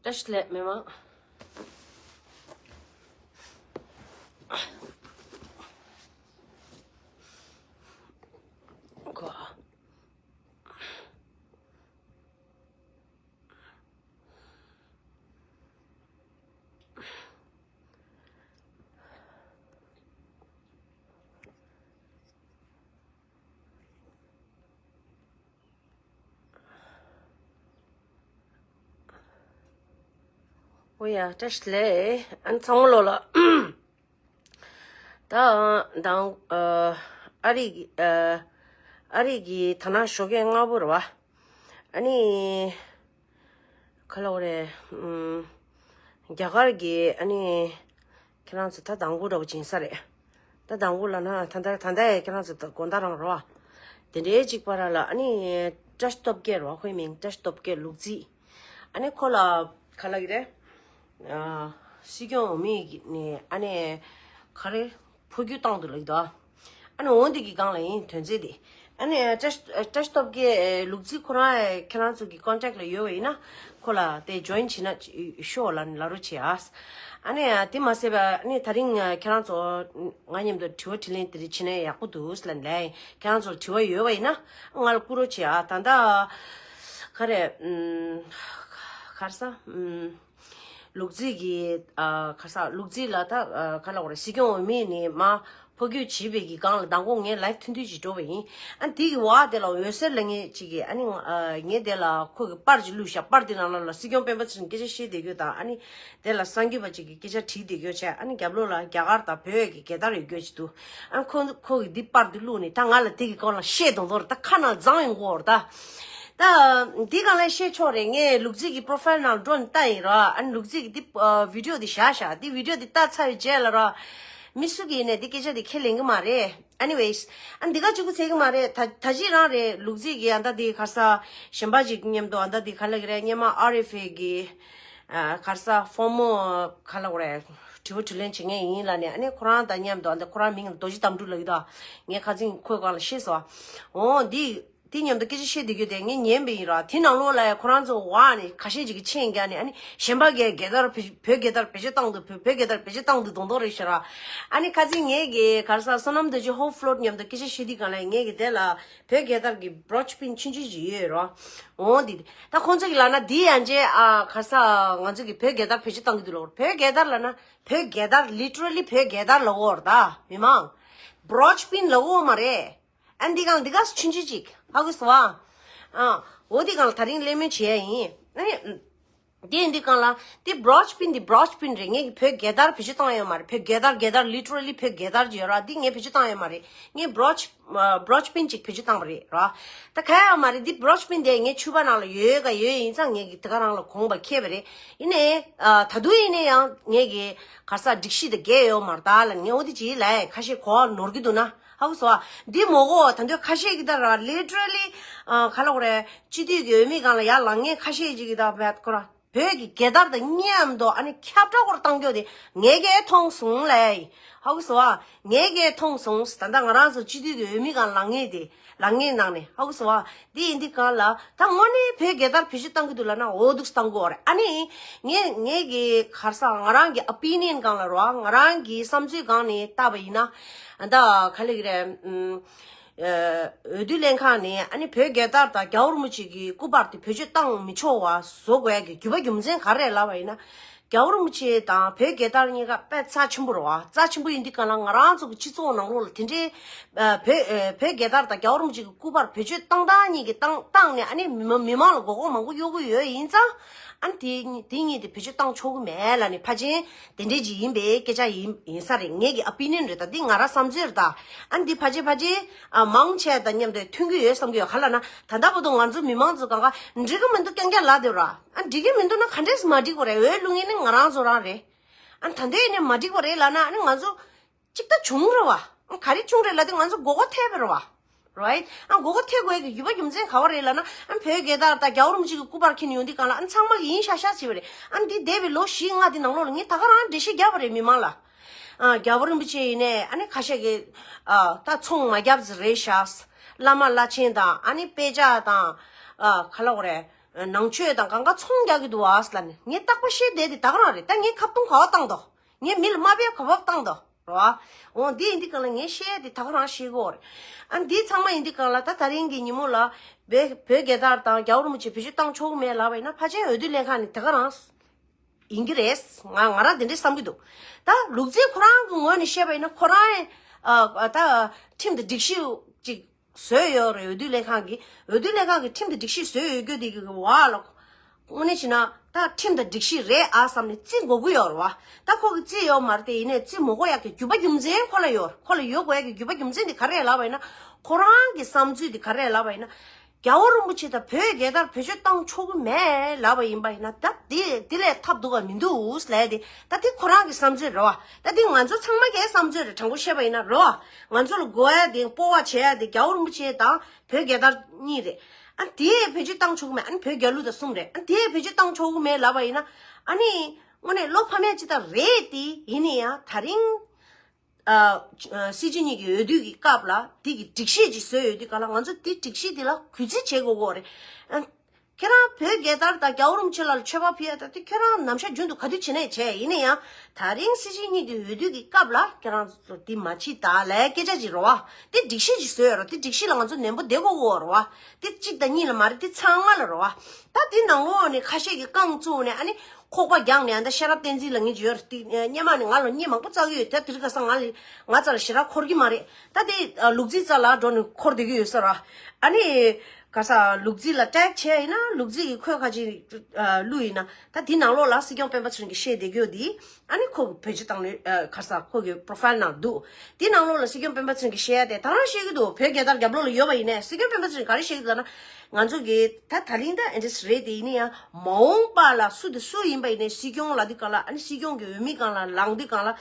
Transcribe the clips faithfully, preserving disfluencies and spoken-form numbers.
བཀྲ་ཤིས་བདེ་ལེགས་མི་མང་། གོ། ཨོ་ཡ། བཀྲ་ཤིས་བདེ་ལེགས། ཨ་ནི་ཚང་མ་ལོ་ལ། ད་དང་ཨ་རི་གི་ཨ་རི་གི་ད་ནང་ཞོགས་ཀས་སྔ་པོ་རེད་བ། ཨ་ནི་ག་ལབ་དགོས་རེད། ཨམ། རྒྱ་གར་གི་ཨ་ནི་ཁྱེད་རང་ཚོ་ད་དང་པོ་འདྲ་པོ་ཅིག་ཡིན་ས་རེད། ད་དང་པོ་ལབ་ན་ད་ལྟ་ད་ལྟ་ཡ་ཁྱེད་རང་ཚོ་ད་དགོང་དག་རང་རེད་བ། དེ་འདྲའི་ཅིག་བར་ལ་ཨ་ནི་བཀྲ་ཤིས་སྟོབས་རྒྱལ་རེད་བ། ཁོའི་མིང་བཀྲ་ཤིས་སྟོབས་རྒྱལ་ལུག་རྫི། ཨ་ནི་ཁོ་ལ་ག་ལབ་ཀྱི་རེད། ཨ། སྲིད་སྐྱོང་འོས་མི་ནས་ཨ་ནི་ག་རེ་འཕོ་འགྱུར་བཏང་འདུག་ལབ་ཀྱི་འདུག་ཨ་ནི་འོ་འདི་གི་སྒང་ལ་ཡིན་དོན་ཚན་དེ། ཨ་ནི་བཀྲ་བཀྲ་ཤིས་སྟོབས་རྒྱལ་ལུག་རྫི་ཁོ་རང་ཁྱེད་རང་ཚོ་གི་ཀོན་ཊེག་ལ་ཡོད་པ་ཡིན་ན་ཁོ་ལ་དེ་ཇོ་ཡིན་བྱེད་ན་ཤོག་ལབ་ནས་ལབ་རོགས་བྱེད་ཨ། ཨ་ནི་དེ་མ་ཟད་པ་ཨ་ནི་ད་རིང་ཁྱེད་རང་ཚོ་ང་མཉམ་དུ་དྲི་བ་དྲིས་ལན་དེ་རིགས་བྱེད་ན་ཡག་པོ་འདུག་ལབ་ནས་ལབ་ཡིན། ཁྱེད་རང་ཚོར་དྲི་བ་ཡོད་པ་ཡིན་ན་ང་ལ་བསྐུར་རོགས་བྱེད་ཨ། ད་ལྟ་ག་རེ་ཨམ། ག་རེ་ཟ་ཨམ། ལུག་རྫི་གི་ཨ། ག་རེ་ཟ། ལུག་རྫི་ལ་ད་ཨ། ག་ལབ་དགོས་རེད། སྲིད་སྐྱོང་འོས་མི་ནས་མར་འཕོ་འགྱུར་བྱས་པའི་གི་སྒང་ལ་མདང་དགོང་ངས་ལའེབ་ཐུང་ཐུང་ཅིག་འགྲོ་བ་ཡིན། ཨ་འདི་གི་འོག་དེ་ལ་འོད་ཟེར་ལབ་མཁན་ཅིག་གིས་ཨ་ནི་ཨ། ངས་དེ་ལ་ཁོ་གི་པར་ཅིག་བླུགས་ཤག་པར་དེ་ནང་ལ་ལ་སྲིད་སྐྱོང་སྤེན་པ་ཚེ་རིང་སྐད་ཆ་བཤད་བསྡད་རྒྱུ་དང་ཨ་ནི་དེ་ལ་གསར་འགོད་པ་ཅིག་གིས་སྐད་ཆ་དྲིས་བསྡད་རྒྱུ་བྱས། ཨ་ནི་རྒྱབ་ལོགས་ལ་རྒྱ་གར་དང་བོད་ཀྱི་རྒྱལ་དར་ཡོད་རྒྱུ་ཅིག་འདུག་ཨ་ཁོ་ཁོ་གིས་འདི་པར་འདི་བླུགས་ནས་ད་ང་ལ་དེ་གི་སྐོར་ལ་བཤད་དང་དོར་ད་ཁ་ནང་བརྫངས་ཡོང་གི་ཡོད་རེད་ད། ད་འདི་གང་ལ་བཤད་ཆོག་རེད། ངས་ལུག་རྫི་གི་པོ་རོ་ཕའིལ་ནང་འགྲོ་ནས་ལྟ་ཡིན་ར། ཨ་ནི་ལུག་རྫི་གི་འདི་ཨ། བི་ཌི་ཡོ་འདི་བཞག་བཞག་འདི་བི་ཌི་ཡོ་འདི་ལྟ་ཚར་བའི་རྗེས་ལ་ར། མི་སུ་གིས་ནས་འདི་སྐད་ཆ་འདི་ཁས་ལེན་གི་མ་རེད། Anyways ཨ་འདི་ག་གཅིག་པུ་ཚད་གི་མ་རེད། ད་ད་ཅི་རང་རེད། ལུག་རྫི་གི་ཨ་ད་འདི་ག་རེ་ཟ་གཞན་པ་ཅིག་མཉམ་དུ་ཨ་ད་འདི་ག་ལབ་གི་རེད། སྔོན་མ་ཨར་ཨེཕ་ཨེ་གི་ཨ། ག་རེ་ཟ་ཕོར་མར་ག་ལབ་དགོས་རེད། དྲི་བ་དྲིས་ལན་བྱེད་མཁན་ཡིན་ལབ་ནས་ཨ་ནི་ཁོ་རང་དང་མཉམ་དུ་ཨ་ད་ཁོ་རང་མིང་ལ་རྡོ་རྗེ་དམ་ཕྲུག་ལབ་ཀྱི་འདུག་ངས་ཁ་སང་ཁོའི་སྒང་ལ་ཤེས་སོང་། འོ་འདི་དེ་མཉམ་དུ་སྐད་ཆ་བཤད་བསྡད་རྒྱུ་དེ་ངས་ཉན་པ་ཡིན་ར། དེ་ནང་ལོགས་ལ་ཡ་ཁོ་རང་ཚོ་བ་ནི་ཁ་ཤས་ཅིག་གིས་མཆན་རྒྱག་ནས་ཨ་ནི་གཞན་པ་གའི་རྒྱལ་དར་བེད་བོད་རྒྱལ་དར་བེད་སྤྱོད་བཏང་འདུག་བོད་བོད་རྒྱལ་དར་བེད་སྤྱོད་བཏང་འདུག་མདོག་མདོག་རེད་ཤག་ར། ཨ་ནི་ཁ་སང་ངས་གི་ག་རེ་ཟ་བསོད་ནམས་རྡོ་རྗེ་ཧོབ་ཕློ་ཊི་མཉམ་དུ་སྐད་ཆ་བཤད་དུས་སྒང་ལ་ངས་གི་དེ་ལ་བོད་རྒྱལ་དར་གི་བྷྲོ་ཆི་པིན་ཆུང་ཆུང་ཅིག་ཡོད་ར། འོ་འདི་ད་ཁོང་ཚོ་གི་ལབ་ན་འདི་ཡང་ཅེ་ཨ། ག་རེ་ཟ་ང་ཚོ་གི་བོད་རྒྱལ་དར་བེད་སྤྱོད་བཏང་གི་འདུག་ལབ། བོད་རྒྱལ་དར་ལབ་ན་བོད་རྒྱལ་དར་ལི་ཊི་རལ་ལི་བོད་རྒྱལ་དར་ལབ་ཀྱི་ཡོད་རེད་ད་མི་མང་། བྷྲོ་ཆི་པིན་ལབ་ཀྱི་ཡོད་མ་རེད། ཨ་འདི་གང་འདི་ག་ཆུང་ཆུང་ཅིག་ཧ་གོ་སོང་ཨ། ཨ་འོ་འདི་གང་ལ་ད་རིང་གླེང་མོལ་བྱེད་ཡ་ཡིན། ཨ་ནི་འདི་འདི་གང་ལ་འདི་བྷྲོ་ཆི་པིན་འདི་བྷྲོ་ཆི་པིན་རེད། ངས་བོད་རྒྱལ་དར་བེད་སྤྱོད་བཏང་ཡོད་མ་རེད། བོད་རྒྱལ་དར་རྒྱལ་དར་ལི་ཊི་རལ་ལི་བོད་རྒྱལ་དར་ཅིག་ཡོད་ར། འདི་ངས་བེད་སྤྱོད་བཏང་ཡོད་མ་རེད། ངས་བྷྲོ་ཆི་བྷྲོ་ཆི་པིན་ཅིག་བེད་སྤྱོད་བཏང་བ་རེད་ར། ད་ག་ཡང་མ་རེད། འདི་བྷྲོ་ཆི་པིན་དེ་ངའི་ཕྱུ་པ་ནང་ལ་ཡོད་ག་ཡོད་ཡིན་ཙང་ངས་ཀྱི་དེ་ག་རང་ལ་གོང་པ་ཁེལ་བ་རེད། ཡིན་ནའི་ཨ། ད་དུང་ཡིན་ནའི་ཡང་ངས་ཀྱི་ག་རེ་ཟ་སྒྲིག་གཞི་དང་འགལ་ཡོད་མ་རེད་ད་ལབ་ངས་འོ་དེ་ཅིག་ལབ་ཡ། ཁ་ཤས་གོ་བ་ནོར་གྱི་འདུག་ན་ཧ་གོ་སོང་ཨ། འདི་མོ་གོ་ད་དུང་ཁ་ཤས་ཀྱི་ད་ར་ལི་ཊི་རལ་ལི་ཨ། ག་ལབ་དགོས་རེད། སྤྱི་འཐུས་ཀྱི་འོས་མི་སྒང་ལ་ཡར་ལངས་མཁན་ཁ་ཤས་ཅིག་གི་ད་བད་ཁོ་ར། བོད་ཀྱི་རྒྱལ་དར་དང་མཉམ་དུ་ཨ་ནི་ཁྱབ་བསྒྲགས་སྐོར་བཏང་རྒྱུ་དེ་ངས་ཀྱིས་མཐོང་སོང་ལབ་ཡ་ཡིན། ཧ་གོ་སོང་ཨ། ངས་ཀྱིས་མཐོང་སོང་། ད་ལྟ་ང་རང་ཚོ་སྤྱི་འཐུས་ཀྱི་འོས་མི་སྒང་ལངས་མཁན་དེ་ལངས་མཁན་ནང་ནས་ཧ་གོ་སོང་ཨ། འདི་ཡིན་འདི་གང་ལ་ད་དངོས་གནས་བོད་རྒྱལ་དར་བེད་སྤྱོད་བཏང་གི་འདུག་ལབ་ན་འོ་འདུག་བཏང་གི་ཡོད་རེད། ཨ་ནི་ངས་ངས་ཀྱི་ག་རེ་ཟ་ང་རང་གི་ཨོ་པི་ནི་ཡན་སྒང་ལ་རོ། ང་རང་གི་བསམ་ཚུལ་སྒང་ནས་བལྟས་པ་ཡིན་ན་ད་ག་ལབ་ཀྱི་རེད། ཨུམ། ཨ། འོས་བསྡུ་ལྷན་ཁང་ནས་ཨ་ནི་བོད་རྒྱལ་དར་དང་རྒྱལ་བ་རིན་པོ་ཆེ་གི་སྐུ་པར་དེ་བེད་སྤྱོད་བཏང་མི་ཆོག་པ་བཟོ་དགོས་ཡ་གི་རྒྱུ་པ་རྒྱུ་མཚན་ག་རེ་རེད་ལབ་པ་ཡིན་ན། རྒྱལ་བ་རིན་པོ་ཆེ་དང་བོད་རྒྱལ་དར་གཉིས་ཀ་དཔེ་རྩ་ཆེན་པོ་རེད་བ། རྩ་ཆེན་པོ་ཡིན་དུས་གང་ལ་ང་རང་ཚོ་གི་སྤྱི་ཚོགས་ནང་ལོགས་ལ་དེ་འདྲའི་ཨ། བོད་ཨ། བོད་རྒྱལ་དར་དང་རྒྱལ་བ་རིན་པོ་ཆེ་གི་སྐུ་པར་བེད་སྤྱོད་བཏང་སྟངས་གཉིས་ཀྱི་བཏང་བཏང་ནས་ཨ་ནི་མི་མ་མི་མང་ལ་མགོ་སྐོར་མང་པོ་གཡོག་གི་ཡོད་ཡིན་ཙང་། ཨ་ནི་དེ་དེ་གཉིས་དེ་བེད་སྤྱོད་བཏང་ཆོག་གི་མེད་ལབ་ནས་ཕལ་ཆེར་དེ་འདྲའི་ཅིག་ཡིན་པའི་སྐད་ཆ་ཡིན་ཡིན་ས་རེད། ངེད་ཀྱི་ཨོ་པི་ནི་ཡན་རེད་ད། འདི་ང་རང་བསམ་ཚུལ་རེད་ད། ཨ་ནི་འདི་ཕལ་ཆེར་ཕལ་ཆེར་ཨ། མང་ཆེ་དང་མཉམ་དུ་མཐུན་གྱི་ཡོད་བསམ་གྱི་ཡོད། ག་ལབ་ན་ད་ལྟ་བར་དུ་ང་ཚོ་མི་མང་ཚོ་གང་ག་འགྲིག་གི་མི་འདུག་རྐྱང་རྐྱང་ལབ་བསྡད་ར། ཨ་འགྲིག་གི་མི་འདུག་ན་ག་འདྲས་མ་འགྲིག་པ་རེད། འོས་བླུག་མཁན་ནི་ང་རང་ཚོ་རང་རེད། ཨ་ད་ལྟའི་ནས་མ་འགྲིག་པ་རེད་ལབ་ན་ཨ་ནི་ང་ཚོ་གཅིག་ད་བྱུང་རེད་བ། ཨ་ག་རེ་བྱུང་རེད་ལབ་དུས་ང་ཚོ་མགོ་སྐོར་ཐེབས་པ་རེད་བ། རའིཊ། ཨ་མགོ་སྐོར་ཐེབས་དགོས་ཀྱི་རྒྱུ་པ་རྒྱུ་མཚན་ག་བ་རེད་ལབ་ན། ཨ་བོད་རྒྱལ་དར་དང་རྒྱལ་བ་རིན་པོ་ཆེ་གི་སྐུ་པར་འཁྱེར་ནས་ཡོང་དུས་གང་ལ་ཨ་ཚང་མ་གིས་ཡིན་ཤག་ཤག་བྱས་པ་རེད། ཨ་འདི་འདས་པའི་ལོ་བཞི་ལྔ་འདི་ནང་ལོགས་ལ་ངས་ད་ག་རང་འགྲེལ་བཤད་བརྒྱབ་པ་རེད་མི་མང་ལ། ཨ་རྒྱལ་བ་རིན་པོ་ཆེ་ཡིན་ནའི་ཨ་ནི་ཁ་ཤས་ཀྱིས་ཨ་ད་ཚོང་མ་བརྒྱབ་ཙམ་རེད་ཤག་བླ་མ་བླ་ཆེན་དང་ཨ་ནི་དཔེ་ཆ་དང་ཨ་ག་ལབ་དགོས་རེད། ནང་ཆོས་དང་གང་ག་ཚོང་རྒྱག་གི་འདུག་ཨ་ཟེར་ལབ་ནས། ངས་རྟག་པར་བཤད་བསྡད་དེ་ད་ག་རང་རེད། ད་ངས་ཁ་བརྡུང་ག་བ་བཏང་དོ། ངས་མི་ལ་དམའ་འབེབས་ག་བ་བཏང་དོ། རེད་བ། འོ་འདི་ཡིན་དུས་གང་ལ་ངས་བཤད་དེ་ད་ག་རང་བཤད་གི་ཡོད་རེད། ཨ་འདི་ཚང་མ་ཡིན་དུས་གང་ལ་ད་ད་རིང་གི་ཉིན་མོ་ལ་བོད་བོད་རྒྱལ་དར་དང་རྒྱལ་བ་རིན་པོ་ཆེ་བེད་སྤྱོད་བཏང་ཆོག་གི་མེད་ལབ་པ་ཡིན་ན། ཕལ་ཆེར་འོས་བསྡུ་ལྷན་ཁང་ནས་ད་ག་རང་ཡིན་གྱི་རེད། ང་ང་རང་དེ་འདྲས་བསམ་གྱི་འདུག་ད་ལུག་རྫིའི་ཁོ་རང་གི་ངོས་ནས་བཤད་པ་ཡིན་ན། ཁོ་རང་ཨ་ད་ཁྲིམས་དང་སྒྲིག་གཞི་ཅིག་བཟོས་ཡོད་རེད། འོས་བསྡུ་ལྷན་ཁང་གིས། འོས་བསྡུ་ལྷན་ཁང་གིས་ཁྲིམས་དང་སྒྲིག་གཞི་བཟོས་ཡོད་རྒྱུ་དེ་གི་བ་ལ། དངོས་གནས་བྱས་ན་ད་ཁྲིམས་དང་སྒྲིག་གཞི་རེད་ཨ་བསམ་ནས་བརྩི་དགོས་ཀྱི་ཡོད་རེད་བ། ད་ཁོ་གིས་བརྩིས་ཡོད་མ་རེད་དེ། ཡིན་ནའི་བརྩི་མ་དགོས་ཡག་གི་རྒྱུ་པ་རྒྱུ་མཚན་ཁོ་ལ་ཡོད་རེད། ཁོ་ལ་ཡོད་དགོས་ཡག་གི་རྒྱུ་པ་རྒྱུ་མཚན་དེ་ག་རེ་རེད་ལབ་པ་ཡིན་ན། ཁོ་རང་གི་བསམ་ཚུལ་དེ་ག་རེ་རེད་ལབ་པ་ཡིན་ན། རྒྱལ་བ་རིན་པོ་ཆེ་དང་བོད་རྒྱལ་དར་བེད་སྤྱོད་བཏང་ཆོག་གི་མེད་ལབ་པ་ཡིན་པ་ཡིན་ན། ད་དེ་དེ་ལས་ཐབས་སྡུག་ག་མི་འདུག་ལབ་དེ། ད་དེ་ཁོ་རང་གི་བསམ་ཚུལ་རེད་བ། ད་དེ་ང་ཚོ་ཚང་མ་གའི་བསམ་ཚུལ་རེད། དྲང་པོ་བཤད་པ་ཡིན་ན་རེད་བ། ང་ཚོ་ལ་དགོས་ཡ་དེ་སྤོབས་པ་བྱེད་ཡ་དེ་རྒྱལ་བ་རིན་པོ་ཆེ་དང་བོད་རྒྱལ་དར་གཉིས་རེད། ཨ་དེ་བེད་སྤྱོད་བཏང་ཆོག་གི་མེད། ཨ་ནི་བོད་རྒྱལ་གླུ་དང་གསུམ་རེད། ཨ་དེ་བེད་སྤྱོད་བཏང་ཆོག་གི་མེད་ལབ་པ་ཡིན་ན། ཨ་ནི་དངོས་གནས་བློ་ཕམ་ཡ་ཅིག་ད་རེད་དེ། ཡིན་ན་ཡང་ད་རིང་ཨ་ཨ་སྲིད་སྤྱི་གཉིས་ཀྱི་འོས་བསྡུ་གི་སྐབས་ལ་དེ་གི་སྒྲིག་གཞི་ཅིག་བཟོས་ཡོད་དུས་ག་ལ། ང་ཚོ་དེ་སྒྲིག་གཞི་དེ་ལ་གུས་བརྩི་བྱེད་དགོས་ཀྱི་ཡོད་རེད། ཨ་ཁྱེད་རང་བོད་རྒྱལ་དར་དང་རྒྱལ་བ་རིན་པོ་ཆེ་ལ་མཆོད་པ་ཕུལ་ཡ་ད་དེ་ཁྱེད་རང་ནམ་ཞག་རྒྱུན་དུ་ག་དུས་བྱེད་ནའི་བྱས། ཡིན་ན་ཡང་ད་རིང་སྲིད་སྤྱི་གཉིས་ཀྱི་འོས་བསྡུ་གི་སྐབས་ལ་ཁྱེད་རང་ཚོ་དེ་མ་བྱེད་ད་ལབ་སྐད་ཆ་ཅིག་རེད་བ། དེ་སྒྲིག་གཞི་ཅིག་བཟོས་ཡོད་རེད། དེ་སྒྲིག་གཞི་ལ་ང་ཚོ་ནན་པོ་བསྡད་དགོས་ཀྱི་ཡོད་རེད་བ། དེ་གཅིག་དང་གཉིས་ལ་མ་རེད། དེ་ཚང་མ་ལ་རེད་བ། ད་དེ་ནང་ལོགས་ནས་ཁ་ཤས་ཀྱིས་རྐང་བཙུགས་ནས། ཨ་ནི་ཁོག་པ་རྒྱག་ནས། ཨ་ད་ཤེས་རབ་བསྟན་འཛིན་ལབ་མཁན་ཅིག་ཡོད་རེད། དེ་སྔོན་མ་ནས་ང་ལ་བརྙན་མང་པོ་བཙལ་གྱི་ཡོད། དེ་དེ་རིང་ཁ་སང་ང་ལ་ང་རྩ་ལ་ཞེ་དྲག་འཁོར་གྱི་མ་རེད། ད་དེ་ཨ་ལུག་རྫི་རྩ་ལ་འགྲོ་ནས་འཁོར་བསྡད་ཀྱི་ཡོད་ས་རེད། ཨ་ནི་ག་ས་ལུག་རྫི་ལ་ཊེག་བྱས་ཡིན་ན། ལུག་རྫི་གི་ཁོས་ཁ་ཅིག་ཨ་བླུགས་ཡིན་ན། ད་དེ་ནང་ལོགས་ལ་སྲིད་སྐྱོང་སྤེན་པ་ཚེ་རིང་གིས་བཤད་བསྡད་ཀྱི་ཡོད་དེ། ཨ་ནི་ཁོ་གི་བེད་སྤྱོད་བཏང་ནས་ཨ་ག་ས་ཁོ་གི་པོ་རོ་ཕའིལ་ནང་འདུག་དེ་ནང་ལོགས་ལ་སྲིད་སྐྱོང་སྤེན་པ་ཚེ་རིང་གིས་བཤད་ཡ་དེ་ད་རང་བཤད་ཀྱི་འདུག་བོད་རྒྱལ་དར་རྒྱབ་ལོགས་ལ་ཡོད་པ་ཡིན་ནའི། སྲིད་སྐྱོང་སྤེན་པ་ཚེ་རིང་ག་རེ་བཤད་ཀྱི་འདུག་ལབ་ན། ང་ཚོ་གི་ད་ད་རིང་ད་ཨེ་འདྲས་རེད་དེ། ཡིན་ན་ཡང་མ་འོངས་པ་ལ་སུ་དེ་སུ་ཡིན་པ་ཡིན་ནའི་སྲིད་སྐྱོང་ལབ་དུས་གང་ལ། ཨ་ནི་སྲིད་སྐྱོང་གི་འོས་མི་སྒང་ལ་ལངས་དུས་གང་ལ།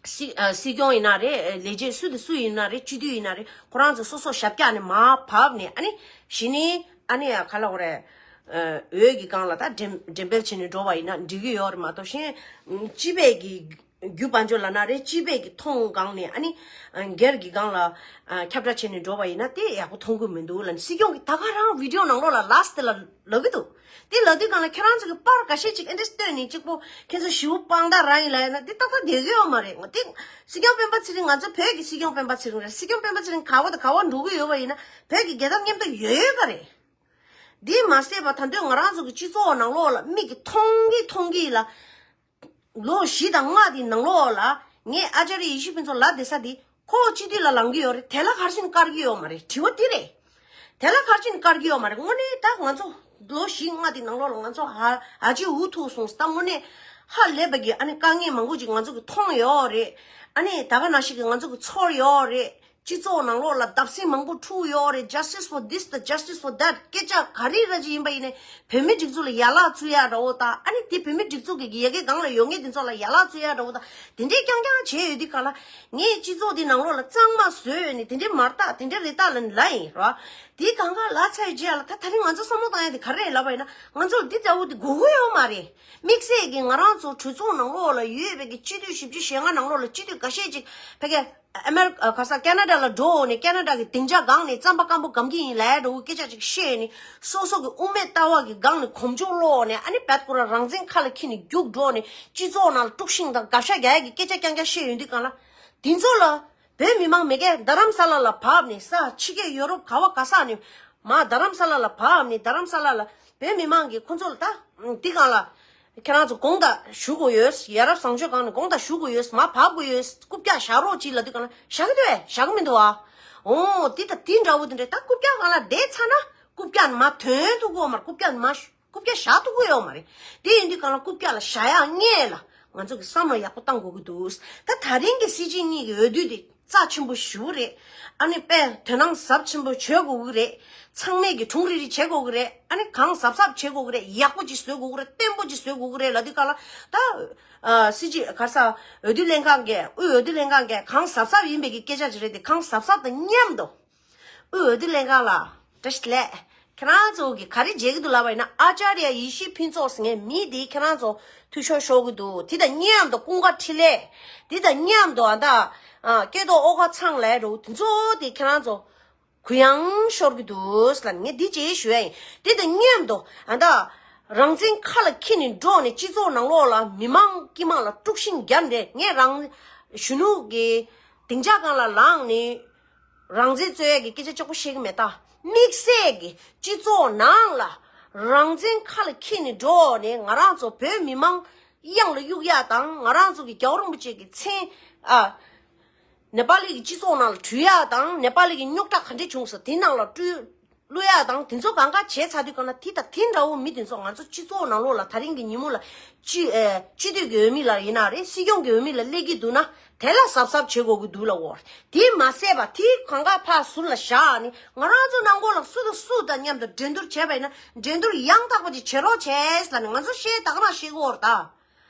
སྲིད་ཨ་སྲིད་སྐྱོང་ཡིན་ན་རེད། ལས་བྱེད་སུ་དང་སུ་ཡིན་ན་རེད། སྤྱི་འཐུས་ཡིན་ན་རེད། ཁོ་རང་ཚོ་སོ་སོ་ཞབས་བཀྱག་ནས་མར་བབས་ནས། ཨ་ནི་གཞི་ནས་ཨ་ནི་ཡ་ག་ལབ་དགོས་རེད། ཨ་འོས་ཀྱི་སྒང་ལ་ད་འགྲེམས་འགྲེམས་སྤེལ་བྱས་ནས་འགྲོ་བ་ཡིན་ན་འགྲིག་གི་ཡོད་རེད་མ་གཏོགས། གཞན་སྤྱི་པའི་གི་རྒྱུ་དཔལ་འབྱོར་ལབ་ན་རེད། སྤྱི་པའི་གི་མཐོང་སྒང་ནས། ཨ་ནི་སྒེར་གྱི་སྒང་ལ་ཨ་ཁྱབ་བསྒྲགས་བྱས་ནས་འགྲོ་བ་ཡིན་ན་དེ་ཡག་པོ་མཐོང་གི་མི་འདུག་ལབ་ནས། སྲིད་སྐྱོང་གིས་ད་ག་རང་བི་ཌི་ཡོ་ནང་ལོགས་ལ་ལཱསི་ཊི་དེ་ལ་ལབ་ཀྱི་འདུག་དེ་ལབ་དུས་གང་ལ་ཁྱེད་རང་ཚོ་གི་པར་འགའ་ཤས་ཅིག་ཨེ་འདྲས་བཏོན་ནས་གཅིག་པོ་ཁྱེད་ཚོ་ཞེ་པོ་དཔང་རྟགས་རང་ཡིན་ལབ་ཡ་ན། དེ་ཏག་ཏག་བསྡད་ཀྱི་ཡོད་མ་རེད། དེ་སྲིད་སྐྱོང་སྤེན་པ་ཚེ་རིང་། ང་ཚོ་བོད་ཀྱི་སྲིད་སྐྱོང་སྤེན་པ་ཚེ་རིང་རེད། སྲིད་སྐྱོང་སྤེན་པ་ཚེ་རིང་ག་བ་དང་ག་བ་འགྲོ་གི་ཡོད་པ་ཡིན་ན་བོད་ཀྱི་རྒྱལ་དར་མཉམ་དུ་ཡོད་ཡོད་ག་རེད། འདི་མ་ཟད་པ་ད་དུང་ང་རང་ཚོ་གི་སྤྱི་ཚོགས་ནང་ལོགས་ལ་མིག་གིས་མཐོང་གི་མཐོང་གི་ལ། ལོ་བཞི་དང་ལྔ་དེའི་ནང་ལོགས་ལ་ངས་ཨ་ཅཱརྱ་ཡེ་ཤེས་ཕུན་ཚོགས་ལབ་བསྡད་ས་དེ་ཁོ་སྤྱི་འཐུས་ལ་ལངས་ཀྱི་ཡོད་རེད། དེ་ལ་ག་རེ་བྱས་ནས་བཀར་གྱི་ཡོད་མ་རེད། དྲི་བ་དེ་རེད། དེ་ལ་ག་རེ་བྱས་ནས་བཀར་གྱི་ཡོད་མ་རེད། དངོས་གནས་ད་ང་ཚོ་ལོ་བཞི་ལྔ་དེའི་ནང་ལོགས་ལ་ང་ཚོ་ཧ་ཧ་ཅང་འུ་ཐུག་སོང་། ད་དངོས་གནས་ཧ་ལས་པ་གི་ཨ་ནི་དཀའ་ངལ་མང་པོ་ཅིག་ང་ཚོ་གི་མཐོང་ཡོད་རེད། ཨ་ནི་ད་ག་ནང་བཞིན་གི་ང་ཚོ་གི་ཚོར་ཡོད་རེད། སྤྱི་ཚོགས་ནང་ལོགས་ལ་བརྡབ་གསིག་མང་པོ་འཁྲུག་ཡོད་རེད། Justice for this དང་Justice for that སྐད་ཆ་ག་རེ་ར་ཅིག་ཡིན་པ་ཡིན་ནའི་བོད་མི་སྒྲིག་འཛུགས་ལ་ཡ་ལག་བཙུགས་ཡ་འདྲ་བོ་དང་། ཨ་ནི་དེ་བོད་མི་སྒྲིག་འཛུགས་ཀྱི་ཡ་གི་སྒང་ལ་ཡོད་མཁན་དེ་ཚོ་ལ་ཡ་ལག་བཙུགས་ཡ་འདྲ་བོ་དང་། དེ་འདྲའི་རྐྱང་རྐྱང་བྱས་ཡོད་དུས་གང་ལ། ངས་སྤྱི་ཚོགས་འདི་ནང་ལོགས་ལ་གཙང་མ་བཟོས་ཡོད་ནི་དེ་འདྲའི་མ་རེད་ད། དེ་འདྲའི་རེད་ད་ལབ་ནི་ལབ་ཡིན་ར། དེའི་སྒང་ག་ལབ་ཚར་རྗེས་ལ་ད་ད་རིང་ང་ཚོ་བསམ་བློ་བཏང་ཡ་དེ་ག་རེ་རེད་ལབ་པ་ཡིན་ན། ང་ཚོ་ལ་འདི་ལྟ་བུ་དེ་དགོས་ཀྱི་ཡོད་མ་རེད། དམིགས་བསལ་གྱི་ང་རང་ཚོ་གྲོས་ཚོགས་ནང་ལོགས་ལ་ཡོད་པའི་གི་སྤྱི་འཐུས་བཞི་བཅུ་ཞེ་ལྔ་ནང་ལོགས་ལ་སྤྱི་འཐུས་འགའ་ཤས་ཅིག་ཕ་གི་ཨ་མེ་རི་ཨ་ག་ས་ཀེ་ན་ཌ་ལ་འགྲོ་ནས་ཀེ་ན་ཌ་གི་སྡིངས་ཆ་སྒང་ནས་རྩམ་པ་སྐམ་པོ་སྒམ་གྱི་ཡིན་ལབ་འདྲ་བོ་སྐད་ཆ་ཅིག་བཤད་ནས། སོ་སོ་གི་དབུ་མེད་ལྟ་བ་གི་སྒང་ནས་གོམ་བགྲོད་སློག་ནས། ཨ་ནི་བད་ཁོ་རང་རང་བཙན་ཁ་ལ་འཁྱེར་ནས་རྒྱུགས་འགྲོ་ནས་སྤྱི་ཚོགས་ནང་ལ་དཀྲུག་ཤིང་དང་དགག་བྱ་རྒྱག་ཡ་གི་སྐད་ཆ་རྐྱང་རྐྱང་བཤད་ཡོང་དུས་གང་ལ། དེ་ཚོ་ལ་བོད་མི་མང་མེད་མཁན་རྡ་རམ་ས་ལ་ལ་བབས་ནས། ས་ཕྱི་རྒྱལ་ཡོ་རོབ་ག་བ་ག་ས་ནས་མ་རྡ་རམ་ས་ལ་ལ་བབས་ནས། རྡ་རམ་ས་ལ་ལ་བོད་མི་མང་གིས་ཁོ་ཚོ་ལ་ད་འདི་གང་ལ། ཁྱེད་རང་ཚོ་དགོངས་དག་ཞུ་དགོས་ཡོད། ཡ་རབས་བཟང་སྤྱོད་སྒང་ནས་དགོངས་དག་ཞུ་དགོས་ཡོད། མར་བབས་དགོས་ཡོད། རྐུབ་བཀྱག་བཞག་རོགས་གྱིས་ལབ་དུས་གང་ལ། བཞག་གི་འདུག་ཨེ། བཞག་གི་མི་འདུག་ཨ། འོ་འདི་ད་འདི་འདྲ་བོ་དེ་འདྲ། ད་རྐུབ་བཀྱག་སྒང་ལ་བསྡད་ཚར་ན་རྐུབ་བཀྱག་མར་ཐོན་ཐུབ་ཀྱི་ཡོད་མ་རེད། རྐུབ་བཀྱག་མར་རྐུབ་བཀྱག་བཞག་ཐུབ་ཀྱི་ཡོད་མ་རེད། དེ་ཡིན་དུས་གང་ལ་རྐུབ་བཀྱག་ལ་བཞག་ཡག་ངེས་ལ་ང་ཚོ་གི་བསམ་བློ་ཡག་པོ་བཏང་དགོས་ཀྱི་འདུག་ད་ད་རིང་གི་སྲིད་སྤྱི་གཉིས་ཀྱི་འོས་བསྡུ་དེ་རྩ་ཆེན་པོ་ཞེ་པོ་རེད། ཨ་ནི་དཔེ་དོ་སྣང་ཟབ་ཆེན་པོ་བྱེད་དགོས་ཀྱི་རེད། ཚང་མས་ཀྱི་དྲུང་རེ་རེ་བྱེད་དགོས་ཀྱི་རེད། ཨ་ནི་གང་གཟབ་གཟབ་བྱེད་དགོས་ཀྱི་རེད། ཡག་པོ་ཅིག་བཟོ་དགོས་ཀྱི་རེད། བརྟན་པོ་ཅིག་བཟོ་དགོས་ཀྱི་རེད་ལབ་དུས་གང་ལ། ད་ཨ་སྲིད་སྤྱི་ག་ས་འོས་བསྡུ་ལྷན་ཁང་གིས། དབུས་འོས་བསྡུ་ལྷན་ཁང་གིས་གང་གཟབ་གཟབ་ཡིན་པའི་གི་སྐད་ཆ་ཅིག་རེད་དེ། གང་གཟབ་གཟབ་དང་མཉམ་དུ། དབུས་འོས་བསྡུ་ལྷན་ཁང་ལ་བཀྲ་ཤིས་བདེ་ལེགས། ཁྱེད་རང་ཚོ་གིས་ག་རེ་བྱེད་ཀྱི་འདུག་ལབ་པ་ཡིན་ན། ཨ་ཅཱརྱ་ཡེ་ཤེས་ཕུན་ཚོགས་ཟེར་མཁན་མི་དེ་ཁྱེད་རང་ཚོ་འཐུས་ཤོར་ཤོར་གྱི་འདུག་དེ་དང་མཉམ་དུ་ཀུན་དགའ་འཕྲིན་ལས། དེ་དང་མཉམ་དུ་ཨ་ད་ཨ་སྐལ་རྡོར་ཨོ་དཀར་ཚང་ལབ་འདྲ་བོ་དེ་ཚོ་དེ་ཁྱེད་རང་ཚོ་ གུ་ཡངས་ཤོར་གྱི་འདུག་ལབ་ནས་ངས་འདི་ཅེས་ཞུ་ཡ་ཡིན། དེ་དང་མཉམ་དུ་ཨ་ད་རང་བཙན་ཁ་ལ་འཁྱེར་ནས་འགྲོ་ནས་སྤྱི་ཚོགས་ནང་ལོགས་ལ་མི་མང་སྐྱིད་མང་ལ་དཀྲུག་ཤིང་རྒྱབ་འདྲེ། ངས་རང་གཞོན་ནུ་གི་སྡིངས་ཆ་སྒང་ལ་ལངས་ནས་རང་བཙན་རྩོད་ཡ་གི་སྐད་ཆ་གཅིག་པོ་བཤད་གི་མེད། ད་དམིགས་བསལ་གྱི་སྤྱི་ཚོགས་ནང་ལ་རང་བཙན་ཁ་ལ་འཁྱེར་ནས་འགྲོ་ནས་ང་རང་ཚོ་བོད་མི་མང་གཡང་ལ་གཡུག་ཡ་དང་། ང་རང་ཚོ་གི་རྒྱལ་བ་རིན་པོ་ཆེ་གི་མཚན་ཨ་ནེ་པ་ལི་གི་སྤྱི་ཚོགས་ནང་ལ་བྲུས་ཡ་དང་། ནེ་པ་ལི་གི་རྙོག་དྲ་ག་འདྲས་བྱུང་ས་དེ་ནང་ལ་བཀྲུས་བླུག་ཡ་དང་། དེ་ཚོ་གང་ག་བྱས་ཚར་དུས་གང་ལ་དེ་དང་དེ་འདྲ་བོ་མི་དེ་ཚོ་ང་ཚོ་སྤྱི་ཚོགས་ནང་ལོགས་ལ་ད་རིང་གི་ཉིན་མོ་ལ་སྤྱི་ཨེ་སྤྱི་འཐུས་ཀྱི་འོས་མི་ལ་ཡིན་ན་རེད། སྲིད་སྐྱོང་གི་འོས་མི་ལ་སླེབས་ཀྱི་འདུག་ན་དེ་ལ་གཟབ་གཟབ་བྱེད་དགོས་ཀྱི་འདུག་ལབ་འོ། དེ་མ་ཟད་པ་དེ་གང་ག་ཕར་ཟུར་ལ་བཞག་ནས་ང་རང་ཚོ་ནང་ཁོག་ལ་སུ་དང་སུ་དང་མཉམ་དུ་འགྲན་བསྡུར་བྱས་པ་ཡིན་ན་འགྲན་བསྡུར་ཡང་དག་པ་ཅིག་བྱེད་རོགས་བྱས་ལབ་ནས་ང་ཚོ་བཤད་ད་ག་རང་བཤད་ཀྱི་འོ་རེད་ད།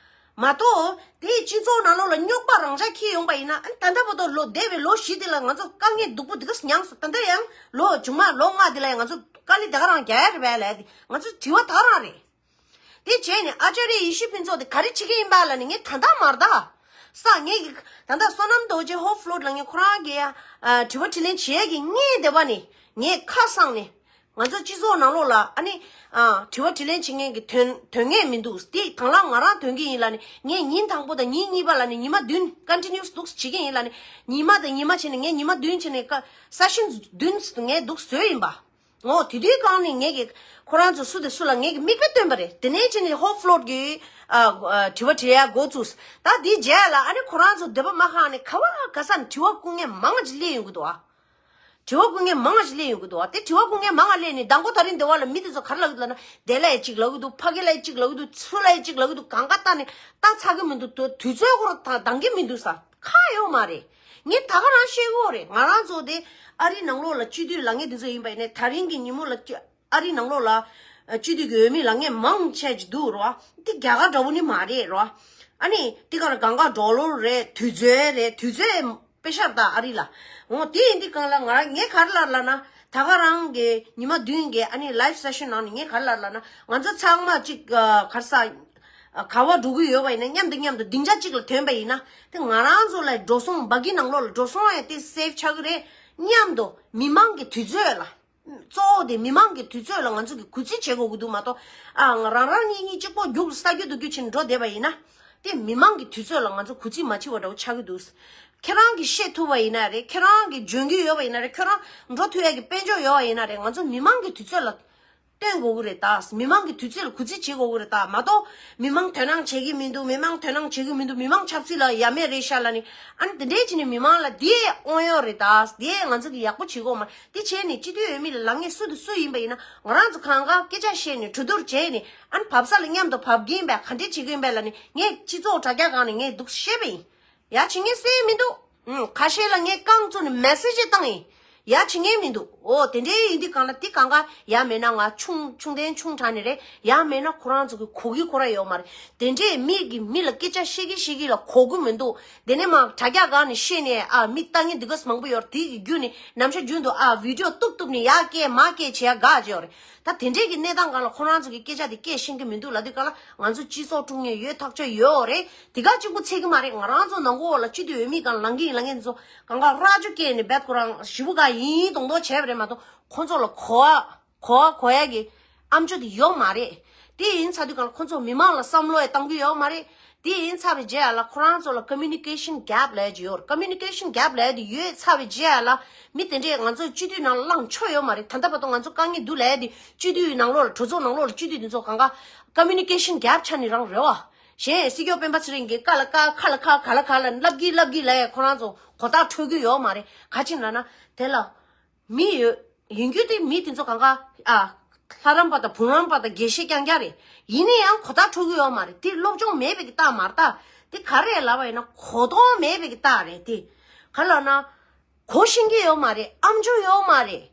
མ་གཏོགས་དེའི་སྤྱི་ཚོགས་ནང་ལོགས་ལ་རྙོག་པ་རང་འཇགས་འཁྱེར་ཡོང་པ་ཡིན་ན། ཨ་ནི་ད་ལྟ་བར་དུ་ལོ་འདས་པའི་ལོ་བཞི་དེ་ལ་ང་ཚོ་དཀའ་ངལ་སྡུག་པོ་འདི་ག་མྱངས་སོང་། ད་ལྟ་ཡང་ལོ་མཇུག་མ་ལོ་ལྔ་འདི་ལ་ཡང་ང་ཚོ་དཀའ་ལས་ད་ག་རང་རྒྱག་ཡ་རེད་པས་ལབ་ཡ་དེ་ང་ཚོ་དྲི་བ་ད་ག་རང་རེད། དེ་བྱས་ནས་ཨ་ཅཱརྱ་ཡེ་ཤེས་ཕུན་ཚོགས་དེ་ག་རེ་བྱེད་ཀྱི་ཡིན་པ་ལབ་ནས་ངས་ད་ལྟ་མར་ད་ས་ངས་ཀྱི་ད་ལྟ་བསོད་ནམས་རྡོ་རྗེ་ཧོབ་ཕློ་ཊི་ལ་ངས་ཁོ་རང་གི་ཨ་དྲི་བ་དྲིས་ལན་བྱེད་ཡ་གི་ངས་འདས་པ་ནས་ངས་ཁ་སང་ནས། ང་ཚོ་སྤྱི་ཚོགས་ནང་ལོགས་ལ་ཨ་ནི་ཨ་དྲི་བ་དྲིས་ལན་བྱེད་མཁན་གྱི་དོན་དོན་ངེས་མི་འདུག་དེ་དང་བླངས་ང་རང་དོན་གྱི་ཡིན་ལབ་ནས། ངས་ཉིན་དང་པོ་དང་ཉིན་གཉིས་པ་ལབ་ནས་ཉི་མ་བདུན་ཀོན་ཊི་ནིའུ་སི་འདུག་བྱེད་ཀྱི་ཡིན་ལབ་ནས། ཉི་མ་དང་ཉི་མ་བྱས་ནས་ངས་ཉི་མ་བདུན་བྱས་ནས་ཀ་སེ་ཤན་བདུན་ངས་འདུག་བཟོས་ཡིན་པ། ངོ་དེ་དུས་གང་ནས་ངས་ཀྱི་ཁོ་རང་ཚོ་སུ་དེ་སུ་ལ་ངས་ཀྱི་མིག་དཔེ་སྟོན་པ་རེད། དེ་ནས་བྱས་ནས་ཧོབ་ཕློ་ཊི་གི་ཨ་ཨ་དྲི་བ་དྲི་ཡ་འགོ་བཙུགས། ད་དེའི་རྗེས་ལ་ཨ་ནི་ཁོ་རང་ཚོ་འདོད་པ་མ་ཁེངས་ནས་ག་བ་ག་ས་ནས་དྲི་བ་བསྐུར་མཁན་མང་ང་ཅིག་སླེབས་ཡོང་གི་འདུག་ཨ། དྲི་བ་བསྐུར་མཁན་མང་ང་ཞིག་སླེབས་ཡོང་གི་འདུག་བ། དེ་དྲི་བ་བསྐུར་མཁན་མང་ང་སླེབས་ནས་མདང་དགོང་དེ་རིང་འདི་བ་ལ་མི་དེ་ཚོ་ག་རེ་ལབ་ཀྱི་འདུག་ལབ་ན། བདེ་ལེགས་ཅིག་ལབ་ཀྱི་འདུག་ཕ་གི་ལབ་ཅིག་ལབ་ཀྱི་འདུག་ཚུར་ལབ་ཅིག་ལབ་ཀྱི་འདུག་གང་ག་ལྟ་ནས་ལྟ་ཚར་གི་མི་འདུག་དུས་དུས་ཚོད་ཁོ་རང་ད་འདང་གི་མི་འདུག་ས་ཁག་ཡོད་མ་རེད། ངས་ད་ག་རང་བཤད་གི་ཡོད་རེད། ང་རང་ཚོ་དེ་ཨ་རིའི་ནང་ལོགས་ལ་སྤྱི་འཐུས་ལབ་མཁན་དེ་ཚོ་ཡིན་པ་ཡིན་ནའི་ད་རིང་གི་ཉིན་མོ་ལ་སྤྱི་ཨ་རིའི་ནང་ལོགས་ལ་སྤྱི་འཐུས་ཀྱི་འོས་མི་ལབ་མཁན་མང་ཆེ་ཅིག་འདུག་རོ། དེ་རྒྱ་གར་འདྲ་བོ་ནི་མ་རེད་རོ། ཨ་ནི་དེ་ག་ལ་གང་ག་ཌོ་ལར་རེད། དུས་ཚོད་རེད། དུས་ཚོད། དཔེ་ཤར་ད་ཨ་རི་ལ། འོ་དེ་ཡིན་དུས་གང་ལ་ང་རང་ངས་ག་རེ་ལབ་ལབ་ན། ད་ག་རང་གི་ཉི་མ་བདུན་གི་ཨ་ནི་ལའིབ་སེ་ཤན་ནང་ནས་ངས་ག་རེ་ལབ་ལབ་ན། ང་ཚོ་ཚང་མ་གཅིག་ག་རེ་ཟ། ག་བ་འགྲོ་གི་ཡོད་པ་ཡིན་ན་མཉམ་དུ་མཉམ་དུ་སྡིངས་ཆ་གཅིག་ལ་ཐོན་པ་ཡིན་ན། དེ་ང་རང་ཚོ་ལ་འགྲོ་སོང་བ་གི་ནང་ལོགས་ལ་འགྲོ་སོང་ཡང་དེ་སེབ་ཆགས་གི་རེད། མཉམ་དུ་མི་མང་གི་དུས་ཚོད་ལ། གཙོ་བོ་དེ་མི་མང་གི་དུས་ཚོད་ལ་ང་ཚོ་གི་གུས་བརྩི་བྱེད་དགོས་ཀྱི་འདུག་མ་གཏོགས། ཨ་ང་རང་རང་གཉིས་གཉིས་གཅིག་པོ་རྒྱུགས་ས་རྒྱུ་འདུག་རྒྱུ་ཕྱིན་འགྲོ་བསྡད་པ་ཡིན་ན། དེ་མི་མང་གི་དུས་ཚོད་ལ་ང་ཚོ་གུས་བརྩི་མ་བྱེད་པ་འདྲ་བོ་ཆགས་ཀྱི་འདུག་ཁྱེད་རང་གིས་བཤད་ཐུབ་པ་ཡིན་ན་རེད། ཁྱེད་རང་གིས་འཇོན་གྱི་ཡོད་པ་ཡིན་ན་རེད། ཁྱེད་རང་འགྲོ་ཐུབ་ཡ་གི་དཔལ་འབྱོར་ཡོད་པ་ཡིན་ན་རེད། ང་ཚོ་མི་མང་གི་དུས་ཚོད་ལ་བསྟུན་དགོས་ཀྱི་རེད་ད། མི་མང་གི་དུས་ཚོད་ལ་གུས་བརྩི་བྱེད་དགོས་ཀྱི་རེད་ད། མ་གཏོགས་མི་མང་དོ་སྣང་བྱེད་ཀྱི་མི་འདུག་མི་མང་དོ་སྣང་བྱེད་ཀྱི་མི་འདུག་མི་མང་ཆབ་སྲིད་ལ་ཡ་མེད་རེད་ཤག་ལབ་ནས། ཨ་ནི་དེ་འདྲས་བྱས་ནས་མི་མང་ལ་དེ་དབང་ཡོད་རེད་ད། དེ་ང་ཚོ་གི་ཡག་པོ་བྱེད་དགོས་མ། དེ་བྱས་ནས་སྤྱི་འཐུས་འོས་མི་ལ་ལངས་མཁན་སུ་དང་སུ་ཡིན་པ་ཡིན་ན། ང་རང་ཚོ་གང་ག་སྐད་ཆ་བཤད་ནས་གྲོས་བསྡུར་བྱས་ནས། ཨ་ནི་བབས་ས་ལ་མཉམ་དུ་བབས་ཀྱི་ཡིན་པས། ག་འདྲས་བྱེད་ཀྱི་ཡིན་པས་ལབ་ནས་ངས་སྤྱི་ཚོགས་དྲ་རྒྱ་སྒང་ནས་ངས་འདུག་བཤད་པ་ཡིན། ཡ་བྱེད་མཁན་སུ་ཡང་མི་འདུག་ཨུམ། ཁ་ཤས་ལ་ངས་རྐང་བཙུགས་ནས་མེ་སེ་ཇི་བཏང་ཡིན། ཡ་བྱེད་མཁན་མི་འདུག་འོ་དེ་འདྲས་ཡིན་དུས་གང་ལ་དེ་གང་ག་ཡ་མེད་ན་ང་ཆུང་ཆུང་ལྡན་ཆུང་དྲགས་ནས་རེད། ཡ་མེད་ན་ཁོ་རང་ཚོ་གི་གོ་གི་ཁོ་ར་ཡོད་མ་རེད། དེ་འདྲས་མི་གི་མི་ལ་སྐད་ཆ་བཤད་གི་བཤད་གི་ལ་གོ་གི་མི་འདུག་དེ་ནས་མ་དྲ་རྒྱ་སྒང་ནས་བཤད་ནས་ཨ་མི་ལྟ་མཁན་འདི་ག་མང་པོ་ཡོད་རེད། དེ་གི་བརྒྱུད་ནས་ནམ་ཞག་རྒྱུན་དུ་ཨ་བི་ཌིའོ་གཏུབ་གཏུབ་ནས་ཡ་སྐད་མ་སྐད་བྱེད་ཡ་དགའ་བྱས་ཡོད་རེད། ད་དེ་འདྲས་ཀྱི་གནས་སྟངས་སྒང་ལ་ཁོ་རང་ཚོ་གི་སྐད་ཆ་དེ་སྐད་ཤེས་ཀྱི་མི་འདུག་ལབ་དུས་གང་ལ་ང་ཚོ་སྤྱི་ཚོགས་དཀྲུག་མཁན་ཡོད་ཐག་ཆོད་ཡོད་རེད། དེ་ག་གཅིག་པུ་ཚད་ཀྱི་མ་རེད། ང་རང་ཚོ་ནང་ཁོག་ལ་སྤྱི་འཐུས་འོས་མི་སྒང་ལངས་ཀྱི་ཡིན་ལབ་མཁན་ཚོ་གང་ག་རྭ་ཅོ་སྐྱེས་ནས་རྦད་ཁོ་རང་ཞེ་པོ་ག་ཡིན་མདོག་མདོག་བྱས་པ་རེད་མ་གཏོགས། ཁོ་ཚོ་ལ་གོ་བ་གོ་བ་གོ་ཡ་གི་ཨམ་ཅོག་དེ་ཡོད་མ་རེད། དེ་ཡིན་ཚར་དུས་གང་ལ་ཁོ་ཚོ་མི་མང་ལ་བསམ་བློ་ཡང་གཏང་གི་ཡོད་མ་རེད། དེ་ཡིན་ཚར་བའི་རྗེས་ལ་ཁོ་རང་ཚོ་ལ་ཀོ་མུ་ནི་ཀེ་ཤན་གེབ་ལབ་ཡ་ཅིག་ཡོད་རེད། ཀོ་མུ་ནི་ཀེ་ཤན་གེབ་ལབ་ཡ་དེ་ཡོད་ཚར་བའི་རྗེས་ལ་མི་དེ་འདྲས་ང་ཚོ་སྤྱི་འཐུས་ནང་ལ་ལངས་ཆོག་ཡོད་མ་རེད། ད་ལྟ་བར་དུ་ང་ཚོ་དཀའ་ངལ་འདུག་ལབ་ཡ་དེ་སྤྱི་འཐུས་ནང་ལོགས་ལ་གྲོས་ཚོགས་ནང་ལོགས་ལ་སྤྱི་འཐུས་དེ་ཚོ་གང་ག་ཀོ་མུ་ནི་ཀེ་ཤན་གེབ་ཆགས་ནས་རང་རེད་བ། གཞན་སྲིད་སྐྱོང་སྤེན་པ་ཚེ་རིང་གིས་ཀ་ལ་ཀ་ཁ་ལ་ཁ་ག་ལ་ཁ་ལ་ལབ་གི་ལབ་གི་ལབ་ཡ་ཁོ་རང་ཚོ་གོ་བརྡ་འཕྲོད་གི་ཡོད་མ་རེད། ག་ཅི་ལབ་ན་དེ་ལ། མི་ཡོད། ཡིན་རྒྱུ་དེ་མི་དེ་ཚོ་གང་ག་ཨ། ལྷ་རམས་པ་དང་བུ་རམས་པ་དང་དགེ་བཤེས་རྐྱང་རྐྱང་རེད། ཡིན་ན་ཡང་གོ་བརྡ་འཕྲོད་ཀྱི་ཡོད་མ་རེད། དེ་སློབ་སྦྱོང་མེད་པའི་གི་རྟགས་མ་རེད་ད། དེ་ག་རེ་ལབ་པ་ཡིན་ན་གོ་རྟོགས་མེད་པའི་གི་རྟགས་རེད་དེ། ག་ལབ་ན། གོ་ཤེས་ཀྱི་ཡོད་མ་རེད། ཨམ་ཅོག་ཡོད་མ་རེད།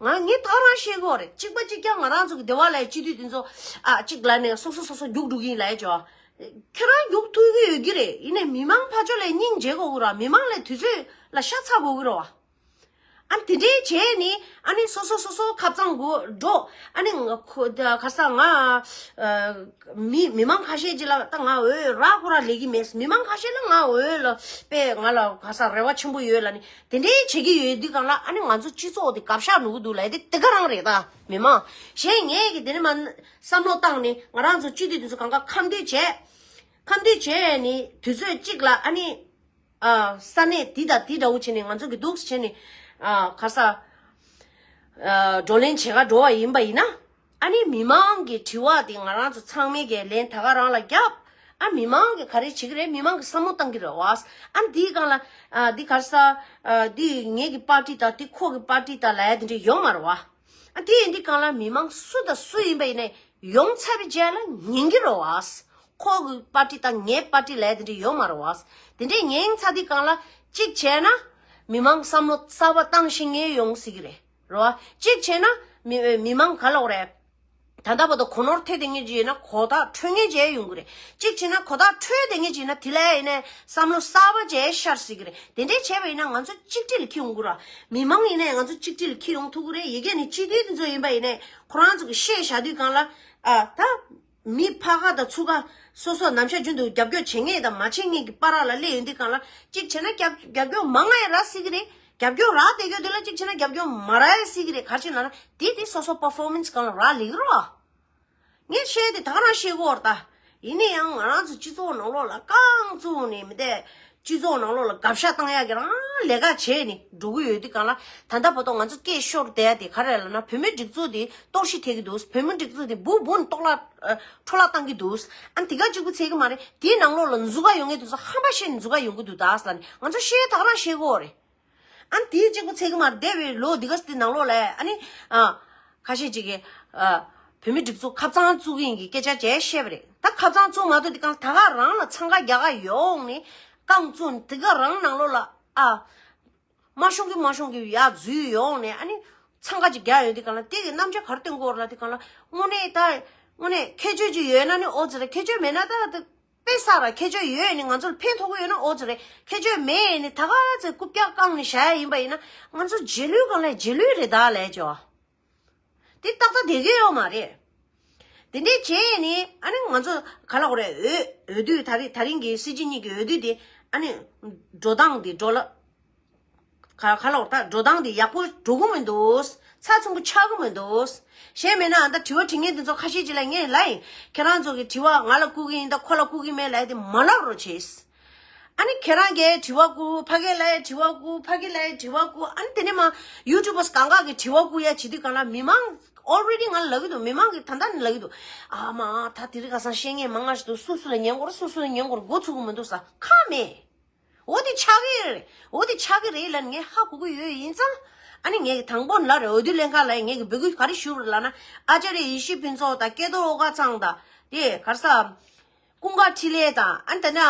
ང་ངས་ད་རང་བཤད་གི་ཡོད་རེད། གཅིག་པ་གཅིག་རྐྱང་ང་རང་ཚོ་གི་སྡེ་བ་ལ་སྤྱི་འཐུས་དེ་ཚོ་ཨ་གཅིག་ལབ་ནས་སོ་སོ་སོ་སོ་རྒྱུགས་འགྲོ་གི་ཡིན་ལབ་ཡ་ཅོ། ཁྱེད་རང་རྒྱུགས་ཐུབ་ཀྱི་ཡོད་ཀྱི་རེད། ཡིན་ནའི་མི་མང་ཕར་ཕྱོགས་ལ་སྙིང་རྗེ་དགོས་ཀྱི་རེད་བ། མི་མང་ལ་དུས་ཚོད་ལ་ཤ་ཚ་དགོས་ཀྱི་རེད་བ། ཨ་དེ་འདྲའི་བྱས་ནི་ཨ་ནི་སོ་སོ་སོ་སོ་ཁ་སང་གོ་འགྲོ། ཨ་ནི་ང་ཁོ་ད་ག་ས་ང་ཨ་མི་མི་མང་ཁ་ཤས་ཅིག་ལ་ད་ང་འོས་ར་ཁོ་ར་ལས་ཀྱི་མེད། མི་མང་ཁ་ཤས་ལ་ང་འོས་ལ་དཔེ་ང་ལ་ག་ས་རེ་བ་ཆེན་པོ་ཡོད་ལ་ནི་དེ་འདྲའི་བྱེད་ཀྱི་ཡོད་དུས་གང་ལ་ཨ་ནི་ང་ཚོ་སྤྱི་ཚོགས་དེ་གབ་ཤ་ནུ་གི་འདུག་ལ་དེ་དེ་ག་རང་རེད། ད་མི་མང་གཞན་ངས་ཀྱི་དེ་ནི་མ་བསམ་བློ་བཏང་ནི་ང་རང་ཚོ་སྤྱི་འཐུས་དེ་ཚོ་གང་ག་ཁམས་འདུས་བྱས་ཁམས་འདུས་བྱས་ནི་དུས་ཚོད་གཅིག་ལ་ཨ་ནི། ཨ་ས་གནས་འདི་དང་འདི་འདྲ་བོ་བྱས་ནས་ང་ཚོ་གི་འདུག་བྱས་ནས་ཨ་ག་ས་ཨ་བགྲོ་གླེང་བྱེད་ག་འགྲོ་བ་ཡིན་པ་ཡིན་ན། ཨ་ནི་མི་མང་གི་དྲི་བ་དེ་ང་རང་ཚོ་ཚང་མས་གི་ལན་ད་ག་རང་ལ་རྒྱབ། ཨ་མི་མང་གི་ག་རེ་བྱེད་ཀྱི་རེད། མི་མང་གི་བསམ་བློ་བཏང་གི་རེད་བ། ཨ་འདིའི་སྒང་ལ་ཨ་འདི་ག་ས་ཨ་འདི་ངེད་ཀྱི་པར་ཏི་དང་འདི་ཁོ་གི་པར་ཏི་དང་ལབ་ཡ་དེ་འདྲ་ཡོང་མ་རེད་བ། ཨ་དེ་ཡིན་དུས་གང་ལ་མི་མང་སུ་དང་སུ་ཡིན་པ་ཡིན་ནའི་ཡོང་ཚར་བའི་རྗེས་ལ་ཉན་གྱི་རེད་བ། ཁོ་གི་པར་ཏི་དང་ངའི་པར་ཏི་ལབ་དེ་འདྲ་ཡོད་མ་རེད་བ། དེ་འདྲས་ཉན་ཚར་དུས་གང་ལ་གཅིག་བྱས་ན་མི་མང་བསམ་བློ་གསར་པ་བཏང་ཤེས་མཁན་ཡོང་སྲིད་ཀྱི་རེད། རེད་བ། གཅིག་བྱས་ན་མི་མི་མང་ག་ལབ་དགོས་རེད། ད་ལྟ་བར་དུ་གོ་ནོར་ཐེབས་བསྡད་མཁན་ཅིག་ཡོད་ན་གོ་བརྡ་འཕྲོད་མཁན་ཅིག་ཡོང་གི་རེད། གཅིག་བྱས་ན་གོ་བརྡ་འཕྲོད་བསྡད་མཁན་ཅིག་ཡིན་ན་དེ་ལ་ཡིན་ནའི་བསམ་བློ་གསར་པ་ཅིག་ཤར་སྲིད་ཀྱི་རེད། དེ་འདྲས་བྱས་པ་ཡིན་ན་ང་ཚོ་གཅིག་སྒྲིལ་འཁྱེར་ཡོང་དགོས་ར། མི་མང་ཡིན་ནའི་ང་ཚོ་གཅིག་སྒྲིལ་འཁྱེར་ཡོང་ཐུབ་ཀྱི་རེད། ཡི་གེ་ནི་སྤྱི་འཐུས་དེ་ཚོ་ཡིན་པ་ཡིན་ནའི་ཁོ་རང་ཚོ་གི་བཤད་བཞག་དུས་གང་ལ་ཨ་ད་མི་ཕ་ག་དང་ཚུ་ག་སོ་སོ་ནམ་ཞག་རྒྱུན་དུ་རྒྱབ་སྐྱོར་བྱེད་མཁན་དང་མ་བྱེད་མཁན་གྱི་བར་ལ་སླེབས་ཡོང་དུས་གང་ལ་གཅིག་བྱས་ན་རྒྱབ་རྒྱབ་སྐྱོར་མང་ང་ཡང་རག་སྲིད་ཀྱི་རེད། རྒྱབ་སྐྱོར་རག་བསྡད་རྒྱུ་དེ་ལ་གཅིག་བྱས་ན་རྒྱབ་སྐྱོར་མ་རག་ཡང་སྲིད་ཀྱི་རེད། ག་རེ་བྱས་ན་ན་དེ་དེ་སོ་སོ་པར་ཕོར་མན་སི་གང་ལ་རག་ལས་ཀྱི་རེད་བ། ངས་བཤད་དེ་ད་ག་རང་བཤད་གོ་བར་ད། ཡིན་ན་ཡང་ང་རང་ཚོ་སྤྱི་ཚོགས་ནང་ལོགས་ལ་རྐང་བཙུགས་ནས་མི་དེ་སྤྱི་ཚོགས་ནང་ལོགས་ལ་དགག་བཞག་བཏང་ཡག་གི་རང་ལས་ཀ་བྱས་ནས་འགྲོ་གི་ཡོད་དུས་གང་ལ་ད་ལྟ་བར་དུ་ང་ཚོ་སྐད་ཤོར་བསྡད་ཡ་དེ་ག་རེ་ལབ་ན་བོད་མིའི་སྒྲིག་འཛུགས་དེ་གཏོར་བཤིག་ཐེབས་ཀྱི་འདུག་བོད་མིའི་སྒྲིག་འཛུགས་དེ་འབུ་འབུ་ནས་གཏོར་བརླག་ཨ་འཕྲོ་བརླག་བཏང་གི་འདུག་ཨ་ནི་དེ་ག་གཅིག་པུ་ཚད་ཀྱི་མ་རེད། དེའི་ནང་ལོགས་ལ་འཛུལ་ག་ཡོང་མཁན་དེ་ཚོ་ཧམ་པ་བཤད་ནས་འཛུལ་ག་ཡོང་གི་འདུག་ད་ཟེར་ནས་ང་ཚོ་བཤད་ཡ་ད་ག་རང་བཤད་གོ་རེད། ཨ་ནི་དེའི་གཅིག་པུ་ཚད་ཀྱི་མ་རེད། འདས་པའི་ལོ་འདི་ག་སི་དེ་ནང་ལོགས་ལ་ཨ་ནི་ཨ་ཁ་ཤས་ཅིག་གིས་ཨ་བོད་མི་སྒྲིག་འཛུགས་ཁ་བཙང་བཙུགས་ཀྱི་ཡིན་གྱི་སྐད་ཆ་བྱས་བཤད་པ་རེད། ད་ཁ་བཙང་བཙུགས་མ་ཐུབ་དེ་གང་ད་ག་རང་ལ་འཚང་ཁ་རྒྱག་ག་ཡོང་ནས་རྐང་བཙུགས་ནས་དེ་ག་རང་ནང་ལོགས་ལ་ཨ་མ་ཤོང་གི་མ་ཤོང་གི་ཡར་འཛུལ་ཡོང་ནས་ཨ་ནི་འཚང་ཁ་ཅིག་རྒྱག་ཡོང་དེ་གང་ལ་དེ་གི་རྣམ་འགྱུར་ག་རེ་སྟོན་གྱི་ཡོད་རེད་ལབ་དེ་གང་ལ་དངོས་གནས་ད་དངོས་གནས་ཁྱད་ཆོས་ཅིག་ཡོད་ན་ནི་ཨོ་ཙི་རེད། ཁྱད་ཆོས་མེད་ན་ད་ད། དཔེ་བསགས་ར་ཁྱད་ཆོས་ཡོད་ནི་ང་ཚོ་ལ་ཕན་ཐོགས་ཀྱི་ཡོད་ན་ཨོ་ཙི་རེད། ཁྱད་ཆོས་མེད་ནི་ད་ག་ཚོད་རྐུབ་བཀྱག་བཀང་ནི་བཞག་ཡ་ཡིན་པ་ཡིན་ན་ང་ཚོ་རྗེས་ལུས་གང་ལས་རྗེས་ལུས་རེད་ད་ལས་ཅོ། དེ་ཏག་ཏག་བསྡད་ཀྱི་ཡོད་མ་རེད། དེ་འདྲས་བྱས་ནི་ཨ་ནི་ང་ཚོ་ག་ལ་འོ་རེད། འོས་འོས་བསྡུ་ད་རིང་ད་རིང་གི་སྲིད་སྤྱི་གཉིས་ཀྱི་འོས་བསྡུ་དེ་ཨ་ནི་འགྲོ་སྟངས་དེ་འགྲོ་ལ། ག་ག་ལ་འོ་ད་འགྲོ་སྟངས་དེ་ཡག་པོ་འགྲོ་གི་མི་འདུག་ཚགས་ཚུད་པོ་ཆགས་ཀྱི་མི་འདུག་གཞན་མིན་ན་ཨ་ད་དྲི་བ་དྲི་མཁན་དེ་ཚོ་ཁ་ཤས་ཅིག་ལ་ངས་ལབ་ཡིན། ཁྱེད་རང་ཚོ་གི་དྲི་བ་ང་ལ་བསྐུར་གི་ཡིན་ད་ཁོ་ལ་བསྐུར་གི་མེད་ལབ་ཡ་དེ་མ་ལབ་རོགས་བྱེད། ཨ་ནི་ཁྱེད་རང་གིས་དྲི་བ་བསྐུར་ཕ་གི་ལབ་ཡ་དྲི་བ་བསྐུར་ཕ་གི་ལབ་ཡ་དྲི་བ་བསྐུར་ཨ་ནི་དེ་ནས་མ་ཡུ་ཊུབ་པར་གང་ག་གི་དྲི་བ་བསྐུར་ཡ་བྱེད་དུས་གང་ལ་མི་མང་already ང་ལ་ལབ་གི་འདུག་མི་མང་གི་ད་ལྟ་ནས་ལབ་གི་འདུག་ཨ་མ་ད་དེ་རིང་ཁ་སང་བཤད་མཁན་མང་ང་ཞིག་འདུག་སུ་སུ་ལ་ཉན་དགོས་རེད། སུ་སུ་ལ་ཉན་དགོས་རེད། མགོ་ཚོད་ཀྱི་མི་འདུག་ས་ཁ་མེད། འོ་དེ་ཆགས་ཀྱི་རེད། འོ་དེ་ཆགས་ཀྱི་རེད་ལབ་ནས་ངས་ཧ་གོ་གི་ཡོད། ཡིན་ཙང་ཨ་ནི་ངས་དང་པོ་ལ་རེ་འོས་བསྡུ་ལྷན་ཁང་ལ་ངས་ཀྱི་འབོད་སྐུལ་ག་རེ་ཞུ་རེད་ལབ་ན་ཨ་ཅཱརྱ་ཡེ་ཤེས་ཕུན་ཚོགས་དང་སྐལ་རྡོར་ཨོ་དཀར་ཚང་དང་དེ་ག་རེ་ཟ་ཀུན་དགའ་འཕྲིན་ལས་དང་ཨ་ནི་ད་ནི་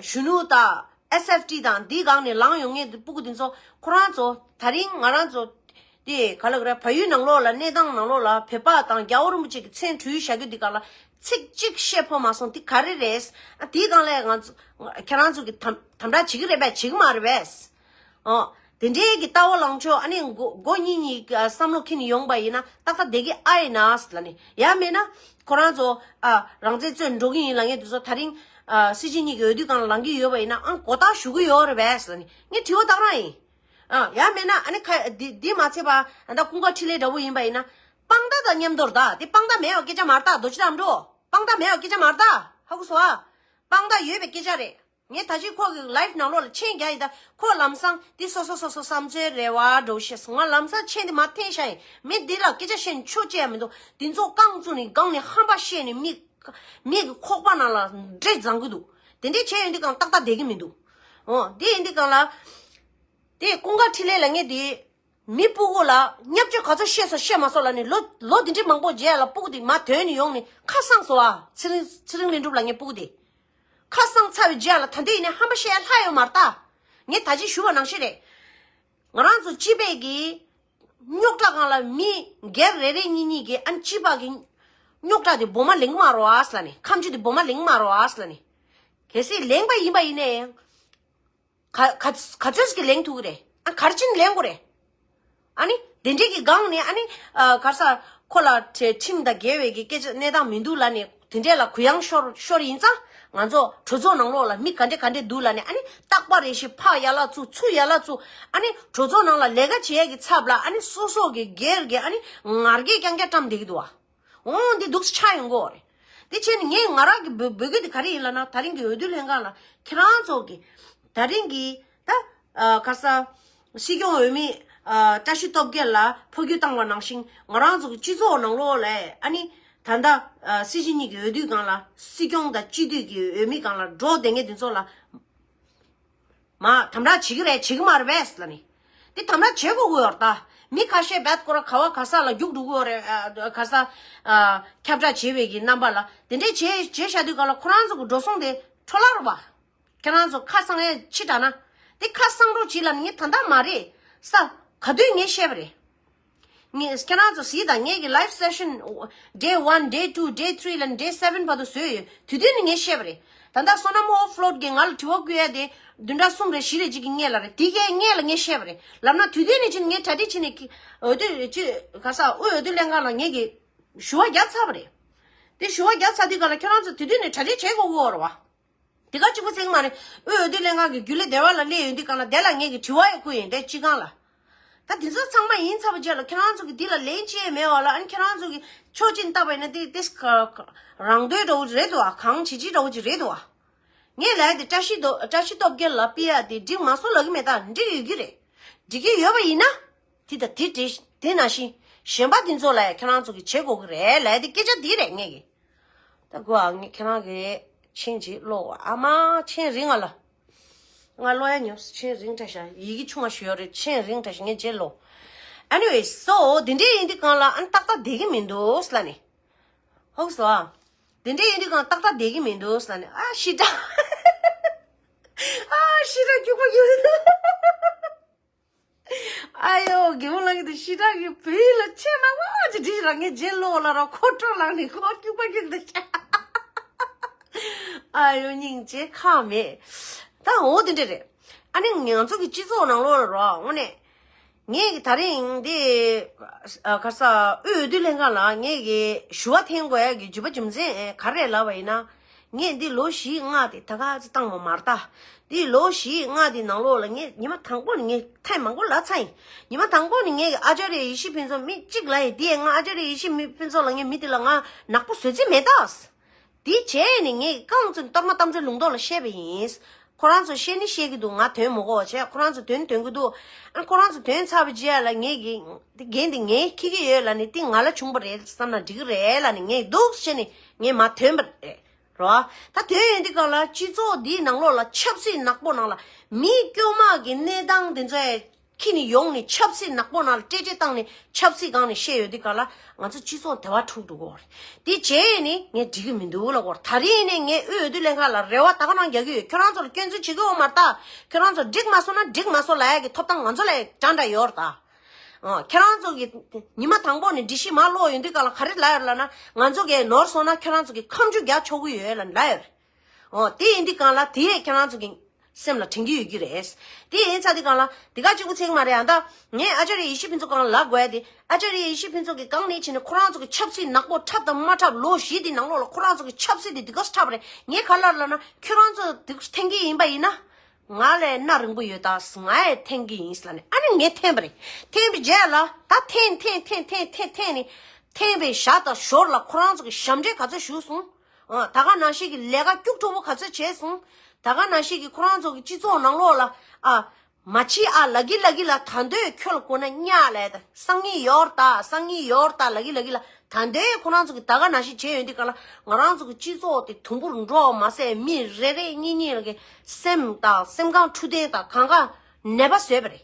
གཞོན་ནུ་དང་ཨེས་ཨེཕ་ཊི་དང་འདིའི་སྒང་ནས་ལངས་ཡོང་མཁན་དེ་སྤུ་གུ་དེ་ཚོ་ཁོ་རང་ཚོ་ད་རིང་ང་རང་ཚོ། དེ་ག་ལ་ག་རེ་བལ་ཡུལ་ནང་ལོགས་ལ་གནས་སྟངས་ནང་ལོགས་ལ་བོད་པ་དང་རྒྱལ་བ་རིན་པོ་ཆེ་གི་མཚན་བྲིས་བཞག་རྒྱུ་འདི་ག་ལ་ཚིག་གཅིག་བཤད་ཕོད་མ་སོང་། འདི་ག་རེ་རེད། ཨ་དེའི་སྒང་ལ་ང་ཚོ་ཁྱེད་རང་ཚོ་གི་དམ་དམ་དྲག་བྱེད་ཀྱི་རེད་པས་བྱེད་ཀྱི་མ་རེད་པས། ཨོ། དེ་འདྲའི་གི་ལྟ་བ་ལངས་ཕྱོགས་ཨ་ནི་མགོ་མགོ་གཉིས་གཉིས་ཀྱི་བསམ་བློ་འཁྱེར་ནས་ཡོང་པ་ཡིན་ན་ཏག་ཏག་བསྡད་ཀྱི་ཨ་ཡིན་ན་ལ་ནི་ཡང་མེད་ན་ཁོ་རང་ཚོ་ཨ་རང་བཙན་རྩོད་འགྲོ་གི་ཡིན་ལབ་མཁན་དེ་ཚོ་ད་རིང་ཨ་སྲིད་སྤྱི་གཉིས་ཀྱི་འོས་བསྡུ་སྒང་ལ་ལངས་ཀྱི་ཡོད་པ་ཡིན་ན་ཨང་གོ་རྟགས་ཞུ་གི་ཡོད་རེད་པས་ལ་ནི་ངས་དྲི་བ་བཏང་རང་ཡིན། ཨ་ཡང་མེད་ན་ཨ་ནི་ཁ་འདི་འདི་མ་ཚད་པ་ཨ་ད་ཀུན་དགའ་འཕྲིན་ལས་འདྲ་བོ་ཡིན་པ་ཡིན་ན་དཔང་རྟགས་དང་མཉམ་དུ་རེད་ད། དེ་དཔང་རྟགས་མེད་པ་སྐད་ཆ་མ་རེད་ད། རྡོ་རྗེ་ལམ་འགྲོ་དཔང་རྟགས་མེད་པ་སྐད་ཆ་མ་རེད་ད། ཧ་གོ་སོང་ཨ། དཔང་རྟགས་ཡོད་པའི་སྐད་ཆ་རེད། ངས་ད་ཅི་ཁོ་གི་ལའིབ་ནང་ལོགས་ལ་མཆན་རྒྱག་ཡིན་ད། ཁོ་ལམ་སང་འདི་སོ་སོ་སོ་སོ་བསམ་ཚུལ་རེད་བ་འགྲོ་ཤེས་སོང་། ང་ལམ་སང་མཆན་འདི་མ་འཐེན་ཤ་ཡིན། མི་འདི་ལ་སྐད་ཆ་བཤད་ནས་ཆོ་བཅད་ཡ་མི་འདུག་འདི་ཚོ་རྐང་བཙུགས་ནས་སྒང་ནས་ཧམ་པ་བཤད་ནས་མི་མི་གི་ཁོག་པ་ནང་ལ་འདྲེ་འཛིང་གི་འདུག་དེ་འདྲས་བྱས་ཡོང་དུས་གང་ཏག་ཏག་བསྡད་ཀྱི་མི་འདུག་འོ་དེ་ཡིན་དུས་གང་ལ། དེ་ཀུན་དགའ་འཕྲིན་ལས་ལབ་མཁན་དེ་མི་སྤུ་གུ་ལ་བརྙས་བཅོས་ག་ཚོད་བཤད་སོང་བཤད་མ་སོང་ལབ་ནས་ལོ་ལོ་འདི་འདྲའི་མང་པོ་རྗེས་ལ་སྤུ་གུ་དེ་མར་ཐོན་ནས་ཡོང་ནས་ཁ་སངས་སོང་ཨ། ཚེ་རིང་ཚེ་རིང་ལྷུན་གྲུབ་ལབ་མཁན་སྤུ་གུ་དེ་ཁ་སངས་ཚར་བའི་རྗེས་ལ་ད་འདི་ཡིན་ནས་ཧམ་པ་བཤད་ཡ་ལྷག་ཡོད་མ་རེད་ད། ངས་ད་ཅི་ཞུ་བ་ནང་བཞིན་རེད། ང་རང་ཚོ་སྤྱི་པའི་གི་རྙོག་དྲ་སྒང་ལ་མི་སྒེར་རེ་རེ་གཉིས་གཉིས་ཀྱིས་ཨ་ནི་སྤྱི་པ་གི་རྙོག་དྲ་དེ་སྦོ་མ་ལེན་གི་མ་རེད་ཨ་ལབ་ནས། ཁ་མཆུ་དེ་སྦོ་མ་ལེན་གི་མ་རེད་ཨ་ལབ་ནས། གལ་སྲིད་ལེན་པ་ཡིན་པ་ཡིན་ནའི་ཡང་། ག་ག་ག་ཚོད་ཀྱི་ལེན་ཐུབ་ཀྱི་རེད། ཨ་ག་རེ་བྱས་ནས་ལེན་དགོས་རེད། ཨ་ནི་དེ་འདྲས་ཀྱི་སྒང་ནས་ཨ་ནི་ཨ་ག་ས་ཁོ་ལ་ཁྲི་ཁྲིམས་དང་འགལ་བའི་གི་སྐད་ཆ་གནས་སྟངས་མི་འདུག་ལབ་ནས་དེ་འདྲས་ལ་གུ་ཡངས་ཤོར་ཤོར་ཡིན་ཙང་། ང་ཚོ་གྲོས་ཚོགས་ནང་ལོགས་ལ་མི་ག་འདྲས་ག་འདྲས་འདུག་ལབ་ནས། ཨ་ནི་རྟག་པ་རེ་བཞིན་ཕར་ཡར་ལ་བཙུགས་ཚུར་ཡར་ལ་བཙུགས། ཨ་ནི་གྲོས་ཚོགས་ནང་ལ་ལས་ཀ་བྱེད་ཡས་ཀྱི་ཚབ་ལ་ཨ་ནི་སོ་སོ་གི་སྒེར་གྱི་ཨ་ནི་ངར་སྐད་རྐྱང་རྐྱང་བཀྲམ་བསྡད་ཀྱི་འདུག་བ། འོང་འདི་འདུག་ཆགས་ཡོང་གི་ཡོད་རེད། དེ་བྱས་ནས་ངས་ང་རང་གི་འབོད་འབོད་སྐུལ་དེ་ག་རེ་ཡིན་ལབ་ན། ད་རིང་གི་འོས་བསྡུ་ལྷན་ཁང་ལ་ཁྱེད་རང་ཚོ་གི་ད་རིང་གི་ད་ཨ་ག་ས་སྲིད་སྐྱོང་འོས་མི་ཨ་བཀྲ་ཤིས་སྟོབས་རྒྱལ་ལ་འཕོ་འགྱུར་བཏང་བ་ནང་བཞིན། ང་རང་ཚོ་གི་སྤྱི་ཚོགས་ནང་ལོགས་ལ་ཨ་ནི་ད་ལྟ་ཨ་སྲིད་སྤྱི་གཉིས་ཀྱི་འོས་བསྡུ་སྒང་ལ་སྲིད་སྐྱོང་དང་སྤྱི་འཐུས་ཀྱི་འོས་མི་སྒང་ལ་འགྲོ་བསྡད་མཁན་དེ་ཚོ་ལ་མ་དམ་དྲག་བྱེད་ཀྱི་རེད། བྱེད་ཀྱི་མ་རེད་པས་ལབ་ནི། དེ་དམ་དྲག་བྱེད་དགོས་ཀྱི་ཡོད་རེད་ད། མི་ཁ་ཤས་བད་སྐོར་ག་བ་ག་ས་ལ་རྒྱུག་འགྲོ་གི་ཡོད་རེད། ཨ་ག་ས་ཨ་ཁྱབ་བསྒྲགས་བྱེད་པའི་གི་རྣམ་པ་ལ་དེ་འདྲས་བྱེད་བྱེད་བཞག་དུས་ག་ལ་ཁོ་རང་ཚོ་གི་འགྲོ་སོང་དེ་འཕྲོ་བརླག་རེད་པ། ཁྱེད་རང་ཚོ་ཁ་གསང་ཡས་ཕྱི་དྲགས་ན། དེ་ཁ་གསང་རོགས་བྱེད་ལབ་ནི། ངས་ད་ལྟ་མ་རེད་ས། ག་དུས་ངས་བཤད་པ་རེད། ངས་ཁྱེད་རང་ཚོ་གཟིགས་དང་། ངས་ཀྱི་live session day one, day two, day three ལ་day seven བར་དུ་བཟོས་ཡོད། དུས་དུས་ནས་ངས་བཤད་པ་རེད། ད་ལྟ་བསོད་ནམས་ཨོ་ཕ་ལོ་ཌི་གིས་ང་ལ་དྲི་བ་བཀོད་ཡ་དེ་བདུན་ཕྲག་གསུམ་རེ་བཞི་རེ་གཅིག་གི་སྔོན་ལ་རེད། དེ་གའི་སྔོན་ལ་ངས་བཤད་པ་རེད། ལབ་ན་དུས་དུས་ནས་ཕྱིན་ངས་གྲ་སྒྲིག་བྱས་ནས་ཀྱི་འོས་བསྡུ་ཅི་ག་ས་དབུས་འོས་བསྡུ་ལྷན་ཁང་ལ་ངས་ཀྱི་ཞུ་བ་བརྒྱབ་ཚར་བ་རེད། དེ་ཞུ་བ་བརྒྱབ་ཚར་དུས་ག་ལ་ཁྱེད་རང་ཚོ་དུས་དུས་ནས་གྲ་སྒྲིག་བྱེད་དགོས་ཀྱི་ཡོད་རེད་པ། དེ་ག་གཅིག་པུ་ཚིག་མ་རེད། དབུས་འོས་བསྡུ་ལྷན་ཁང་གི་རྒྱུན་ལས་སྡེ་བ་ལ་སླེབས་ཡོང་དུས་གང་ལ་དེ་ལ་ངས་ཀྱི་དྲི་བ་ཡང་བསྐུར་ཡིན། དེ་སྤྱི་ཁང་ལ། ད་དེ་ཚོ་ཚང་མ་ཡིན་ཚར་བ་རྗེས་ལ་ཁྱེད་རང་ཚོ་གི་འདི་ལ་ལན་ཅི་ཡང་མེད་པ་ལ། ཨ་ནི་ཁྱེད་རང་ཚོ་གི་ཕྱོགས་གཅིག་ནས་བལྟས་པ་ཡིན་ན་དེ་དེ་རང་འདོད་འདྲ་བོ་རེད་འདུག་ཨ། གང་བྱེད་ཅི་འདྲ་བོ་ཅིག་རེད་འདུག་ཨ། ངས་ལབ་ཡ་དེ་བཀྲ་ཤིས་སྟོབས་བཀྲ་ཤིས་སྟོབས་རྒྱལ་ལ་ཕུད་ཡ་དེ་འགྲིག་མ་སོང་ལབ་ཀྱི་མེད། ད་འགྲིག་ཡོད་ཀྱི་རེད། འགྲིག་གི་ཡོད་པ་ཡིན་ན། དེ་ད་དེ་དེ་དེ་ནང་བཞིན་གཞན་པ་དེ་ཚོ་ལ་ཡང་ཁྱེད་རང་ཚོ་གི་བྱེད་དགོས་ཀྱི་རེད་ལབ་ཡ་དེ་སྐད་ཆ་འདི་རེད་ངས་ཀྱི། ད་གོ་ཨ། ངས་ཁྱེད་རང་གི་མཆན་ཅིག་ཀློག་ཨ། མ་མཆན་རིང་ང་ལ། ང་ཀློག་ཡ་ཉོབ། མཆན་རིང་དྲགས་ཤག་ཡི་གེ་ཆུང་བ་ཞིག་ཡོད་རེད། མཆན་རིང་དྲགས་ཤག་ངས་རྗེས་ཀློག Anyway, so དེ་འདྲས་ཡིན་དུས་གང་ལ་ཨ་ནི་ཏག་ཏག་བསྡད་ཀྱི་མི་འདུག་ལབ་ནས། ཧོག་སོ་ཨ། དེ་འདྲས་ཡིན་དུས་གང་ཏག་ཏག་བསྡད་ཀྱི་མི་འདུག་ལབ་ནས། ཨ་ཤི་དྲགས། ཨ་ཤི་དྲགས་སྐྱུག་པ་སྐྱུག་འདུག་ཨ་ཡོ། རྒན་མོ་ལགས་ཀྱི་དེ་ཤི་དྲགས་ཀྱི་བོད་ཡིག་ལ་ཆེ་ན་བ་ཅི་འདྲི་ཞིག་ལ་ངས་རྗེས་ཀློག་ལ་ར་ཁོ་སྤྲོ་ལངས་ནས་ཁོ་སྐྱུག་པ་སྐྱུག་འདུག་ཨ་ཡོ་སྙིང་རྗེ་ཁག་མེད། ད་འོ་དེ་འདྲ་རེད། ཨ་ནི་ང་ཚོ་གི་སྤྱི་ཚོགས་ནང་ལོགས་ལ་ར་དངོས་གནས། ངས་ཀྱི་ད་རིང་འདི་ཨ་ག་ས་དབུས་འོས་བསྡུ་ལྷན་ཁང་ལ་ངས་ཀྱི་ཞུ་བ་འཐེན་དགོས་ཡ་གི་རྒྱུ་བ་རྒྱུ་མཚན་ག་རེ་ལབ་པ་ཡིན་ན། ངས་འདི་ལོ་བཞི་ལྔ་དེ་ད་ག་ཚོད་བཏང་བ་མ་རེད་ད། འདི་ལོ་བཞི་ལྔ་དེ་ནང་ལོགས་ལ་ངས་ཉི་མ་དང་པོ་ནས་ངས་ཐེངས་མང་པོ་ལབ་ཚར་ཡིན། ཉི་མ་དང་པོ་ནས་ངས་ཀྱི་ཨ་ཅཱརྱ་ཡེ་ཤེས་ཕུན་ཚོགས་མི་གཅིག་ལབ་ཡིན། དེ་ཡང་ང་ཨ་ཅཱརྱ་ཡེ་ཤེས་མི་ཕུན་ཚོགས་ལ་ངས་མི་དེ་ལ་ང་ནག་པོ་བཟོ་རྩིས་མེད་ད། དེ་བྱས་ནས་ངས་རྐང་ཚོད་གཏོར་མ་གཏམ་ཚོད་ལུང་རྟོགས་ལ་བཤད་པ་ཡིན། ཁོ་རང་ཚོ་བཤད་ནི་བཤད་ཀྱི་འདུག་ང་དོན་མི་གོ་བ་བྱས། ཁོ་རང་ཚོ་དོན་དོན་གྱི་འདུག་ཨ་ཁོ་རང་ཚོ་དོན་ཚར་བ་རྗེས་ལ་ངས་ཀྱི་འདི་འགན་འདི་ངས་འཁྱེར་གྱི་ཡོད་ལབ་ནས། འདི་ང་ལ་བྱུང་བ་རེད་བསམ་ན་འགྲིག་གི་རེད་ལབ་ནས་ངས་འདུག་བྱས་ནས་ངས་མར་ཐོན་པ་རེད་རོ། ད་དོན་ཡོད་འདི་གང་ལ་སྤྱི་ཚོགས་འདིའི་ནང་ལོགས་ལ་ཆབ་སྲིད་ནག་པོ་ནང་ལ་མི་དཀྱུས་མ་གི་གནས་སྟངས་འདི་ཚོ་ཁྱེར་ནས་ཡོང་ནས་ཆབ་སྲིད་ནག་པོ་ནང་ལ་སྤྲེལ་སྤྲེལ་བཏང་ནས་ཆབ་སྲིད་སྒང་ནས་བཤད་ཡོད་དུས་ག་ལ་ང་ཚོ་སྤྱི་ཚོགས་དེ་བ་འཁྲུག་འགྲོ་གི་རེད། དེ་བྱས་ནས་ངས་འགྲིག་གི་མི་འདུག་ལབ་གོ། ད་རིང་ནས་ངས་དབུས་འོས་བསྡུ་ལྷན་ཁང་ལ་རེ་བ་ད་ག་རང་རྒྱག་གི་ཡོད། ཁྱོད་རང་ཚོ་ལ་སྐྱོན་འཛུགས་བྱེད་ཀྱི་ཡོད་མ་རེད་ད། ཁྱོད་རང་ཚོ་འགྲིག་མ་སོང་ན་འགྲིག་མ་སོང་ལབ་ཡ་གི་ཐོབ་ཐང་ང་ཚོ་ལ་འདྲ་འདྲ་ཡོད་རེད་ད། ཨོ། ཁྱེད་རང་ཚོ་གི་ཉི་མ་དང་པོ་ནས་སྒྲིག་གཞི་མར་ཀློག་ཡོང་དུས་ག་ལ་ག་རེ་ལབ་ཡོད་ལབ་ན། ང་ཚོ་གས་ནོར་སོང་ན་ཁྱེད་རང་ཚོ་གི་ཁ་མཆུ་རྒྱག་ཆོག་གི་ཡོད་ལབ་ལབ་ཡོད་རེད། ཨོ། དེ་ཡིན་དུས་གང་ལ་དེ་ཁྱེད་རང་ཚོ་གི་སེམས་ལ་དྲན་གྱི་ཡོད་ཀྱི་རེད། དེ་ཡིན་ཚར་དུས་གང་ལ་དེ་ག་གཅིག་པུ་ཚིག་མ་རེད། ཨ་ད་ངས་ཨ་ཅཱརྱ་ཡེ་ཤེས་ཕུན་ཚོགས་སྒང་ལ་ལབ་དགོས་ཡ་དེ། ཨ་ཅཱརྱ་ཡེ་ཤེས་ཕུན་ཚོགས་ཀྱི་སྒང་ནས་བྱས་ནས་ཁོ་རང་ཚོ་གི་ཆབ་སྲིད་ནག་པོ་འཁྲབ་དང་མ་འཁྲབ་ལོ་བཞི་དེ་ནང་ལོགས་ལ་ཁོ་རང་ཚོ་གི་ཆབ་སྲིད་དེ་དེ་ག་འཁྲབ་པ་རེད། ངས་ག་ལ་ལབ་ན་ཁྱོད་རང་ཚོ་དེ་འཐེན་གྱི་ཡིན་པ་ཡིན་ན། ང་ལས་སྣ་རིང་པོ་ཡོད་ད། ང་ཡང་འཐེན་གྱི་ཡིན་ལབ་ནས་ཨ་ནི་ངས་འཐེན་པ་རེད། འཐེན་པའི་རྗེས་ལ་ད་འཐེན་འཐེན་འཐེན་འཐེན་འཐེན་འཐེན་ནས་འཐེན་པའི་ཞག་དང་ཞོར་ལ་ཁོ་རང་ཚོ་གི་ཞབས་འདྲེན་ག་ཚོད་ཞུས་སོང་། ཨ། ད་ག་ནང་བཞིན་གྱི་ལས་ཀ་སྐྱུག་བྲོ་བོ་ག་ཚོད་བྱས་སོང་། ད་ག་ནང་བཞིན་གྱི་ཁོ་རང་ཚོ་གི་སྤྱི་ཚོགས་ནང་ལོགས་ལ། ཨ། མ་ཕྱི་ཨ་ལ་གི་ལ་གི་ལ་ད་འདོད་ཁྱོད་ལ་གོ་ན་གཉའ་ལས་ད་སང་ཉིན་ཡོར་ད་སང་ཉིན་ཡོར་ད་ལ་གི་ལ་གི་ལ་ད་འདོད་ཁོ་རང་ཚོ་གི་ད་ག་ནང་བཞིན་བྱས་ཡོང་དུས་ག་ལ་ང་རང་ཚོ་གི་སྤྱི་ཚོགས་དེ་དུམ་བུར་འགྲོ་བ་མ་ཟད་མི་རེ་རེ་གཉིས་གཉིས་ལ་གི་སེམས་དང་སེམས་ཁམས་འཁྲུག་ལྡན་དང་གང་ག་ནད་པ་བཟོས་པ་རེད།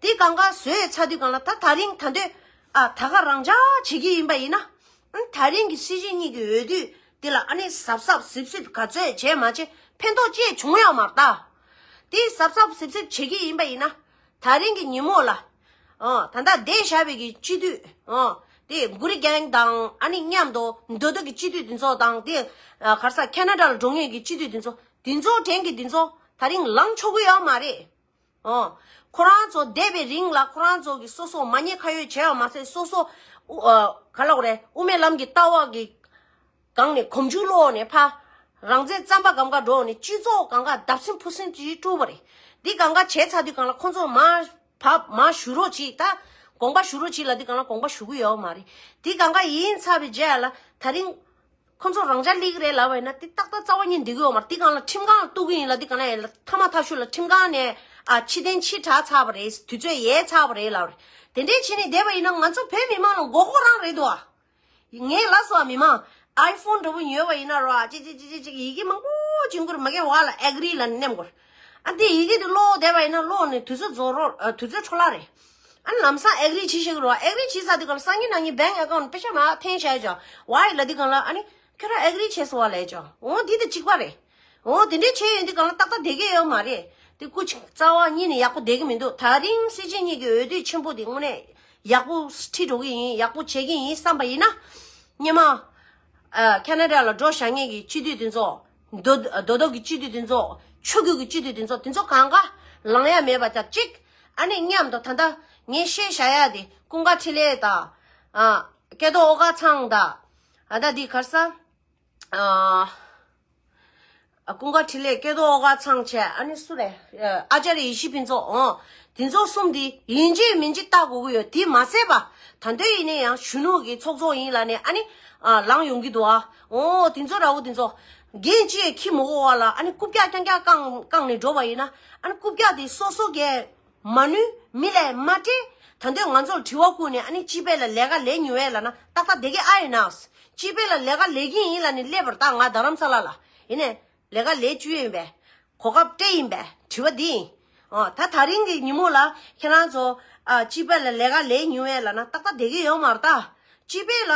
དེ་གང་ག་བཟོས་ཚར་དུས་ག་ལ་ད་ད་རིང་ད་འདོད་ཨ་ད་ག་རང་འཇགས་བྱེད་ཀྱི་ཡིན་པ་ཡིན་ན། ཨ་ནི་ད་རིང་གི་སྲིད་སྤྱི་གཉིས་ཀྱི་འོས་བསྡུ་དེ་ལ་ཨ་ནི་གཟབ་གཟབ་གཟིབ་གཟིབ་ག་ཚོད་བྱས་མ་བྱས་ཕན་ཐོགས་ཅི་བྱུང་ཡོད་མ་རེད་ད། དེ་གཟབ་གཟབ་གཟིབ་གཟིབ་བྱེད་ཀྱི་ཡིན་པ་ཡིན་ན། ད་རིང་གི་ཉིན་མོ་ལ། ཨོ། ད་ལྟ་བསྡད་བཞག་པའི་གི་སྤྱི་འཐུས། ཨོ། དེ་གུ་རི་གེང་དང་ཨ་ནི་མཉམ་དུ་མདོ་སྟོད་ཀྱི་སྤྱི་འཐུས་དེ་ཚོ་དང་དེ། ཨ། ག་རེ་ཟ། ཁེ་ན་ཌ་ལ་འགྲོ་མཁན་གྱི་སྤྱི་འཐུས་དེ་ཚོ་དེ་ཚོ་དྲན་གྱི་དེ་ཚོ་ད་རིང་ལངས་ཆོག་གི་ཡོད་མ་རེད། ཨོ། ཁོ་རང་ཚོ་འདས་པའི་རིང་ལ་ཁོ་རང་ཚོ་གི་སོ་སོ་མ་ཉེས་ཁ་གཡོགས་བྱས་པ་མ་ཟད། སོ་སོ་ཨ་ག་ལབ་དགོས་རེད། དབུ་མའི་ལམ་གྱི་ལྟ་བ་གི་སྒང་ནས་གོམ་རྒྱུ་སློག་ནས་ཕ་རང་བཙན་རྩམ་པ་སྒམ་ག་འགྲོ་ནས་སྤྱི་ཚོགས་སྒང་ག་བརྡབ་གསིག་ཕུབ་གསིག་ཅིག་བསྐྲུན་པ་རེད། འདི་སྒང་ག་བྱས་ཚར་དུས་སྒང་ལ་ཁོ་ཚོ་མ་བབ་མ་ཞུ་རོགས་གྱིས། ད་དགོངས་པ་ཞུ་རོགས་གྱིས་ལབ་དུས་སྒང་ལ་དགོངས་པ་ཞུ་གི་ཡོད་མ་རེད། འདི་སྒང་ག་ཡིན་ཚར་བའི་རྗེས་ལ་ད་རིང་ཁོ་ཚོ་རང་འཇགས་སླེབས་ཀྱི་རེད་ལབ་པ་ཡིན་ན་དེ་ཏག་ཏག་རྩ་བ་ཉིད་འགྲིག་གི་ཡོད་མ་རེད། དེ་སྒང་ལ་ཁྲིམས་ཁང་གཏུག་གི་ཡིན་ལབ་དུས་སྒང་ལ་ཡ་ལ་མཐའ་མ་ཐག་ཆོད་ལ་ཁྲིམས་ཁང་ནས་ཨ་ཕྱིར་འཐེན་ཕྱིར་དྲགས་ཚར་བ་རེད། དུས་ཚོད་ཡལ་ཚར་བ་རེད་ལབ་རེད། དེ་འདྲས་བྱས་ནས་བསྡད་པ་ཡིན་ན་ང་ཚོ་བོད་མི་མང་ལ་མགོ་སྐོར་རང་རེད་འདུག་ཨ། ངས་ལབ་སོང་བ། མི་མང་ཨའི་ཕོན་འདྲ་པོ་ཉོས་པ་ཡིན་ན་རོ་ཨ་ཅིག་ཅིག་ཅིག་ཅིག་ཅིག་ཡི་གེ་མང་པོ་བྱིན་དགོས་རེད། མ་གི་བ་ལ་ཨེག་རི་ལ་ནེམ་དགོས་རེད། ཨ་འདི་ཡི་གེ་འདི་ཀློག་བསྡད་པ་ཡིན་ན་ཀློག་ནས་དུས་ཚོད་རྫོགས་རོགས་ཨ་དུས་ཚོད་འཕྲོ་བརླག་རེད། ཨ་ནི་ལམ་སང་ཨེག་རི་བྱེད་ཤེས་ཀྱི་རེད་བ། ཨེག་རི་བྱེད་ཚར་དུས་སྒང་ལ་སང་ཉིན་གནངས་ཉིན་བེང་ཨེ་ཀའུན་པེ་ཤ་མ་འཐེན་བཞག་ཡོད་ཅག་བ་ཡི་ལ་དུས་སྒང་ལ་ཨ་ནི་ཁྱོད་རང་ཨེག་རི་བྱས་སོང་བ་ལས་ཅག་འོ་འདི་དང་གཅིག་པ་རེད། འོ་དེ་འདྲས་བྱས་ཡོང་དུས་སྒང་ལ་ཏག་ཏག་བསྡད་ཀྱི་ཡོད་མ་རེད། དེ་སྐུ་མཁྱེན་རྩ་བ་ཉིད་ནས་ཡག་པོ་བསྡད་ཀྱི་མི་འདུག་ད་རིང་སྲིད་སྤྱི་གཉིས་ཀྱི་འོས་བསྡུ་ཆེན་པོ་དེ་དངོས་གནས་ཡག་པོ་ཁྲིད་འགྲོ་གི་ཡིན། ཡག་པོ་བྱེད་ཀྱི་ཡིན་བསམ་པ་ཡིན་ན། སྔོན་མ་ཨ་ཁ་ན་ཌ་ལ་འགྲོ་བཞག་མཁན་གྱི་སྤྱི་འཐུས་དེ་ཚོ། མདོ་མདོ་སྟོད་ཀྱི་སྤྱི་འཐུས་དེ་ཚོ། ཆོས་བརྒྱུད་ཀྱི་སྤྱི་འཐུས་དེ་ཚོ། དེ་ཚོ་གང་ག་ལངས་ཡ་མེད་པ་ཆ་གཅིག་ཨ་ནི་མཉམ་དུ་ད་ལྟ་ངས་བཤད་བཞག་ཡ་དེ་ཀུན་དགའ་འཕྲིན་ལས་དང་། ཨ་སྐལ་རྡོར་ཨོ་དཀར་ཚང་དང་། ཨ་ད་འདི་ག་རེ་ཟ། ཨ་ཀུན་དགའ་འཕྲིན་ལས། སྐལ་རྡོར་ཨོ་དཀར་ཚང་བྱས། ཨ་ནི་སུ་རེད། ཨ་ཨ་ཅཱརྱ་ཡེ་ཤེས་ཕུན་ཚོགས། འོ་དེ་ཚོ་གསུམ་དེ་ཡིན་གཅིག་མིན་གཅིག་བལྟ་དགོས་ཀྱི་ཡོད། དེ་མ་ཟད་པ་ད་དུང་ཡིན་ན་ཡང་གཞོན་ནུ་གི་ཚོགས་གཙོ་ཡིན་ལབ་ནས་ཨ་ནི་ཨ་ལངས་ཡོང་གི་འདུག་ཨ། འོ་དེ་ཚོ་འདྲ་པོ་དེ་ཚོ་འགན་ཅིག་འཁྱེར་མི་དགོས་པ་ལ་ཨ་ནི་རྐུབ་བཀྱག་རྐྱང་རྐྱང་བཀང་བཀང་ནས་འགྲོ་བ་ཡིན་ན། ཨ་ནི་རྐུབ་བཀྱག་དེ་སོ་སོ་གས་མ་ནུས། མི་ལས་མ་སྤྲད། ད་དུང་ང་ཚོར་དྲི་བ་བསྐུར་ནས་ཨ་ནི་སྤྱི་པའི་ལ་ལས་ཀ་ལས་མྱོང་བས་ལབ་ན་ཏག་ཏག་བསྡད་ཀྱི་ཨ་ཡིན་ན། སྤྱི་པའི་ལ་ལས་ཀ་ལས་ཀྱི་ཡིན་ལབ་ནས་སླེབས་པ་རེད། ད་ང་རྡ་རམ་ས་ལ་ལ་ཡིན་ནས་ལས་ཀ་ལས་བཅུག་ཡིན་པས། གོ་སྐབས་སྤྲད་ཡིན་པས། དྲི་བ་འདི་ཡིན། ཨོ་ད་ད་རིང་གི་ཉིན་མོ་ལ་ཁྱེད་རང་ཚོ་ཨ་སྤྱི་པའི་ལ་ལས་ཀ་ལས་མྱོང་བས་ལབ་ན་ཏག་ཏག་བསྡད་ཀྱི་ཡོད་མ་རེད་ད། སྤྱི་པའི་ལ་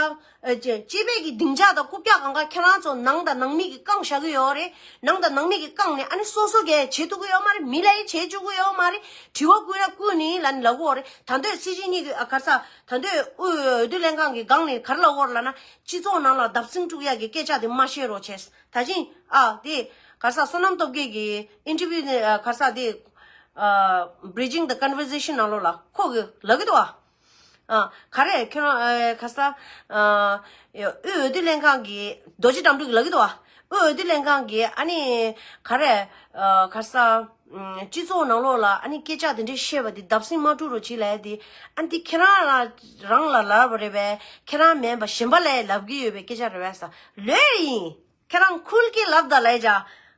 ཨ་ཅེ་སྤྱི་པའི་གི་སྡིངས་ཆ་དང་རྐུབ་བཀྱག་གང་ག་ཁྱེད་རང་ཚོ་ནང་དང་ནང་མི་གིས་བཀང་བཞག་གི་ཡོད་རེད། ནང་དང་ནང་མི་གིས་བཀང་ནས་ཨ་ནི་སོ་སོ་གས་བྱེད་ཐུབ་ཀྱི་ཡོད་མ་རེད། མི་ལ་ཡིས་བྱེད་བཅུག་གི་ཡོད་མ་རེད། དྲི་བ་བསྐུར་ན་བསྐུར་ནི་ལབ་ནས་ལབ་གི་ཡོད་རེད། ད་འདོད་སྲིད་སྤྱི་གཉིས་ཀྱི་ཨ་ག་རེ་ཟ། ད་འདོད་དབུས་འོས་བསྡུ་ལྷན་ཁང་གི་སྒང་ནས་ག་རེ་ལབ་ཡོད་རེད་ལབ་ན། སྤྱི་ཚོགས་ནང་ལ་བརྡབ་གསིག་སྤྲོད་ཡག་གི་སྐད་ཆ་དེ་མ་བཤད་རོགས་བྱས། ད་ཅིང་ཨ་དེ་ག་རེ་ཟ། བསོད་ནམས་སྟོབས་རྒྱལ་གྱི་ཨིན་ཊར་བིའུ་ནས་ཨ་ག་རེ་ཟ་དེ་ཨ་Bridging the Conversation ནང་ལོགས་ལ་ཁོ་གིས་ལབ་ཀྱི་འདུག་ཨ། ཨ་ག་རེ་ཁྱོད་རང་ཨ་ག་རེ་ཟ། ཨ་དབུས་འོས་བསྡུ་ལྷན་ཁང་གི་རྡོ་རྗེ་དགྲ་འདུལ་གྱིས་ལབ་ཀྱི་འདུག་ཨ། དབུས་འོས་བསྡུ་ལྷན་ཁང་གིས་ཨ་ནི་ག་རེ་ཨ་ག་རེ་ཟ། ཨ་སྤྱི་ཚོགས་ནང་ལོགས་ལ་ཨ་ནི་སྐད་ཆ་དེ་འདྲས་བཤད་པ་དེ་བརྡབ་གསིག་མ་སྤྲོད་རོགས་བྱེད་ལབ་ཡ་དེ། ཨ་ནི་དེ་ཁྱེད་རང་ལ་རང་ལ་ལབ་པ་རེད་པས། ཁྱེད་རང་མིན་པ་གཞན་པ་ལ་ལབ་ཀྱི་ཡོད་པའི་སྐད་ཆ་རེད་པས་ཟེར། ལོས་ཡིན། ཁྱེད་རང་ཁུལ་གྱིས་ལབ་ད་ལབ་ཡ་ཅག་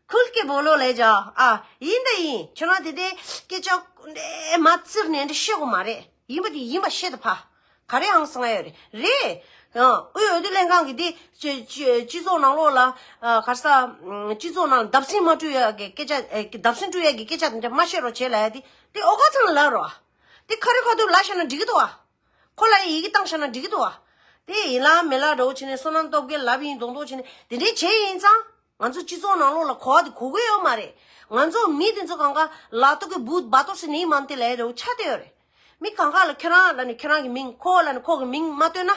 ཁུལ་གྱིས་སྦོ་ལོ་ལབ་ཡ་ཅག་ཨ་ཡིན་ད་ཡིན། ཁྱེད་རང་དེ་དེ་སྐད་ཆ་འདྲས་མ་བཙིར་ནས་འདྲ་བཤད་དགོས་མ་རེད། ཡིན་པ་དེ་ཡིན་པ་བཤད་ད་ཕ། ག་རེ་ཨང་སང་ཡོད་རེད། རེད། ཡང་དབུས་འོས་བསྡུ་ལྷན་ཁང་གིས་དེ་སྤྱི་སྤྱི་སྤྱི་ཚོགས་ནང་ལོགས་ལ་ཨ་ག་རེ་ཟ། ཨ་སྤྱི་ཚོགས་ནང་ལ་བརྡབ་གསིག་མ་སྤྲོད་ཡག་གི་སྐད་ཆ། ཨ་བརྡབ་གསིག་སྤྲོད་ཡག་གི་སྐད་ཆ་དེ་འདྲ་མ་བཤད་རོགས་བྱེད་ལབ་ཡ་དེ། དེ་ཨོ་དཀར་ཚང་ལ་ལབ་རོགས། དེ་ཁ་རི་ཁ་ཐུག་ལབ་བཞག་ན་འགྲིག་གི་འདུག་བ། ཁོ་ལ་ཡི་གེ་བཏང་བཞག་ན་འགྲིག་གི་འདུག་བ། དེ་ཡིན་ལ་མིན་ལ་འདྲ་པོ་བྱས་ནས་བསོད་ནམས་སྟོབས་རྒྱལ་ལབ་ཡིན་མདོག་མདོག་བྱས་ནས་དེ་འདྲས་བྱས་ཡིན་ཙང་། ང་ཚོ་སྤྱི་ཚོགས་ནང་ལོགས་ལ་གོ་བ་དེ་གོ་གི་ཡོད་མ་རེད། ང་ཚོ་མི་དེ་ཚོ་གང་ག་ལ་ཏོག་གི་བུ་བ་ཏོག་སི་ནི་མམ་དེ་ལ་ཡ་རེ་བོ་ཆ་དེ་ཡོད་རེད། མི་གང་ག་ལ་ཁྱེད་རང་ལ་ནི་ཁྱེད་རང་གི་མིང་། ཁོ་ལ་ནི་ཁོ་གི་མིང་མ་བཏོན་ན་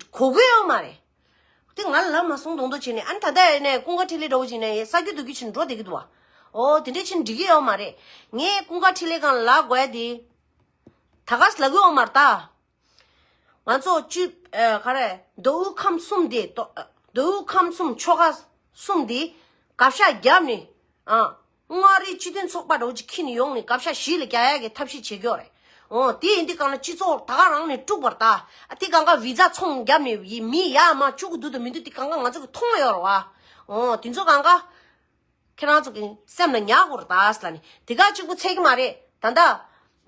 གོ་གི་ཡོད་མ་རེད། དེ་ང་ལ་ལབ་མ་སོང་མདོག་མདོག་བྱས་ནས། ཨ་ནི་ད་ལྟ་ཡིན་ནས་ཀུན་དགའ་འཕྲིན་ལས་འདྲ་པོ་བྱས་ནས་ཡ་ས་རྒྱུ་དུ་རྒྱུ་བྱས་ནས་འགྲོ་བསྡད་ཀྱི་འདུག་བ། ཨོ་དེ་འདྲས་བྱས་ནས་འགྲིག་གི་ཡོད་མ་རེད། ངས་ཀུན་དགའ་འཕྲིན་ལས་སྒང་ལ་ལབ་དགོས་ཡ་དེ། ད་ག་སེ་ལབ་གི་ཡོད་མ་རེད་ད། ང་ཚོ་སྤྱི་ཨ་ག་རེ་མདོ་དབུས་ཁམས་གསུམ་དེ། མདོ་དབུས་ཁམས་གསུམ་ཆོལ་ཁ་གསུམ་དེ་དགག་བཞག་བརྒྱབ་ནས། ཨ་མངའ་རིས་སྤྱི་མཐུན་ཚོགས་པ་འདྲ་པོ་ཅིག་ཁྱེར་ནས་ཡོང་ནས་དགག་བཞག་གཞི་ལ་རྒྱག་ཡག་གི་ཐབས་ཤེས་བྱེད་ཀྱི་ཡོད་རེད། འོ་དེ་ཡིན་དུས་སྒང་ལ་སྤྱི་ཚོགས་ད་ག་རང་ནས་དཀྲུགས་པ་རེད་ད། ཨ་དེ་སྒང་ག་བི་ཛ་ཚོང་བརྒྱབ་ནས་ཡི་མི་ཡར་མར་བཅུག་གི་འདུག་དང་མི་འདུག་དེ་སྒང་ག་ང་ཚོ་གིས་མཐོང་ཡོད་རེད་བ། འོ་དེ་ཚོ་སྒང་ག་ཁྱེད་རང་ཚོ་གི་སེམས་ལ་ཉར་དགོས་རེད་ད་ཟེར་ལབ་ནས། དེ་ག་གཅིག་པུ་ཚད་ཀྱི་མ་རེད་ད་ལྟ།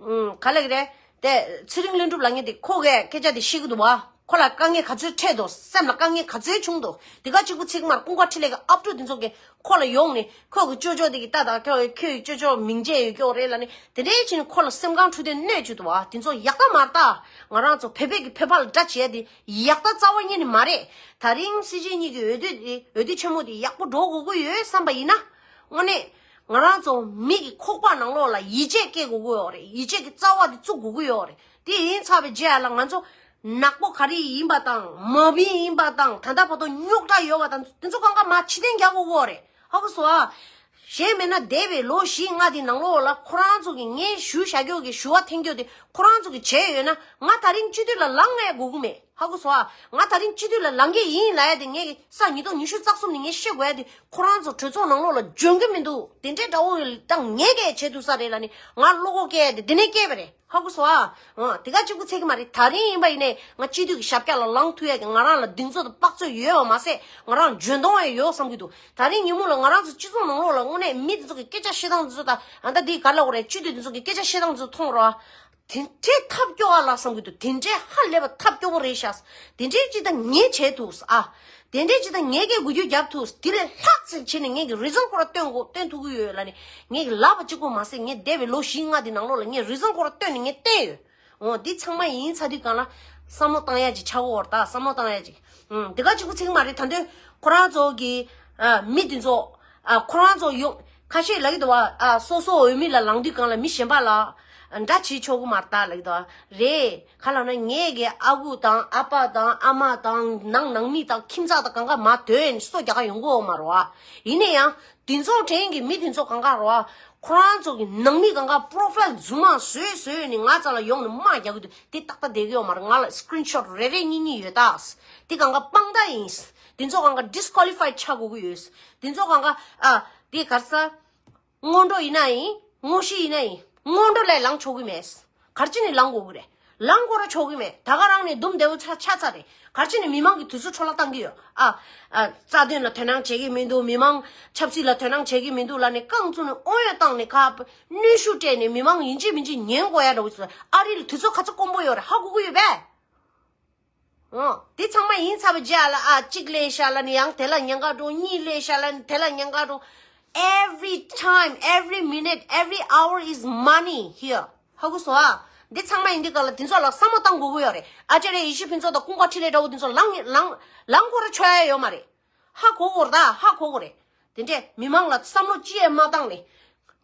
ཨུམ། ག་ལབ་ཀྱི་རེད། དེ་ཚེ་རིང་ལྷུན་གྲུབ་ལབ་མཁན་དེ་ཁོ་གིས་སྐད་ཆ་དེ་བཤད་ཀྱི་འདུག་བ། ཁོ་ལ་དཀའ་ངལ་ག་ཚོད་འཕྲད་འདུག་སེམས་ལ་དཀའ་ངལ་ག་ཚོད་བྱུང་འདུག་དེ་ག་གཅིག་པུ་ཚད་ཀྱི་མ་རེད། ཀུན་དགའ་འཕྲིན་ལས་ཀྱི་ཨབ་ཕྲུག་དེ་ཚོ་གིས་ཁོ་ལ་ཡོང་ནས་ཁོ་གི་ཅོ་ཅོ་དེ་གི་ལྟ་དང་། ཁྱོད་ཁྱོད་ཀྱི་ཅོ་ཅོ་མིང་ཆད་ཡོད་ཀྱི་ཡོད་རེད་ལབ་ནས་དེ་འདྲས་བྱས་ནས་ཁོ་ལ་སེམས་ཁམས་འཁྲུག་དེ་གནོད་བཅུག་འདུག་བ། དེ་ཚོ་ཡག་པ་མ་རེད་ད། ང་རང་ཚོ་བོད་པའི་གི་བོད་པ་ལ་དགྲ་བྱས་ཏེ་ཡག་པ་རྩ་བ་ཉིད་ནས་མ་རེད། ད་རིང་སྲིད་སྤྱི་གཉིས་ཀྱི་འོས་བསྡུ་དེ་འོས་བསྡུ་ཆེན་མོ་དེ་ཡག་པོ་འགྲོ་དགོས་ཀྱི་ཡོད་བསམ་པ་ཡིན་ན། དངོས་གནས་ང་རང་ཚོ་མི་གི་ཁོག་པ་ནང་ལོགས་ལ་ཡིད་ཆེས་སྐྱེ་དགོས་ཀྱི་ཡོད་རེད། ཡིད་ཆེས་ཀྱི་རྩ་བ་དེ་བཙུགས་དགོས་ཀྱི་ཡོད་རེད། དེ་ཡིན་ཚར་བའི་རྗེས་ལ་ང་ཚོ་ནག་པོ་ག་རེ་ཡིན་པ་དང་། མ་བུ་ཡིན་པ་དང་། ད་ལྟ་བར་དུ་རྙོག་དྲ་ཡོད་པ་དང་། དེ་ཚོ་སྒང་ག་མར་ཕྱིར་འཐེན་རྒྱག་དགོས་ཀྱི་ཡོད་རེད། ཧ་གོ་སོང་ཨ། གཞན་མེད་ན་འདས་པའི་ལོ་བཞི་ལྔ་དེའི་ནང་ལོགས་ལ་ཁོ་རང་ཚོ་གི་ངས་ཞུ་བྱ་རྒྱུ་གི་ཞུ་བ་འཐེན་རྒྱུ་དེ་ཁོ་རང་ཚོ་གི་བྱས་ཡོད་ན་ང་ད་རིང་སྤྱི་འཐུས་ལ་ལངས་ཡ་དགོས་ཀྱི་མེད། ཧ་གོ་སོང་ཨ། ང་ད་རིང་སྤྱི་འཐུས་ལ་ལངས་ཀྱི་ཡིན་ལབ་ཡ་དེ་ངས་ས་ཉིས་སྟོང་ཉི་ཤུ་རྩ་གསུམ་ནས་ངས་བཤད་དགོས་ཡ་དེ་ཁོ་རང་ཚོ་གྲོས་ཚོགས་ནང་ལོགས་ལ་འཇོན་གྱི་མི་འདུག་དེ་འདྲའི་དགྲ་བོ་དང་ངས་གས་བྱེད་ཐུབ་ས་རེད་ལབ་ནས་ང་བློ་ཁོག་སྐྱེ་ཡ་དེ་དེ་ནས་སྐྱེས་པ་རེད། ཧ་གོ་སོང་ཨ། འོ་དེ་ག་གཅིག་པུ་ཚད་ཀྱི་མ་རེད། ད་རིང་ཡིན་པ་ཡིན་ནས་ང་སྤྱི་འཐུས་ཀྱི་ཞབས་བཀྱག་ལ་ལངས་ཐུབ་ཡ་གི་ང་རང་ལ་གདེང་ཚོད་དང་དཔག་ཚོད་ཡོད་པ་མ་ཟད་ང་རང་འཇོན་གཏོང་ཡ་ཡོད་བསམ་གྱི་འདུག་ད་རིང་ཉིན་མོ་ལ་ང་རང་ཚོ་སྤྱི་ཚོགས་ནང་ལོགས་ལ་དངོས་གནས་མི་དེ་ཚོ་གི་སྐད་ཆ་བཤད་སྟངས་དེ་ཚོ་དང་ཨ་ད་འདི་ག་ལ་འོ་རེད། སྤྱི་འཐུས་དེ་ཚོ་གི་སྐད་ཆ་བཤད་སྟངས་དེ་ཚོ་མཐོང་རོགས་ཨ། དེ་འདྲའི་ཐབས་སྐྱོ་བ་ལ་བསམ་གྱི་འདུག་དེ་འདྲའི་ཧ་ལས་པ་ཐབས་སྐྱོ་པོ་རེད་ཤག་དེ་འདྲའི་ཅིག་ད་ངས་བྱས་ཐུབ་ཨ། དེ་འདྲའི་ཅིག་ད་ངས་ཀྱི་འགུལ་སྐྱོད་རྒྱབ་ཐུབ། དེ་ལས་ལྷག་ཙམ་བྱས་ནས་ངས་ཀྱི་རི་ཛོན་ཁོ་ར་སྟོན་དགོས་སྟོན་ཐུབ་ཀྱི་ཡོད་ལ་ནི་ངས་ཀྱི་ལབ་པ་གཅིག་པོ་མ་ཟད་ངས་འདས་པའི་ལོ་བཞི་ལྔ་དེ་ནང་ལོགས་ལ་ངས་རི་ཛོན་ཁོ་ར་སྟོན་ནས་ངས་བསྟན་ཡོད། འོ་འདི་ཚང་མ་ཡིན་ཚ་དུས་གང་ལ་བསམ་བློ་བཏང་ཡ་ཅིག་ཆགས་ཀྱི་ཡོད་རེད། ད་བསམ་བློ་བཏང་ཡ་ཅིག་ཨུམ་འདི་ག་གཅིག་པུ་ཚིག་མ་རེད། ད་འདོད་ཁོ་རང་ཚོ་གི་ཨ་མི་དེ་ཚོ་ཨ་ཁོ་རང་ཚོ་ཡོང་ཁ་ཤས་ལབ་ཀྱི་འདུག་བ། ཨ་སོ་སོ་འོས་མི་ལ་ལངས་དུས་གང་ལ་མི་གཞན་པ་ལ་འདྲ་བྱེད་ཆོག་གི་མ་རེད་ད་ལབ་ཀྱི་འདུག་བ། རེད། ག་ལབ་ན་ངས་གི་ཨ་ཁུ་དང་ཨ་ཕ་དང་ཨ་མ་དང་ནང་ནང་མི་དང་ཁྱིམ་ཚང་དང་གང་ག་མ་དོད་ནས་སོ་རྒྱག་ག་ཡོང་གི་ཡོད་མ་རེད་བ། ཡིན་ན་ཡང་དེ་ཚོ་དྲན་གི་མི་དེ་ཚོ་གང་ག་རེད་བ། ཁོ་རང་ཚོ་གི་ནང་མི་གང་ག་པོ་རོ་ཕའིལ་རྫུན་མ་བཟོས་བཟོས་ནས་ང་རྩ་ལ་ཡོང་ནས་དམག་རྒྱག་གི་འདུག་དེ་ཏག་ཏག་བསྡད་གི་ཡོད་མ་རེད། ང་ལ་སི་ཀི་རིན་ཤོ་ཊི་རེ་རེ་གཉིས་གཉིས་ཡོད་ད། དེ་གང་ག་དཔང་རྟགས་ཡིན། དེ་ཚོ་གང་ག་ཌི་སི་ཀོ་ལི་ཕའི་ཆགས་དགོས་ཀྱི་ཡོད། དེ་ཚོ་གང་ག་ཨ་དེ་ག་རེ་ཟ། སྔོན་འགྲོ་ཡིན་ན་ཡིན། དངོས་གཞི་ཡིན་ན་ཡིན། སྔོན་འགྲོ་ལས་ལངས་ཆོག་གི་མེད། ག་རེ་བྱས་ནས་ལངས་དགོས་ཀྱི་རེད། ལངས་དགོས་ར་ཆོག་གི་མེད། ད་ག་རང་ནས་འདུམ་བདེ་བོ་ཆགས་ཆགས་ཚར་རེད། ག་རེ་བྱས་ནས་མི་མང་གི་དུས་ཚོད་འཕྲོ་བརླག་བཏང་གི་ཡོད་ཨ། ཨ་རྩ་དོན་ལ་དོ་སྣང་བྱེད་ཀྱི་མི་འདུག་མི་མང་ཆབ་སྲིད་ལ་དོ་སྣང་བྱེད་ཀྱི་མི་འདུག་ལབ་ནས་རྐང་བཙུགས་ནས་དབང་ཡོད་བཏང་ནས་ཁ་གནོན་ཤུགས་སྤྲད་ནས་མི་མང་ཡིན་གཅིག་མིན་གཅིག་ཉན་དགོས་ཡ་འདྲ་བོ་ཚོ་ཨ་རི་ལ་དུས་ཚོད་ག་ཚོད་དཀོན་པོ་ཡོད་རེད། ཧ་གོ་གི་ཡོད་པས། འོ། དེ་ཚང་མ་ཡིན་ཚར་བའི་རྗེས་ལ་ཨ་གཅིག་ལས་ཤ་ལ་ནི་ཡང་དེ་ལ་ཉེན་ཁ་འགྲོ། གཉིས་ལས་ཤ་ལ་ནི་དེ་ལ་ཉེན་ཁ་འགྲོ། Every time, every minute, every hour is money here. ཧ་གོ་སོང་ཨ། འདི་ཚང་མ་ཡིན་འདི་ག་ལ་དེ་ཚོ་ལ་བསམ་བློ་བཏང་དགོས་ཀྱི་ཡོད་རེད། ཨ་ཅར་ཡ་ཡེ་ཤེས་ཕུན་ཚོགས་དང་ཀུན་དགའ་འཕྲིན་ལས་འདྲ་བོ་དེ་ཚོ་ལངས་ལངས་ལངས་དགོས་ར་ཆོག་ཡ་ཡོད་མ་རེད། ཧ་གོ་དགོས་རེད་ད། ཧ་གོ་དགོས་རེད། དེ་འདྲས་མི་མང་ལ་བསམ་བློ་ཅི་ཡང་མ་བཏང་ནས།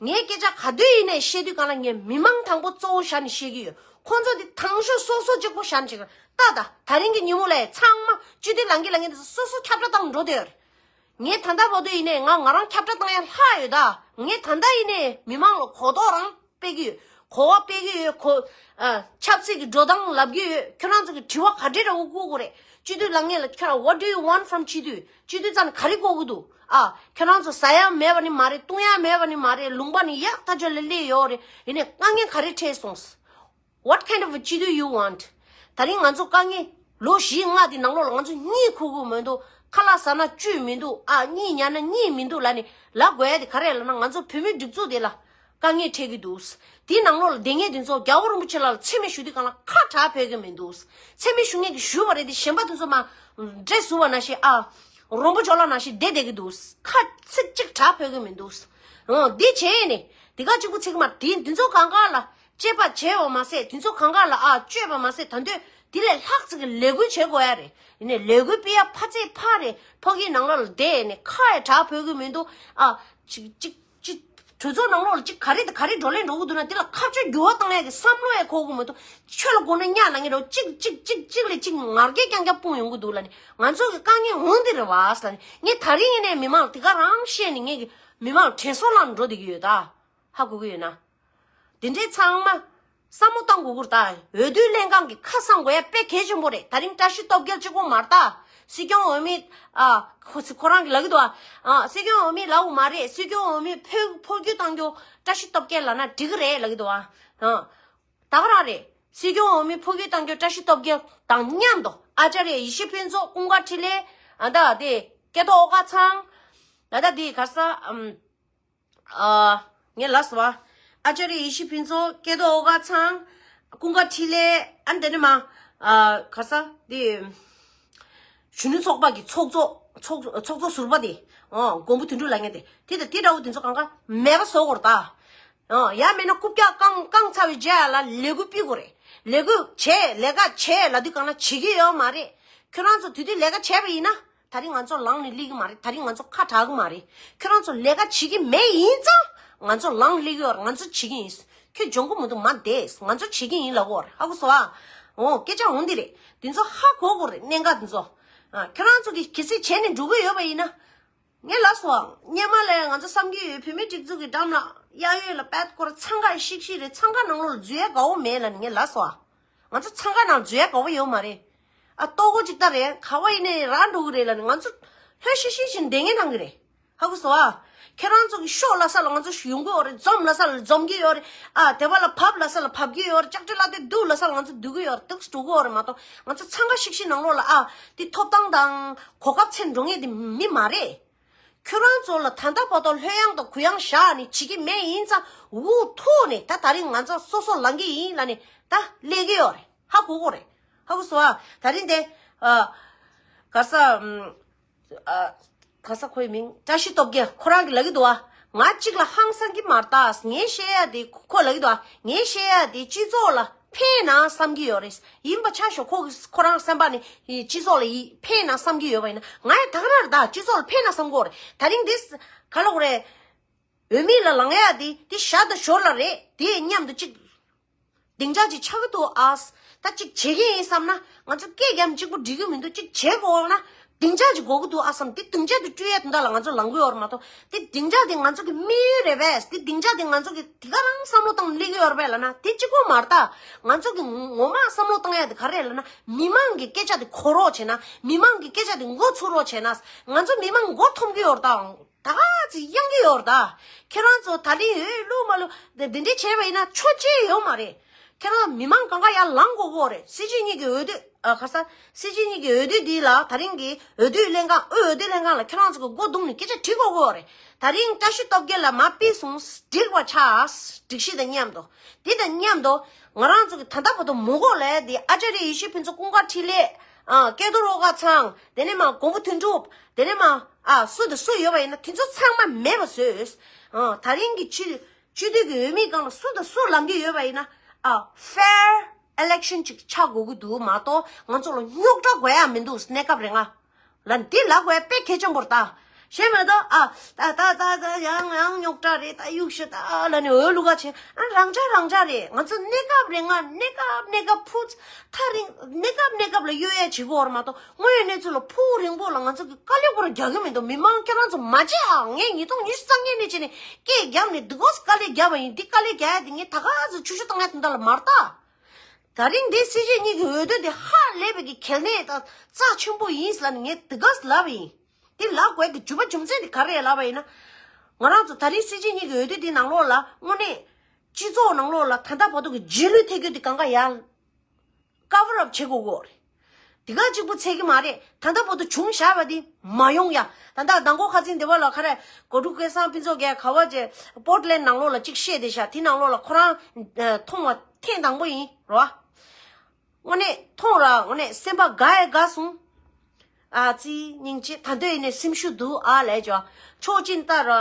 ངའི་སྐད་ཆ་ག་དུས་ཡིན་ནའི་བཤད་དུས་གང་ལ་ངས་མི་མང་དང་པོ་གཙོ་བོ་བཞག་ནས་བཤད་ཀྱི་ཡོད། ཁོང་ཚོ་འདི་དང་ཤོས་སོ་སོ་གཅིག་པོ་བཞག་ནས་བཤད་ཀྱི་ཡོད། ད་ད་ད་རིང་གི་ཉིན་མོ་ལ་ཚང་མ་སྤྱི་འཐུས་ལངས་ཀྱི་ལངས་ཀྱི་འདི་སོ་སོ་ཁྱབ་བསྒྲགས་བཏང་འགྲོ་དེ་ཡོད། ངས་ད་ལྟ་བར་དུ་ཡིན་ནའི་ང་ང་རང་ཁྱབ་བསྒྲགས་བཏང་ཡ་ལྷག་ཡོད་ད། ངས་ད་ལྟ་ཡིན་ནའི་མི་མང་ལ་གོ་རྟོགས་རང་སྤེལ་གྱི་ཡོད། གོ་བ་སྤེལ་གྱི་ཡོད། གོ་ཨ་ཆབ་སྲིད་ཀྱི་འགྲོ་སྟངས་ལབ་ཀྱི་ཡོད། ཁྱོད་རང་ཚོ་གི་དྲི་བ་ག་འདྲས་འདྲ་བོ་བསྐུར་དགོས་རེད། སྤྱི་འཐུས་ལངས་མཁན་ལ་ཁྱོད་རང་what do you want from སྤྱི་འཐུས། སྤྱི་འཐུས་རྩ་ནས་ག་རེ་དགོས་ཀྱི་འདུག་ཨ་ཁྱོད་རང་ཚོ་ཟ་ཡ་མེད་པ་ནི་མ་རེད། བཏུང་ཡ་མེད་པ་ནི་མ་རེད། ལུང་པ་ནི་ཡག་ཐག་ཆོད་ལ་སླེབས་ཡོད་རེད། ཡིན་ནའི་དཀའ་ངལ་ག་རེ་འཕྲད་སོང་། What kind of སྤྱི་འཐུས you want? ད་རིང་ང་ཚོ་དཀའ་ངལ་ལོ་བཞི་ལྔ་དེ་ནང་ལོགས་ལ་ང་ཚོ་གཉིད་ཁུག་གི་མི་འདུག་ཁ་ལག་ཟ་ན་བཅུད་མི་འདུག་ཨ་གཉིད་ཉལ་ན་གཉིད་མི་འདུག་ལབ་ནས་ལབ་དགོས་ཡ་དེ་ག་རེ་ལབ་ན་ང་ཚོ་བོད་མིའི་སྒྲིག་འཛུགས་དེ་ལ་དཀའ་ངལ་འཕྲད་ཀྱི་འདུག་དེའི་ནང་ལོགས་ལ་བསྡད་མཁན་དེ་ཚོ་རྒྱལ་བ་རིན་པོ་ཆེ་ལགས་ལ་མཚན་སྨད་ཞུ་དུས་གང་ལ་ཁ་གྲག་ཕོད་ཀྱི་མི་འདུག་མཚན་སྨད་ཞུ་མཁན་གྱི་ཞུས་པ་རེད་དེ་གཞན་པ་དེ་ཚོ་མ་འདྲེ་ཟུག་པ་ནང་བཞིན་ཨ་རོང་པོ་ཇོ་ལ་ནང་བཞིན་བསྡད་བསྡད་ཀྱི་འདུག་ཁ་ཚིག་གཅིག་གྲག་ཕོད་ཀྱི་མི་འདུག་འོ་འདི་བྱས་ནས་དེ་ག་གཅིག་པུ་ཚིག་མ་དེ་འདི་ཚོ་གང་ག་ལ་དཔྱད་པ་བྱས་པ་མ་ཟད་དེ་ཚོ་གང་ག་ལ་ཨ་བཅོས་པ་མ་ཟད་ད་འདོད་དེ་ལས་ལྷག་ཅིག་གི་ལས་འགུལ་བྱེད་དགོས་ཡ་རེད། ཡིན་ནའི་ལས་འགུལ་སྤེལ་ཡ་ཕ་ཚིག་ཕ་རེད། ཕ་གིའི་ནང་ལོགས་ལ་བསྡད་ནས་ཁ་ཡ་གྲག་ཕོད་ཀྱི་མི་འདུག་ཨ་ཅིག་ཅིག་ཅིག་གྲོས་ཚོགས་ནང་ལོགས་ལ་ཅིག་ག་རེ་དང་ག་རེ་བགྲོ་གླེང་འགྲོ་གི་འདུག་ན་དེ་ལ་ཁ་བཅོས་འགྱུར་བ་བཏང་ཡ་གི་བསམ་བློ་ཡ་འཁོར་གི་མི་འདུག་ཆོས་ལ་དགོངས་ན་གཉའ་ལ་ངེ་རོ་ཅིག་ཅིག་ཅིག་ཅིག་ལས་ཅིག་ངར་སྐད་རྐྱང་རྐྱང་སྤུངས་ཡོང་གི་འདུག་ལ་ནི་ང་ཚོ་གི་དཀའ་ངལ་འོང་འདི་རེད་བ་ཟེར་ནི་ངས་ད་རིང་ཡིན་ནའི་མི་མང་ལ་དེ་ག་རང་བཤད་ནི་ངས་གི་མི་མང་ལ་དྲན་གསོ་བླངས་འགྲོ་བསྡད་ཀྱི་ཡོད་ད། ཧ་གོ་གི་ཡོད་ན། དེ་འདྲའི་ཚང་མ་བསམ་བློ་བཏང་དགོས་ཀྱི་རེད་ད། འོས་བསྡུ་ལྷན་ཁང་གི་ཁ་གསང་དགོས་ཡ་དཔེ་གལ་ཆེན་པོ་རེད། ད་རིང་བཀྲ་ཤིས་སྟོབས་རྒྱལ་གཅིག་པོ་མ་རེད་ད། སྲིད་སྐྱོང་འོས་མི་ཨ་ཁོ་ཁོ་རང་གི་ལབ་ཀྱི་འདུག་ཨ། ཨ་སྲིད་སྐྱོང་འོས་མི་ལབ་དགོས་མ་རེད། སྲིད་སྐྱོང་འོས་མི་འཕོ་འཕོ་འགྱུར་བཏང་རྒྱུ་བཀྲ་ཤིས་སྟོབས་རྒྱལ་ལབ་ན་འགྲིག་གི་རེད་ལབ་ཀྱི་འདུག་ཨ། ཨ་ད་ག་རང་རེད། སྲིད་སྐྱོང་འོས་མི་འཕོ་འགྱུར་བཏང་རྒྱུ་བཀྲ་ཤིས་སྟོབས་རྒྱལ་དང་མཉམ་དུ་ཨ་ཅཱརྱ་ཡེ་ཤེས་ཕུན་ཚོགས་ཀུན་དགའ་འཕྲིན་ལས་ཨ་ད་དེ་སྐལ་རྡོར་ཨོ་དཀར་ཚང་ཨ་ད་དེ་ག་རེ་ཟ་ཨམ། ཨ་ངས་ལབ་སོང་བ། ཨ་ཅཱརྱ་ཡེ་ཤེས་ཕུན་ཚོགས་སྐལ་རྡོར་ཨོ་དཀར་ཚང་། ཀུན་དགའ་འཕྲིན་ལས་ཨ་འདི་ནི་མ། ཨ་ག་རེ་ཟ་དེ། གཞོན་ནུ་ཚོགས་པ་གི་ཚོགས་གཙོ་ཚོགས་ཚོགས་གཙོ་ཟུར་པ་དེ། ཨོ་མགོན་པོ་དོན་གྲུབ་ལབ་མཁན་དེ་དེ་དང་དེ་འདྲ་བོ་དེ་ཚོ་གང་ག་མེད་པ་བཟོ་དགོས་རེད་ད། ཨོ་ཡང་མེད་ན་རྐུབ་བཀྱག་བཀང་བཀང་ཚར་བའི་རྗེས་ལ་ལས་འགུལ་སྤེལ་དགོས་རེད། ལས་འགུལ་བྱས་ལས་ཀ་བྱས་ལབ་དུས་གང་ལ་བྱེད་ཀྱི་ཡོད་མ་རེད། ཁྱོད་རང་ཚོ་དེ་དུས་ལས་ཀ་བྱས་པ་ཡིན་ན། ད་རིང་ང་ཚོ་ལངས་ནས་སླེབས་ཀྱི་མ་རེད། ད་རིང་ང་ཚོ་ཁ་གྲག་གི་མ་རེད། ཁྱོད་རང་ཚོ་ལས་ཀ་བྱེད་ཀྱི་མེད་ཡིན་ཙང་ང་ཚོ་ལངས་སླེབས་ཀྱི་ཡོད་རེད། ང་ཚོ་བྱེད་ཀྱི་ཡིན། ཁྱོད་འཇོན་གྱི་མི་འདུག་མ་བསྡད། ང་ཚོ་བྱེད་ཀྱི་ཡིན་ལབ་ཀྱི་ཡོད་རེད། ཧ་གོ་སོང་ཨ། འོ་སྐད་ཆ་འོང་འདི་རེད། འདི་ཚོ་ཧ་གོ་དགོས་རེད། གནད་འགག་འདི་ཚོ། ཨ་ཁྱོད་རང་ཚོ་གིས་གལ་སྲིད་བྱས་ནས་འགྲོ་གི་ཡོད་པ་ཡིན་ན། ངས་ལབ་སོང་། སྔོན་མ་ལས་ང་ཚོ་བསམ་གྱི་ཡོད། བོད་མིའི་སྒྲིག་འཛུགས་ཀྱི་འགྲམ་ལ་གཡས་གཡོན་ལ་པད་སྐོར་འཚང་ཁ་ཤིག་ཤིག་རེད། འཚང་ཁ་ནང་ལོགས་ལ་འཛུལ་ཡ་དགའ་བོ་མེད་ལབ་ནས་ངས་ལབ་སོང་། ང་ཚོ་འཚང་ཁ་ནང་འཛུལ་ཡ་དགའ་བོ་ཡོད་མ་རེད། ཨ་ལྟོ་གོས་ཅིག་ལྟ་རེད། ག་བ་ཡིན་ནའི་རག་འགྲོ་གི་རེད་ལབ་ནས་ང་ཚོ་ལྷོད་ཤིག་ཤིག་བྱས་བསྡད་མཁན་གནང་གི་རེད། ཧ་གོ་སོང་ཨ། ཁྱེད་རང་ཚོ་གི་ཤོག་ལབ་ས་ལ་ང་ཚོ་ཡོང་གི་ཡོད་རེད། འཛོམས་ལབ་ས་ལ་འཛོམས་ཀྱི་ཡོད་རེད། ཨ་དེ་བ་ལ་བབས་ལབ་ས་ལ་བབས་ཀྱི་ཡོད་རེད། ལྕགས་སྤྲེལ་གླ་སྟོད་འདུག་ལབ་ས་ལ་ང་ཚོ་འདུག་གི་ཡོད་རེད། འདུག་འགྲོ་གི་ཡོད་རེད་མ་གཏོགས། ང་ཚོ་འཚང་ཁ་ཤིག་ཤིག་ནང་ལོགས་ལ་ཨ་དེ་ཐོབ་ཐང་དང་གོ་སྐབས་འཚོལ་འགྲོ་མཁན་དེ་མི་མ་རེད། ཁྱོད་རང་ཚོ་ལ་ད་ལྟ་བར་དུ་ལྷོད་ཡངས་དང་གུ་ཡངས་བཞག་ནས་བྱེད་ཀྱི་མེད། ཡིན་ཙང་འུ་ཐུག་ནས་ད་དེ་རིང་ང་ཚོ་སོ་སོ་ལངས་ཀྱི་ཡིན་ལབ་ནས་ད་སླེབས་ཀྱི་ཡོད་རེད། ཧ་གོ་གོ་རེད། ཧ་གོ་སོང་ཨ། དེ་རིང་དེ་ཨ་ག་ས་ཨམ། ཨ་ག་ས་ཁོའི་མིང་བཀྲ་ཤིས་སྟོབས་རྒྱལ་ཁོ་རང་གིས་ལབ་ཀྱི་འདུག་ཨ། ང་གཅིག་ལ་ཧང་སང་གི་མ་རེད་ད། ངས་བཤད་ཡ་དེ་ཁོ་ལབ་ཀྱི་འདུག་ཨ། ངས་བཤད་ཡ་དེ་སྤྱི་ཚོགས་ལ་ཕན་ན་བསམ་གྱི་ཡོད་རེད། ཡིན་པ་ཆ་ཤོག་ཁོ་གིས་ཁོ་རང་སེམས་པ་ནས་སྤྱི་ཚོགས་ལ་ཡི་ཕན་ན་བསམ་གྱི་ཡོད་པ་ཡིན་ན། ང་ཡང་ད་ག་རང་རེད་ད། སྤྱི་ཚོགས་ལ་ཕན་ན་བསམ་གྱི་ཡོད་རེད། དེ་རིང་འདི་ག་ལབ་དགོས་རེད། འོས་མི་ལ་ལངས་ཡ་དེ་དེ་ཞར་དང་ཞོར་ལ་རེད། དེ་མཉམ་དུ་གཅིག་སྡིངས་ཆ་ཅིག་ཆགས་ཀྱི་འདུག་ཨ། ད་ཅིག་བྱེད་ཀྱི་ཡིན་བསམ་ན་ང་ཚོ་སྐད་རྒྱབ་གཅིག་པོ་འགྲིག་གི་མི་འདུག་ཅིག་བྱེད་དགོས་ན་སྡིངས་ཆ་ཅིག་དགོས་ཀྱི་འདུག་ཨ་བསམ། དེ་སྡིངས་ཆ་དེ་སྤྲོད་ཡས་དོན་དག་ལ་ང་ཚོ་ལངས་ཀྱི་ཡོད་རེད་མ་གཏོགས། དེ་སྡིངས་ཆ་དེ་ང་ཚོ་གི་དམིགས་ཡུལ་རེད་པས། དེ་སྡིངས་ཆ་དེ་ང་ཚོ་གི་དེ་ག་རང་བསམ་བློ་བཏང་སླེབས་ཀྱི་ཡོད་རེད་པས་ལབ་ན་དེ་གཅིག་པོ་མ་རེད་ད། ང་ཚོ་གི་ངོ་མ་བསམ་བློ་བཏང་ཡ་དེ་ག་རེ་རེད་ལབ་ན། མི་མང་གི་སྐད་ཆ་དེ་གོ་རོགས་བྱས་ན། མི་མང་གི་སྐད་ཆ་དེ་མགོ་ཚོས་རོགས་བྱས་ན། ང་ཚོ་མི་མང་མགོ་འཐོམ་གྱི་ཡོད་རེད་ད། ད་ག་ཚོད་གཡེང་གི་ཡོད་རེད་ད། ཁྱེད་རང་ཚོ་ད་ལིང་འོས་བླུགས་མ་བླུགས་དེ་འདི་འདྲས་བྱས་པ་ཡིན་ན་ཆོག་ཅེས་ཡོད་མ་རེད། ཁྱེད་རང་མི་མང་གང་ག་ཡར་ལངས་དགོས་ཀྱི་ཡོད་རེད། སྲིད་སྤྱི་གཉིས་ཀྱི་འོས་བསྡུ་ཨ་ག་ས་སྲིད་སྤྱི་གཉིས་ཀྱི་འོས་བསྡུ་འདི་ལ་དེ་རིང་གི་འོས་བསྡུ་ལྷན་ཁང་། དབུས་འོས་བསྡུ་ལྷན་ཁང་ལ་ཁྱེད་རང་ཚོ་གི་མགོ་བརྡུངས་ནས་སྐད་ཆ་དྲི་དགོས་ཀྱི་ཡོད་རེད། དེ་རིང་བཀྲ་ཤིས་སྟོབས་རྒྱལ་ལ་མར་ཕུད་སོང་། འགྲིག་པ་ཆགས། སྒྲིག་གཞི་དང་མཉམ་དུ། འདི་དང་མཉམ་དུ་ང་རང་ཚོ་གི་ད་ལྟ་བར་དུ་མུ་གོ་ལས་འདི་ཨ་ཅཱརྱ་ཡེ་ཤེས་ཕུན་ཚོགས་ཀུན་དགའ་འཕྲིན་ལས། ཨ་ཀྱེ་རྡོར་ཨོ་དཀར་ཚང་། དེ་ནས་མར་མགོན་པོ་དོན་གྲུབ། དེ་ནས་མར་ཨ་སུ་དང་སུ་ཡོད་པ་ཡིན་ན་དེ་ཚོ་ཚང་མ་མེད་པ་བཟོས། ཨ་དེ་རིང་གི་སྤྱི་སྤྱི་འཐུས་ཀྱི་འོས་མི་སྒང་ལ་སུ་དང་སུ་ལངས་ཀྱི་ཡོད་པ་ཡིན་ན། ཨ་ཧྥེར་ཨི་ལེག་ཤན་ཅིག་ཆགས་དགོས་ཀྱི་འདུག་མ་གཏོགས་ང་ཚོ་ལ་རྙོག་དྲ་དགོས་ཡ་མི་འདུག་གནས་སྐབས་རིང་ང་། ལ་འདི་ལབ་དགོས་དཔེ་གལ་ཆེན་པོ་རེད་ད། ཤེས་མ་གཏོགས་ཨ་ད་ད་ད་ད་ཡང་ཡང་རྙོག་དྲ་རེད་ད། གཡུག་ཤི་ད་ལབ་ནས་འོས་བླུག་ག་བྱེད། ཨ་རང་འཇགས་རང་འཇགས་རེད། ང་ཚོ་གནས་སྐབས་རིང་ང་གནས་སྐབས་གནས་སྐབས་ཕུ་ཐག་རིང་། གནས་སྐབས་གནས་སྐབས་ལ་གཡོལ་ཡ་བྱེད་དགོས་རེད་མ་གཏོགས་དངོས་ཡོད་གནས་ཚུལ་ལ་ཕུགས་རིང་པོ་ལ་ང་ཚོ་གི་དཀའ་ལས་ཁོ་རང་རྒྱག་གི་མི་འདུག་མི་མང་ཁྱེད་རང་ཚོ་མ་བརྗེད་ཨ། ངས་ཉིས་སྟོང་ཉི་ཤུ་རྩ་ལྔ་ནས་བྱས་ནས་སྐད་རྒྱབ་ནས་འདི་གོ་དཀའ་ལས་རྒྱབ་པ་ཡིན། འདི་དཀའ་ལས་རྒྱག་ཡ་དེ་ངས་ད་ག་ཚོད་ཆུ་ཤུ་བཏང་ཡ་དེ་འདྲ་ལ་མ་རེད་ད། ད་རིང་འདི་སྲིད་སྤྱི་གཉིས་ཀྱི་འོས་བསྡུ་དེ་ཧ་ལས་པའི་གི་གལ་གནད་དང་རྩ་ཆེན་པོ་ཡིན་ལབ་ནས་ངས་དེ་ག་ལབ་པ་ཡིན། དེ་ལབ་དགོས་ཀྱི་རྒྱུ་མ་རྒྱུ་མཚན་དེ་ག་རེ་ལབ་པ་ཡིན་ན། ང་རང་ཚོ་ད་རིང་སྲིད་སྤྱི་གཉིས་ཀྱི་འོས་བསྡུ་དེ་ནང་ལོགས་ལ་དངོས་གནས་སྤྱི་ཚོགས་ནང་ལོགས་ལ་ད་ལྟ་བར་དུ་གི་རྗེས་ལུས་ཐེབས་རྒྱུ་དེ་གང་ག་ཡར་ཀ་བར་ཨབ་བྱེད་དགོས་ཀྱི་ཡོད་རེད། དེ་ག་གཅིག་པུ་ཚད་ཀྱི་མ་རེད། ད་ལྟ་བར་དུ་བྱུང་བཞག་པ་དེ་མ་ཡོང་ཡ། ད་ལྟ་མདང་དགོང་ཁ་སང་དེ་བ་ལ་ཁ་རས་གོ་ཕྲུག་སྐལ་བཟང་ཕུན་ཚོགས་རྒྱལ་ག་བ་ཅེ་པོར་ཊི་ལེན་ཌི་ནང་ལོགས་ལ་གཅིག་བཤད་བསྡད་ཤག་དེ་ནང་ལོགས་ལ་ཁོ་རང་མཐོང་བ་ཐེངས་དང་པོ་ཡིན་རོ། དངོས་གནས་མཐོང་ར་དངོས་གནས་སེམས་པ་དགའ་ཡ་དགའ་སོང་། ཨ་ཙི་སྙིང་རྗེ། ད་འདོད་ཡིན་ནས་སེམས་ཤུགས་འདུག་ཨ་ལས་ཅོ་ཕྱོགས་གཅིག་ལྟ་ར།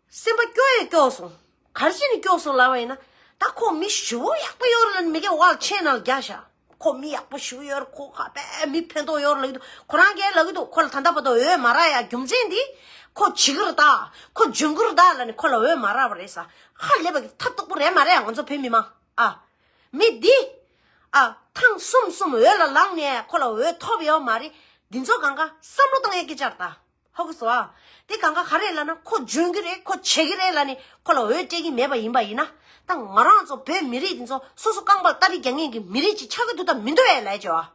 སེམས་པ་སྐྱོ་ཡི་སྐྱོ་སོང་། ག་རེ་བྱས་ནས་སྐྱོ་སོང་ལབ་པ་ཡིན་ན། ད་ཁོ་མི་ཞེ་པོ་ཡག་པོ་ཡོད་རེད་ལབ་ནས་མི་སྒེར་བ་ལ་མཆན་ནང་ལ་རྒྱག་ཤག་ཁོ་མི་ཡག་པོ་ཞེ་པོ་ཡོད་རེད། ཁོ་ཁ་པའི་མི་ཕན་ཐོགས་ཡོད་རེད་ལབ་ཀྱི་འདུག་ཁོ་རང་གིས་ལབ་ཀྱི་འདུག་ཁོ་ལ་ད་ལྟ་བར་དུ་འོས་མ་རག་ཡ་རྒྱུ་མཚན་འདི་ཁོ་བྱེད་ཀྱི་རེད་ད། ཁོ་འཇོན་གྱི་རེད་ད་ལབ་ནས་ཁོ་ལ་འོས་མ་རག་པ་རེད་ས། ཧ་ལས་པ་གི་ཐབས་སྡུག་པོ་རེད་མ་རེད་ང་ཚོ་བོད་མི་མང་ཨ། མི་འདི་ཨ་ཐེངས་གསུམ་གསུམ་འོས་ལ་ལངས་ནས་ཁོ་ལ་འོས་ཐོབ་ཡོད་མ་རེད། འདི་ཚོ་གང་ག་བསམ་བློ་བཏང་ཡ་སྐད་ཆ་རེད་ད། ཧ་གོ་སོང་ཨ། དེ་གང་ག་ག་རེ་ལབ་ན་ཁོ་འཇོན་གྱི་རེད། ཁོ་བྱེད་ཀྱི་རེད་ལབ་ནས་ཁོ་ལ་འོས་སྤྲད་ཀྱི་མེད་པ་ཡིན་པ་ཡིན་ན། ད་ང་རང་ཚོ་བོད་མི་རིགས་འདི་ཚོ་སོ་སོ་རྐང་པར་སྟ་རེ་རྒྱག་མཁན་གྱི་མི་རིགས་ཅིག་ཆགས་ཀྱི་འདུག་ད་མི་འདུག་ཨེ་ལབ་ཅོ་ཨ།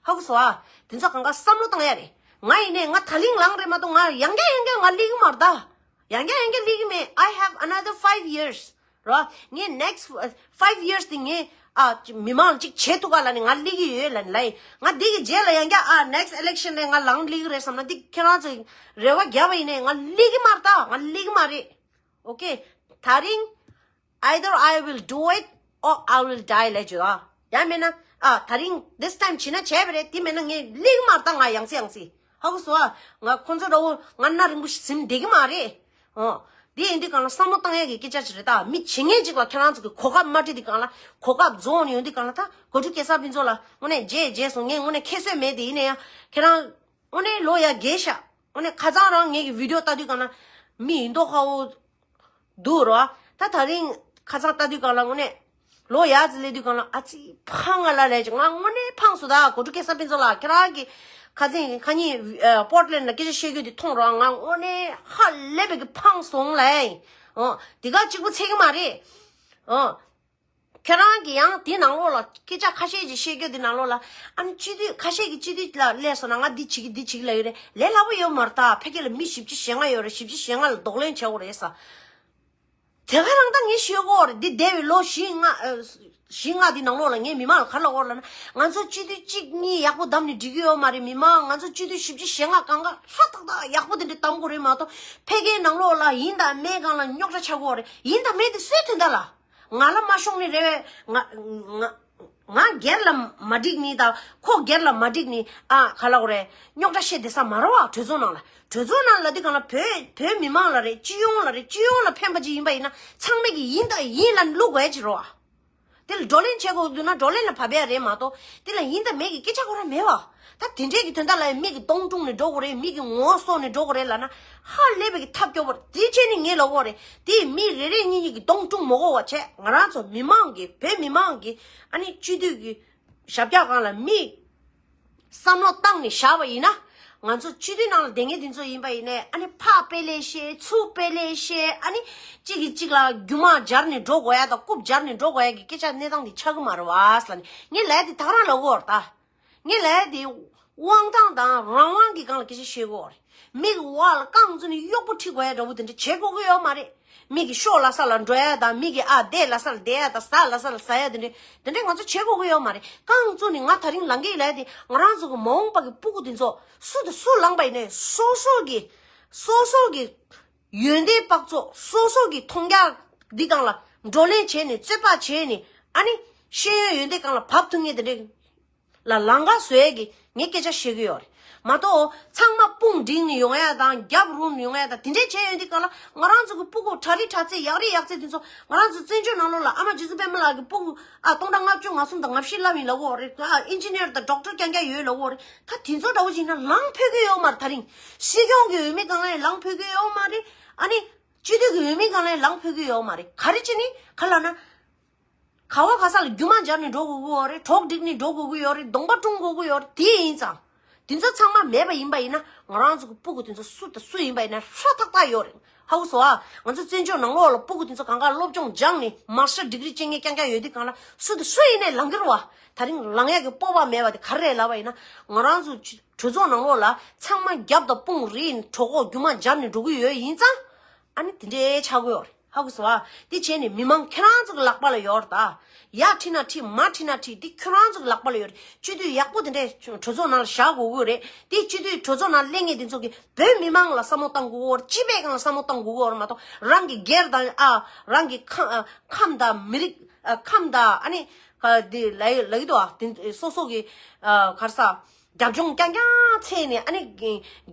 ཧ་གོ་སོང་ཨ། འདི་ཚོ་གང་ག་བསམ་བློ་བཏང་ཡ་རེད། ང་ཡིན་ནས་ང་ད་ལིང་ལངས་རེད་མ་གཏོགས་ང་ཡང་བསྐྱར་ཡང་བསྐྱར་ང་སླེབས་ཀྱི་མ་རེད་ད། ཡང་བསྐྱར་ཡང་བསྐྱར་སླེབས་ཀྱི་མེད། I have another five years རོ། ངས་next five years དེ་ངས་ཨ་མི་མང་ཅིག་བྱེད་ཐུབ་ག་ལབ་ནས་ང་སླེབས་ཀྱི་ཡོད་ལབ་ནས་ལབ་ཡིན། ང་འདི་གི་རྗེས་ལ་ཡང་བསྐྱར་ཨ་next election རེད་ང་ལངས་སླེབས་ཀྱི་རེད་བསམ་ན་འདི་ཁྱེད་རང་ཚོས་རེ་བ་བརྒྱབ་པ་ཡིན་ནས་ང་སླེབས་ཀྱི་མ་རེད་ད། ང་སླེབས་ཀྱི་མ་རེད། Okay ད་རིང་either I will do it or I will die ལབ་བྱོས་ཨ། ཡང་མིན་ན་ཨ་ད་རིང་this time བྱེད་ན་བྱས་པ་རེད། དེ་མིན་ན་ངས་སླེབས་ཀྱི་མ་རེད་ད། ང་ཡང་སེ་ཡང་སེ་ཧ་གོ་སོང་ཨ། ང་ཁོང་ཚོ་འདྲ་བོ་ང་གནའ་རིང་པོ་ཞིག་ཟིན་བསྡད་ཀྱི་མ་རེད། ཨོ། འདི་ཡིན་དུས་གང་ལ་བསམ་བློ་བཏང་ཡས་ཀྱི་སྐད་ཆ་ཞིག་རེད་ད། མི་བྱེད་མཁན་ཅིག་ལ་ཁྱེད་རང་ཚོ་གི་གོ་སྐབས་མ་སྤྲད་དུས་གང་ལ་གོ་སྐབས་རྫོགས་ནས་ཡོང་དུས་གང་ལ་ད་གོ་ཁྲུ་སྐལ་བཟང་ཕུན་ཚོགས་ལ་དངོས་གནས་རྗེས་རྗེས་སོང་། ངས་དངོས་གནས་ཁྱད་གསོད་མེད་དེ། ཡིན་ན་ཡང་ཁྱེད་རང་དངོས་གནས་ལོ་ཡ་རྒས་ཤག་དངོས་གནས་ཁ་སང་རང་ངེད་ཀྱི་བི་ཌིའོ་ལྟ་དུས་གང་ལ་མི་ཡིན་མདོག་ཁ་བོ་འདུག་རོ། ད་ད་རིང་ཁ་སང་ལྟ་དུས་གང་ལ་དངོས་གནས་ ལོ་ཡར་ཙི་སླེབས་དུས་སྒང་ལ་ཨ་ཙི་ཕངས་ང་ལ་ལས་ཀྱི་ང་དངོས་གནས་ཕངས་སོང་། ད་གོ་ཀྲུ་སྐལ་བཟང་ཕུན་ཚོགས་ལགས་ཁྱེད་རང་གི་ཁ་སང་ཁ་ཉིན་པོར་ཊི་ལེན་ཌི་ལ་སྐད་ཆ་བཤད་རྒྱུ་དེ་མཐོང་རོགས། ང་དངོས་གནས་ཧ་ལས་པའི་གི་ཕངས་སོང་ལ། ཨོ་དེ་ག་གཅིག་པུ་ཚད་གི་མ་རེད། ཨོ། ཁྱེད་རང་གི་ཡང་དེའི་ནང་ལོགས་ལ་སྐད་ཆ་ཁ་ཤས་ཅིག་བཤད་རྒྱུ་དེ་ནང་ལོགས་ལ་ཨ་ནི་སྤྱི་འཐུས་ཁ་ཤས་ཀྱིས་སྤྱི་འཐུས་ལ་སླེབས་སོང་ན་ང་འདི་བྱེད་ཀྱི་འདི་བྱེད་ཀྱི་ལབ་ཡོད་རེད། ལས་སླ་པོ་ཡོད་མ་རེད། ད་ཕ་གི་ལ་མི་བཞི་བཅུ་ཞེ་ལྔ་ཡོད་རེད། བཞི་བཅུ་ཞེ་ལྔ་ལ་གདོང་ལེན་བྱེད་དགོས་རེད་ས། དེ་ག་རང་ད་ངས་ཤེས་གོ་རེད། འདི་འདས་པའི་ལོ་བཞི་ལྔ་ཨ། བཞི་ལྔ་འདི་ནང་ལོགས་ལ་ངས་མི་མང་ལ་ག་རེ་ལབ་ཡོད་རེད་ལབ་ན། ང་ཚོ་སྤྱི་འཐུས་གཅིག་གཉིས་ཡག་པོ་བདམས་ནས་འགྲིག་གི་ཡོད་མ་རེད། མི་མང་ང་ཚོ་སྤྱི་འཐུས་བཞི་བཅུ་ཞེ་ལྔ་གང་ག་ཧྲ་ཐག་ཐག་ཡག་པོ་དེ་འདྲ་བདམས་དགོས་རེད་མ་གཏོགས། ཕ་གིའི་ནང་ལོགས་ལ་ཡིན་དང་མེད་སྒང་ལ་རྙོག་དྲ་ཆགས་ཀྱི་ཡོད་རེད། ཡིན་དང་མེད་དེ་སུའི་དོན་དག་ལ། ང་ལ་མ་ཤོང་ནི་རེད་པས། ང་ང་ང་སྒེར་ལ་མ་འགྲིག་ནི་དང་ཁོ་སྒེར་ལ་མ་འགྲིག་ནི་ཨ་ག་ལབ་དགོས་རེད། རྙོག་དྲ་བཤད་བསྡད་ས་མ་རེད་པ། གྲོས་ཚོགས་ནང་ལ། གྲོས་ཚོགས་ནང་ལ་དེ་གང་ལ་བོད་བོད་མི་མང་ལ་རེད། སྤྱི་ཡོངས་ལ་རེད། སྤྱི་ཡོངས་ལ་ཕན་པ་ཅིག་ཡིན་པ་ཡིན་ན་ཚང་མས་ཀྱི་ཡིན་དང་ཡིན་ལབ་བླུག་དགོས་ཡ་ཅིག་རེད་པ། དེ་ལ་བགྲོ་གླེང་བྱེད་དགོས་འདུག་ན་བགྲོ་གླེང་ལ་བབས་ཡ་རེད་མ་གཏོགས། དེ་ལ་ཡིན་དང་མེད་ཀྱི་སྐད་ཆ་ཁོ་རང་མེད་པ། ད་དེ་འདྲས་ཀྱི་དོན་དག་ལ་ཡང་མི་གི་གདོང་བཀྲུས་ནས་འགྲོ་དགོས་རེད། མི་གི་ངོ་བོ་གསོག་ནས་འགྲོ་དགོས་རེད་ལབ་ན་ཧ་ལས་པའི་གི་ཐབས་སྐྱོ་པོ་རེད། དེ་བྱས་ནས་ངས་ལབ་དགོས་རེད། དེ་མི་རེ་རེ་གཉིས་གཉིས་ཀྱི་གདོང་བཀྲུ་མ་དགོས་པ་བྱས། ང་རང་ཚོ་མི་མང་གི་བོད་མི་མང་གི་ཨ་ནི་སྤྱི་འཐུས་ཀྱི་ཞབས་བཀྱག་སྒང་ལ་མི་བསམ་བློ་བཏང་ནས་བཞག་པ་ཡིན་ན། ང་ཚོ་སྤྱི་འཐུས་ནང་ལ་བསྡད་མཁན་དེ་ཚོ་ཡིན་པ་ཡིན་ནའི་ཨ་ནི་ཕར་དཔེ་ལེགས་བཤད་ཚུར་དཔེ་ལེགས་བཤད། ཨ་ནི་གཅིག་གིས་གཅིག་ལ་རྒྱུ་མ་སྦྱར་ནས་འགྲོ་དགོས་ཡ་དང་རྐུབ་སྦྱར་ནས་འགྲོ་དགོས་ཡ་གི་སྐད་ཆ་གནས་སྟངས་དེ་ཆགས་ཀྱི་མ་རེད་པ་ཟེར་ལབ་ནས་ངས་ལབ་ཡ་དེ་ད་ག་རང་ལབ་དགོས་རེད་ད། ངས་ལབ་ཡ་དེ་དབང་ཐང་དང་རང་དབང་གི་སྒང་ལ་སྐད་ཆ་བཤད་དགོས་རེད། མི་གི་བ་ལ་རྐང་བཙུགས་ནས་གཡོག་པོ་ཁྲིད་དགོས་ཡ་འདྲ་པོ་དེ་འདྲ་བྱེད་དགོས་ཀྱི་ཡོད་མ་རེད། མི་གི་ཤོག་ལ་ས་ལ་འགྲོ་ཡ་དང་མི་གི་ཨ་བསྡད་ལ་ས་ལ་བསྡད་ཡ་དང་ཟ་ལ་ས་ལ་ཟ་ཡ་དེ་འདྲ་དེ་འདྲ་ང་ཚོ་བྱེད་དགོས་ཀྱི་ཡོད་མ་རེད། རྐང་བཙུགས་ནས་ང་དེ་རིང་ལངས་ཀྱི་ཡིན་ལབ་ཡ་དེ་ང་རང་ཚོ་གི་མ་འོངས་པ་གི་སྤུ་གུ་དེ་ཚོ་སུ་དང་སུ་ལངས་པ་ཡིན་ནའི་སོ་སོ་གི་སོ་སོ་གི་ཡོན་ཏན་དཔག་ཚོད་སོ་སོ་གི་མཐོང་རྒྱ་འདི་སྒང་ལ་བགྲོ་གླེང་བྱས་ནས་རྩོད་པ་བྱས་ནས་ཨ་ནི་ཤེས་ཡོན་ཡོན་ཏན་སྒང་ལ་བབས་ཐུབ་མཁན་དེ་འདྲ་ལ་ལམ་ཁ་བཟོ་ཡས་ཀྱི་ངས་སྐད་ཆ་བཤད་ཀྱི་ཡོད་རེད་མ་གཏོགས། ཚང་མ་དཔུང་བསྒྲིགས་ནས་ཡོང་ཡ་དང་རྒྱབ་རུབ་ནས་ཡོང་ཡ་དང་དེ་འདྲས་བྱས་ཡོང་དུས་སྒང་ལ་ང་རང་ཚོ་གི་སྤུ་གུ་གྲ་སྒྲིག་གྲ་རྩལ་ཡག་རིགས་ཡག་རྩལ་དེ་ཚོ་ང་རང་ཚོ་བཙན་བྱོལ་ནང་ལོགས་ལ་ཨ་མ་རྗེ་བཙུན་པད་མ་ལགས་ཀྱི་སྤུ་གུ་ཨ་སྟོང་ཕྲག་ལྔ་བཅུ་ང་གསུམ་དང་ང་བཞི་ལབ་ཡིན་ལབ་ཡོད་རེད། ཨ་ཨིན་ཇི་ནིར་དང་ཌོག་ཊར་རྐྱང་རྐྱང་ཡོད་ལབ་ཡོད་རེད། ད་དེ་ཚོ་འདྲ་བོ་ཅིག་ཡིན་ན་ལངས་ཕོད་ཀྱི་ཡོད་མ་རེད། ད་རིང་སྲིད་སྐྱོང་གི་འོས་མི་སྒང་ལ་ཡང་ལངས་ཕོད་ཀྱི་ཡོད་མ་རེད། ཨ་ནི་སྤྱི་འཐུས་ཀྱི་འོས་མི་སྒང་ལ་ཡང་ལངས་ཕོད་ཀྱི་ཡོད་མ་རེད། ག་རེ་བྱས་ནས་ག་ལབ་ན། ག་བ་ག་ས་ལ་རྒྱུ་མ་སྦྱར་ནས་འགྲོ་དགོས་ཀྱི་ཡོད་རེད། གྲོགས་བསྒྲིགས་ནས་འགྲོ་དགོས་ཀྱི་ཡོད་རེད། གདོང་པ་བཀྲུ་དགོས་ཀྱི་ཡོད་རེད། དེ་ཡིན་ཙང་། དེ་ཚོ་ཚང་མ་མེད་པ་ཡིན་པ་ཡིན་ན་ང་རང་ཚོ་གི་སྤུ་གུ་དེ་ཚོ་སུ་དང་སུ་ཡིན་པ་ཡིན་ན་ཧྲ་ཐག་ཐག་ཡོད་རེད། ཧ་གོ་སོང་ཨ། ང་ཚོ་བཙན་བྱོལ་ནང་ལོགས་ལ་སྤུ་གུ་དེ་ཚོ་གང་ག་སློབ་སྦྱོང་སྦྱངས་ནས་མཱ་སི་ཊར་ཌི་གི་རི་ཅན་ངས་རྐྱང་རྐྱང་ཡོད་དུས་སྒང་ལ་སུ་དང་སུ་ཡིན་ནའི་ལངས་ཀྱི་རེད་བ། ད་རིང་ལངས་ཡག་གི་སྤོབས་པ་མེད་པ་དེ་ག་རེ་རེད་ལབ་པ་ཡིན་ན། ང་རང་ཚོ་གྲོས་ཚོགས་ནང་ལོགས་ལ་ཚང་མ་རྒྱབ་དང་དཔུང་རེད། གྲོད་ཁོག་རྒྱུ་མ་སྦྱར་ནས་འགྲོ་གི་ཡོད་ཡིན་ཙང་། ཨ་ནི་དེ་འདྲའི་ཆགས་ཀྱི་ཡོད་རེད། ཧ་གོ་སོང་ཨ། དེ་བྱས་ནས་མི་མང་ཁྱེད་རང་ཚོ་གི་ལག་པ་ལ་ཡོད་རེད་ད། ཡར་ཁྲིད་ན་ཁྲིད་མར་ཁྲིད་ན་ཁྲིད་དེ་ཁྱེད་རང་ཚོ་གི་ལག་པ་ལ་ཡོད་རེད། སྤྱི་འཐུས་ཡག་པོ་དེ་འདྲའི་གྲོས་ཚོགས་ནང་ལ་བཞག་དགོས་ཀྱི་རེད། དེ་སྤྱི་འཐུས་གྲོས་ཚོགས་ནང་སླེབས་མཁན་དེ་ཚོ་གི་བོད་མི་མང་ལ་བསམ་བློ་བཏང་དགོས་ཀྱི་རེད། སྤྱི་པའི་སྒང་ལ་བསམ་བློ་བཏང་དགོས་ཀྱི་ཡོད་རེད་མ་གཏོགས། རང་གི་སྒེར་དང་ཨ་རང་གི་ཁམས་ཨ་ཁམས་དང་མི་རིགས་ཨ་ཁམས་དང་ཨ་ནི་ཨ་དེ་ལ་ལ་གི་འདུག་ཨ། དེ་སོ་སོ་གི་ཨ་ག་རེ་ཟ། རྒྱབ་ལྗོངས་རྐྱང་རྐྱང་འཚོལ་ནས་ཨ་ནི་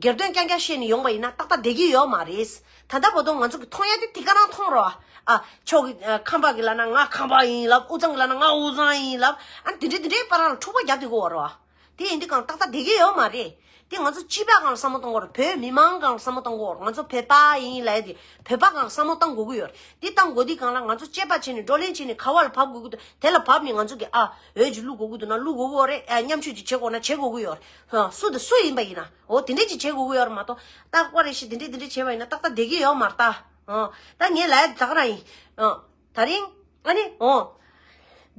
སྒེར་དོན་རྐྱང་རྐྱང་བཤད་ནས་ཡོང་པ་ཡིན་ན་ཏག་ཏག་བསྡད་ཀྱི་ཡོད་མ་རེད། ད་ལྟ་བར་དུ་ང་ཚོ་གི་མཐོང་ཡ་དེ་དེ་ག་རང་མཐོང་རོགས་ཨ། ཨ་ཕྱོགས་ཀྱི་ཨ་ཁམས་པ་གི་ལབ་ན་ང་ཁམས་པ་ཡིན་ལབ། དབུས་གཙང་གི་ལབ་ན་ང་དབུས་གཙང་ཡིན་ལབ། ཨ་ནི་དེ་འདྲའི་དེ་འདྲའི་བར་ལ་འཁྲུག་པ་རྒྱབ་བསྡད་ཀྱི་ཡོད་རེད་བ། དེ་ཡིན་དུས་གང་ཏག་ཏག་བསྡད་ཀྱི་ཡོད་མ་རེད། དེ་ང་ཚོ་སྤྱི་པ་སྒང་ལ་བསམ་བློ་གཏོང་དགོས་རེད། བོད་མི་མང་སྒང་ལ་བསམ་བློ་གཏོང་དགོས་རེད། ང་ཚོ་བོད་པ་ཡིན་ལབ་ཡ་དེ་བོད་པ་སྒང་ལ་བསམ་བློ་གཏོང་དགོས་ཀྱི་ཡོད་རེད། དེ་གཏོང་དགོས་དུས་སྒང་ལ་ང་ཚོ་བཅས་པ་བྱས་ནས་བགྲོ་གླེང་བྱས་ནས་ག་བ་ལ་བབས་དགོས་ཀྱི་འདུག་དེ་ལ་བབས་ནས་ང་ཚོ་གི་ཨ་འོས་ཅིག་བླུག་དགོས་ཀྱི་འདུག་ན་བླུག་དགོས་ཀྱི་ཡོད་རེད། ཨ་མཉམ་ཞུགས་ཅིག་བྱེད་དགོས་ན་བྱེད་དགོས་ཀྱི་ཡོད་རེད། ཨ་སུ་དང་སུ་ཡིན་པ་ཡིན་ན་འོ་དེ་འདྲས་ཅིག་བྱེད་དགོས་ཀྱི་ཡོད་རེད་མ་གཏོགས། རྟག་པར་རེ་ཞིག་དེ་འདྲས་དེ་འདྲས་བྱས་པ་ཡིན་ན་ཏག་ཏག་བསྡད་ཀྱི་ཡོད་མ་རེད་ད། ཨ་ད་ངས་ལབ་ཡ་དེ་ད་ག་རང་ཡིན། ཨ་ད་རིང་ཨ་ནི་ཨོ།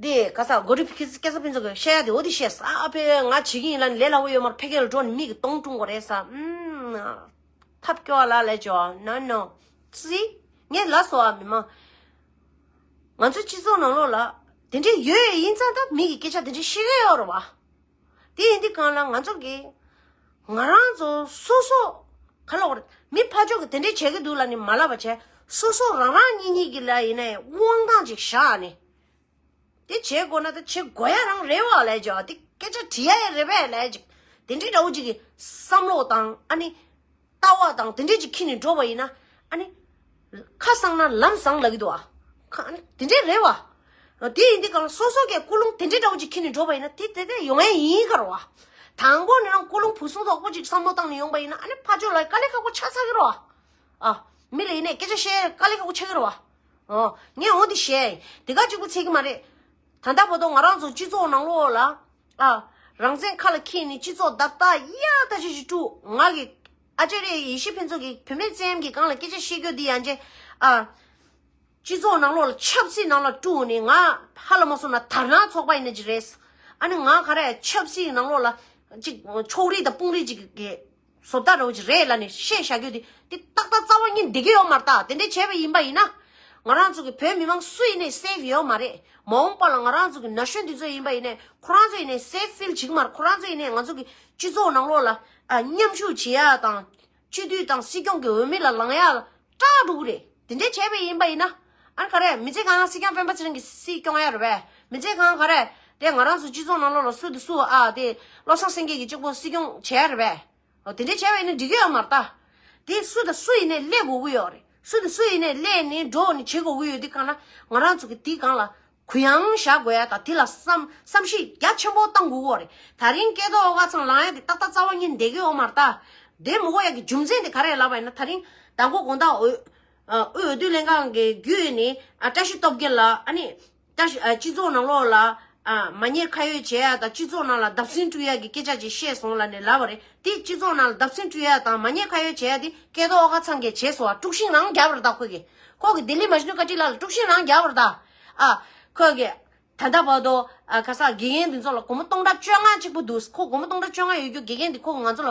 དེ་ག་ས་གོ་སྒྲིག་སྐལ་བཟང་ཕུན་ཚོགས་ཀྱིས་བཤད་ཡ་དེ་འོ་དེ་བཤད་ས། ཨ་ཕས་ང་བྱེད་ཀྱི་ཡིན་ལབ་ནས་ལས་སླ་པོ་ཡོད་མ་རེད། ཕ་གི་ལ་འགྲོ་ནས་མི་གི་གདོང་བཀྲུ་དགོས་རེད་ས། ཨུམ། ཐབས་སྐྱོ་བ་ལ་ལས་ཅོ་ན་ནོ། ཙི། ངས་ལབ་སོང་ཨ་མི་མང་། ང་ཚོའི་སྤྱི་ཚོགས་ནང་ལོགས་ལ་དེ་འདྲས་ཡོད་ཡིན་ཙང་ད་མི་གི་སྐད་ཆ་དེ་འདྲས་བཤད་ཀྱི་ཡོད་རེད་བ། དེ་ཡིན་དུས་སྒང་ལ་ང་ཚོ་གི་ང་རང་ཚོ་སོ་སོ་ག་ལ་བར་མི་ཕར་ཕྱོགས་ཀྱི་དེ་འདྲས་བྱེད་ཀྱི་འདུག་ལབ་ནས་མ་ལབ་པ་བྱས། སོ་སོ་རང་རང་ཉིད་ཉིད་ཀྱི་ལ་ཡིན་ནའི་དབང་ཐང་ཅིག་བཞག་ནས། དེ་བྱེད་དགོས་ན་ད་བྱེད་དགོས་ཡ་རང་རེད་བ་ལས་ཀྱང་དེ་སྐད་ཆ་དྲི་ཡ་ཡ་རེད་པས་ལས་ཀྱང་དེ་འདྲའི་འདྲ་བོ་ཅིག་གི་བསམ་བློ་དང་ཨ་ནི་ལྟ་བ་དང་དེ་འདྲའི་ཅིག་འཁྱེར་ནས་འགྲོ་བ་ཡིན་ན་ཨ་ནི་ཁ་བཟང་ན་ལམ་བཟང་ལབ་ཀྱི་འདུག་ཨ། ཁ་ཨ་ནི་དེ་འདྲའི་རེད་བ། དེ་ཡིན་དུས་གང་ལ་སོ་སོ་གི་ཀུན་སློང་དེ་འདྲའི་འདྲ་བོ་ཅིག་འཁྱེར་ནས་འགྲོ་བ་ཡིན་ན་དེ་དེ་དེ་ཡོང་ཡ་ཡིན་ག་རེད་བ། དང་པོ་ནས་རང་ཀུན་སློང་ཕུན་སུམ་ཚོགས་པོ་ཅིག་བསམ་བློ་བཏང་ནས་ཡོང་པ་ཡིན་ན་ཨ་ནི་ཕར་ཕྱོགས་ལ་དཀའ་ལས་ཁག་པོ་ཆགས་ཚར་གི་རེད་བ། ཨ། མི་ལ་ཡིན་ནའི་སྐད་ཆ་བཤད་དཀའ་ལས་ཁག་པོ་ཆགས་ཀྱི་རེད་བ། ཨོ། ངས་འོ་འདི་བཤད། དེ་ག་གཅིག་པུ་ཚད་ཀྱི་མ་རེད། ད་ལྟ་བར་དུ་ང་རང་ཚོ་སྤྱི་ཚོགས་ནང་ལོགས་ལ་ཨ་རང་བཙན་ཁ་ལ་འཁྱེར་ནས་སྤྱི་ཚོགས་བརྡབ་ལྟ་ཡ་ད་ཅི་ཞིག་དཀྲུག་ང་གི་ཨ་ཅེ་རེ་ཡེ་ཤེས་ཕུན་ཚོགས་ཀྱིས་བུད་མེད་བཙན་གྱི་སྒང་ལ་སྐད་ཆ་བཤད་རྒྱུ་འདི་ཡང་ཅེ་ཨ། སྤྱི་ཚོགས་ནང་ལོགས་ལ་ཆབ་སྲིད་ནང་ལ་དཀྲུགས་ནས་ང་ཧ་ལ་མ་སོང་ན་དར་ནག་ཚོགས་པ་ཡིན་ན་ཅི་རེད། ཨ་ནི་ང་ག་རེ་ཆབ་སྲིད་ནང་ལོགས་ལ་ཅིག་ཕྱོགས་རིས་དང་དཔུང་རིས་ཅིག་གི་བཟོ་ལྟ་འདྲ་བོ་ཅིག་རེད་ལབ་ནས་བཤད་བཞག་རྒྱུ་དེ་དེ་ཏག་ཏག་རྩ་བ་ཉིད་འགྲིག་གི་ཡོད་མ་རེད་ད། དེ་འདྲས་བྱས་པ་ཡིན་པ་ཡིན་ན་ང་རང་ཚོ་གི་བོད་མི་མང་སུ་ཡིན་ནའི་སེབ་ཡོད་མ་རེད། མ་འོངས་པ་ལ་ང་རང་ཚོ་གི་ན་གཞོན་འདི་ཚོ་ཡིན་པ་ཡིན་ནའི་ཁོ་རང་ཚོ་ཡིན་ནའི་སེབ་ཕིལ་བྱེད་ཀྱི་མ་རེད། ཁོ་རང་ཚོ་ཡིན་ནའི་ང་ཚོ་གི་སྤྱི་ཚོགས་ནང་ལོགས་ལ་ཨ་མཉམ་ཞུགས་བྱེད་ཡ་དང་། སྤྱི་འཐུས་དང་སྲིད་སྐྱོང་གི་འོས་མི་ལ་ལངས་ཡ་ལ་སྐྲག་འགྲོ་གི་རེད། དེ་འདྲས་བྱས་པ་ཡིན་པ་ཡིན་ན། ཨ་ནི་ག་རེ་མི་ཚེ་གང་སྲིད་སྐྱོང་སྤེན་པ་ཚེ་རིང་གིས་སྲིད་སྐྱོང་ཡ་རེད་པས། མི་ཚེ་གང་ག་རེ་དེ་ང་རང་ཚོ་སྤྱི་ཚོགས་ནང་ལོགས་ལ་སུ་དེ་སུ་ཨ་དེ་བློ་བཟང་སེང་གེ་གིས་གཅིག་པོ་སྲིད་སྐྱོང་བྱས་ཡ་རེད་པས། འོ་དེ་འདྲས་བྱས་པ་ཡིན་ན་འགྲིག་གི་ཡོད་མ་རེད་ད། དེ་སུ་དང་སུ་ཡིན་ནའི་སླེབས་དགོས་ཀྱི་ཡོད་རེད། སུ་དང་སུ་ཡིན་ནའི་སླེབས་ནས་འགྲོ་ནས་བྱེད་དགོས་ཀྱི་ཡོད་དེ་གང་ལ་ང་རང་ཚོ་གི་དེ་གང་ལ། གུ་ཡངས་བཞག་དགོས་ཡ་དང་དེ་ལ་བསམ་བསམ་གཞིག་རྒྱ་ཆེན་པོ་བཏང་དགོས་ཀྱི་རེད། ད་རིང་སྐལ་རྡོར་ཨོ་དཀར་ཚང་ལངས་ཡ་དེ་ཏག་ཏག་རྩ་བ་ཉིད་བསྡད་ཀྱི་ཡོད་མ་རེད་ད། བསྡད་མི་དགོས་ཡ་གི་རྒྱུ་མཚན་དེ་ག་རེ་ལབ་པ་ཡིན་ན། ད་རིང་མདང་དགོང་དགོང་དག་འོས་ཨ་དབུས་འོས་བསྡུ་ལྷན་ཁང་གི་བརྒྱུད་ནས་ཨ་བཀྲ་ཤིས་སྟོབས་རྒྱལ་ལ་ཨ་ནི་བཀྲ་ཤིས་ཨ་སྤྱི་ཚོགས་ནང་ལོགས་ལ་ཨ་མ་ཉེས་ཁ་གཡོགས་བྱེད་ཡ་དང་སྤྱི་ཚོགས་ནང་ལ་བརྡབ་གསིག་སྤྲོད་ཡ་གི་སྐད་ཆ་ཅིག་བཤད་སོང་ལབ་ནས་ལབ་པ་རེད། དེ་སྤྱི་ཚོགས་ནང་ལ་བརྡབ་གསིག་སྤྲོད་ཡ་དང་མ་ཉེས་ཁ་གཡོགས་བྱེད་ཡ་དེ་སྐལ་རྡོར་ཨོ་དཀར་ཚང་གིས་བྱས་སོང་བ། དཀྲུག་ཤིང་རང་བརྒྱབ་པ་རེད་ད་ཁོ་གིས། ཁོ་གིས་ལྡི་ལི་མ་ཤི་ནུ་ཀ་ཏི་ལ་ལ་དཀྲུག་ཤིང་རང་རྒྱག་པར་ད། ཨ། ཁོ་གིས། ད་ལྟ་བར་དུ། ཨ། ཁ་སང་དགེ་རྒན་འདི་ཚོ་ལ་སྒོར་མོ་སྟོང་ཕྲག་བཅོ་ལྔ་གཅིག་པུ་འདུག་ཁོ་སྒོར་མོ་སྟོང་ཕྲག་བཅོ་ལྔ་ཡོད་རྒྱུ་དགེ་རྒན་འདི་ཁོ་ང་ཚོ་ལ་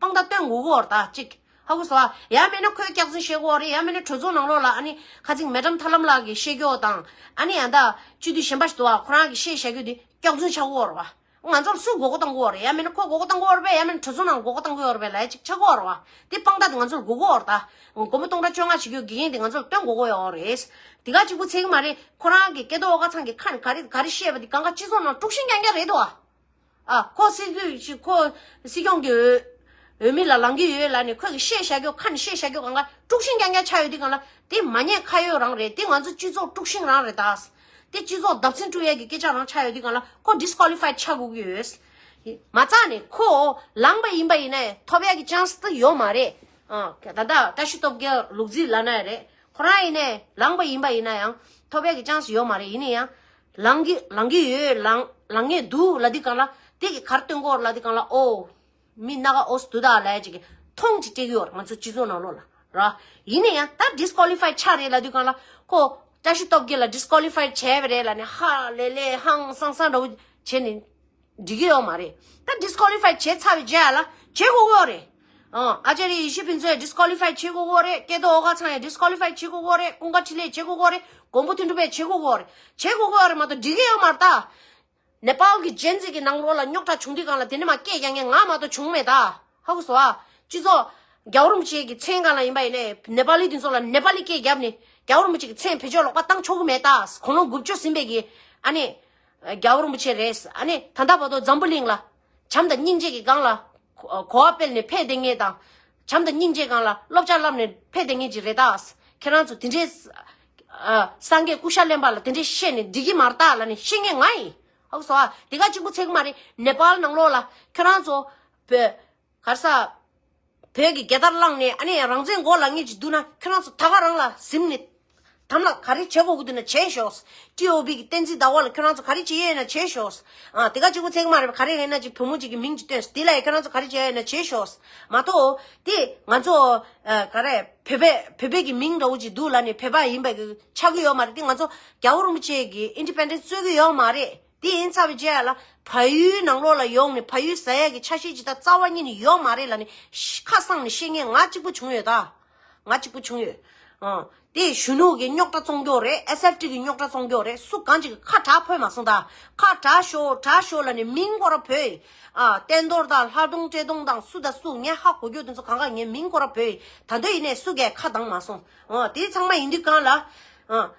དཔང་རྟགས་སྟོན་དགོས་ཀྱི་ཡོད་རེད་ད་གཅིག་ཧ་གོ་སོང་ཨ། ཡང་མིན་ན་ཁོས་སྐྱག་རྫུན་བཤད་ཀྱི་ཡོད་རེད། ཡང་མིན་ན་གྲོས་ཚོགས་ནང་ལོགས་ལ་ཨ་ནི་ཁ་ཚིག་མེ་ཌམ་ཐར་ལམ་ལགས་ཀྱིས་བཤད་ཀྱི་ཡོད་དང་། ཨ་ནི་ཡང་ད་སྤྱི་འཐུས་གཞན་པ་ཞིག་འདུག་ཨ། ཁོ་རང་གིས་བཤད་བཞག་རྒྱུ་དེ་སྐྱག་རྫུན་ཆགས་ཀྱི་ཡོད་རེད་བ། ང་ཚོར་སུས་མགོ་སྐོར་གཏོང་གི་ཡོད་རེད། ཡང་མིན་ན་ཁོས་མགོ་སྐོར་གཏོང་གི་ཡོད་རེད་པས། ཡང་མིན་ན་གྲོས་ཚོགས་ནང་མགོ་སྐོར་གཏོང་གི་ཡོད་རེད་པས་ལབ་ཡ་ཅིག་ཆགས་ཀྱི་ཡོད་རེད་བ། དེ་དཔང་རྟགས་དེ་ང་ཚོར་དགོས་ཀྱི་ཡོད་རེད་ད། སྒོར་མོ་སྟོང་ཕྲག་བཅོ་ལྔ་བྱེད་རྒྱུ་དགེ་རྒན་དེ་ང་ཚོར་སྟོན་དགོས་ཀྱི་ཡོད་རེད། དེ་ག་གཅིག་པུ་ཚད་ཀྱི་མ་རེད། ཁོ་རང་གི་སྐལ་རྡོར་ཨོ་དཀར་ཚང་གི་ཁ་ནས་ག་རེ་ག་རེ་བཤད་པ་དེ་གང་ག་སྤྱི་ཚོགས་ནང་དཀྲུག་ཤིང་རྐྱང་རྐྱང་རེད་དོ། ཨ། ཁོ་སྲིད་དུས་ཤིག་ཁོ་སྲིད་སྐྱོང་གི་འོས་འོས་མི་ལ་ལངས་ཀྱི་ཡོད་ལབ་ནས་ཁོས་གི་བཤད་བཞག་རྒྱུ་ཁ་ནས་བཤད་བཞག་རྒྱུ་གང་ག་དཀྲུག་ཤིང་རྐྱང་རྐྱང་ཆགས་ཡོད་དུས་གང་ལ་དེ་མ་ཉེས་ཁ་གཡོགས་རང་རེད། དེ་ང་ཚོ་སྤྱི་ཚོགས་དཀྲུག་ཤིང་རང་རེད་ད། དེ་སྤྱི་ཚོགས་བརྡབ་གསིག་སྤྲོད་ཡས་ཀྱི་སྐད་ཆ་རང་ཆགས་ཡོད་དུས་གང་ལ་ཁོ་ཌི་སི་ཀོ་ལི་ཕའི་ཆགས་དགོས་ཀྱི་ཡོད། མ་རྩ་ནས་ཁོ་ལངས་པ་ཡིན་པ་ཡིན་ནའི་ཐོབ་ཡས་ཀྱི་ཅན་སི་དེ་ཡོད་མ་རེད། ཨ། ད་ལྟ་བཀྲ་ཤིས་སྟོབས་རྒྱལ་ལུག་རྫི་ལབ་ན་ཡང་རེད། ཁོ་རང་ཡིན་ནའི་ལངས་པ་ཡིན་པ་ཡིན་ན་ཡང་ཐོབ་ཡས་ཀྱི་ཅན་སི་ཡོད་མ་རེད། ཡིན་ན་ཡང་ལངས་ཀྱི་ལངས་ཀྱི་ཡོད། ལངས་ལངས་ངེས་འདུག་ལབ་དུས་གང་ལ་དེ་གི་གར་སྟོན་གོ་ལབ་དུས་གང་ལ་ཨོ། མི་སྣ་ག་ཨོ་སི་འདུག་ད་ལབ་ཡས་ཅིག་གི་མཐོང་ཅིག་སྤྲད་ཀྱི་ཡོད་རེད། ང་ཚོ་སྤྱི་ཚོགས་ནང་ལོགས་ལ་ར། ཡིན་ན་ཡང་ད་ཌི་སི་ཀོ་ལི་ཕའི་ཆགས་རེད་ལབ་དུས་གང་ལ་ཁོ་བཀྲ་ཤིས་སྟོབས་རྒྱལ་ལ་ཌི་སི་ཀོ་ལི་ཕའི་བྱས་པ་རེད་ལབ་ནས་ཧ་ལས་ལས་ཧང་སང་སང་འདྲ་བོ་བྱས་ནས་འགྲིག་གི་ཡོད་མ་རེད། ད་ཌི་སི་ཀོ་ལི་ཕའི་བྱས་ཚར་བའི་རྗེས་ལ་བྱེད་དགོས་ཀྱི་ཡོད་རེད། ཨང་། ཨ་ཅཱརྱ་ཡེ་ཤེས་ཕུན་ཚོགས་ཌི་སི་ཀོ་ལི་ཕའི་བྱེད་དགོས་ཀྱི་ཡོད་རེད། སྐལ་རྡོར་ཨོ་དཀར་ཚང་ཡང་ཌི་སི་ཀོ་ལི་ཕའི་བྱེད་དགོས་ཀྱི་ཡོད་རེད། ཀུན་དགའ་འཕྲིན་ལས་བྱེད་དགོས་ཀྱི་ཡོད་རེད། མགོན་པོ་དོན་གྲུབ་པས་བྱེད་དགོས་ཀྱི་ཡོད་རེད། བྱེད་དགོས་ཀྱི་ཡོད་རེད་མ་གཏོགས་འགྲིག་གི་ཡོད་མ་རེད་ད། ནེ་པཱལ་གྱི་ཇེན་ཛི་གི་ནང་ལོགས་ལ་རྙོག་དྲ་བྱུང་དུས་སྒང་ལ་དེ་ནས་མ་སྐད་རྒྱག་མཁན་ང་མ་གཏོགས་བྱུང་མེད་ད། ཧ་གོ་སོང་ཨ། སྤྱི་ཚོགས་རྒྱལ་བ་རིན་པོ་ཆེ་གི་མཚན་སྒང་ལ་ཡིན་པ་ཡིན་ནའི་ནེ་པཱ་ལི་དེ་ཚོ་ལ་ནེ་པཱ་ལི་སྐད་བརྒྱབ་ནས་རྒྱལ་བ་རིན་པོ་ཆེ་གི་མཚན་བེད་སྤྱོད་ལོག་པ་བཏང་ཆོག་གི་མེད་ད། དགུང་ལོ་དགུ་བཅུ་ཟིན་པའི་གི་ཨ་ནི་རྒྱལ་བ་རིན་པོ་ཆེ་རེད། ཨ་ནི་ད་ལྟ་བར་དུ་འཛམ་བུ་གླིང་ལ་བྱམས་དང་སྙིང་རྗེ་གི་སྒང་ལ་གོ་བ་སྤེལ་ནས་ཕེབས་བསྡད་མཁན་དང་། བྱམས་དང་སྙིང་རྗེ་སྒང་ལ་བསླབ་བྱ་བསླབ་ནས་ཕེབས་བསྡད་མཁན་ཅིག་རེད་ད། ཁྱེད་རང་ཚོ་དེ་འདྲའི་ཨ་སངས་རྒྱས་སྐུ་ཤ་ལེན་པ་ལ་དེ་འདྲའི་བཤད་ནས་འགྲིག་གི་མ་རེད་ད་ལབ་ནས་བཤད་མཁན་ང་ཡིན། ཧ་གོ་སོང་ཨ། དེ་ག་གཅིག་པུ་ཚད་ཀྱི་མ་རེད། ནེ་པཱལ་ནང་ལོགས་ལ་ཁྱོད་རང་ཚོ་བོད་ག་རེ་ཟ། བོད་ཀྱི་རྒྱལ་དར་བསླངས་ནས་ཨ་ནི་རང་བཙན་དགོས་ལབ་མཁན་ཅིག་འདུག་ན་ཁྱོད་རང་ཚོ་ད་ག་རང་ལ་གཟིམ་ནས་དམ་ལ་ག་རེ་བྱེད་དགོས་ཀྱི་འདུག་ན་བྱེད་ཤོག་ཊི་ཨོ་བྷི་གི་བསྟན་འཛིན་ཟླ་བ་ལ་ཁྱོད་རང་ཚོ་ག་རེ་བྱེད་ཡས་ཡོད་ན་བྱེད་ཤོག་ཨ། དེ་ག་གཅིག་པུ་ཚད་ཀྱི་མ་རེད། ག་རེ་རེད་ན་ཅིག་བུ་མོ་ཅིག་གི་མིང་ཅིག་བཏོན། དེ་ལ་ཡ་ཁྱོད་རང་ཚོ་ག་རེ་བྱེད་ཡས་ཡོད་ན་བྱེད་ཤོག་མ་གཏོགས་དེ་ང་ཚོ་ཨ་ག་རེ་བོད་པའི་བོད་པའི་གི་མིང་འདྲ་བོ་ཅིག་འདུག་ལབ་ནས་བོད་པ་ཡིན་པའི་གི་ཆགས་ཀྱི་ཡོད་མ་རེད། དེ་ང་ཚོ་རྒྱལ་བ་རིན་པོ་ཆེ་གི་ཨིན་ཌི་པེན་ཌེན་སི་རྩོད་ཀྱི་ཡོད་མ་རེད། དེ་ཡིན་ཚར་བའི་རྗེས་ལ་བལ་ཡུལ་ནང་ལོགས་ལ་ཡོང་ནས་བལ་ཡུལ་ཟ་ཡས་ཀྱི་ཆ་ཤས་ཅིག་ད་རྩ་བ་ཉིད་ནས་ཡོད་མ་རེད་ལབ་ནས་ཤ་ཁ་གསང་ནས་བཤད་མཁན་ང་གཅིག་པུ་བྱུང་ཡོད་ད། ང་གཅིག་པུ་བྱུང་ཡོད། ཨང་། དེ་གཞོན་ནུ་གི་རྙོག་དྲ་བཙོང་རྒྱུ་རེད། ཨེས་ཨེཕ་ཊི་གི་རྙོག་དྲ་བཙོང་རྒྱུ་རེད། སུ་གང་ཅིག་གི་ཁ་གྲག་ཕོད་མ་སོང་ད། ཁ་གྲག་ཤོག་གྲག་ཤོག་ལབ་ནས་མིང་སྐོར་ར་བོས། ཨ། བསྟན་རྡོར་དང་ལྷ་སྒྲུང་བཀྲས་མཐོང་དང་སུ་དང་སུ་ངས་ཧ་གོ་རྒྱུ་དེ་ཚོ་གང་ག་ངས་མིང་སྐོར་ར་བོས། ད་དུང་ཡིན་ནའི་སུ་གས་ཁ་བཏང་མ་སོང་། ཨོ། དེ་ཚང་མ་ཡིན་དུས་གང་ལ། ཨ།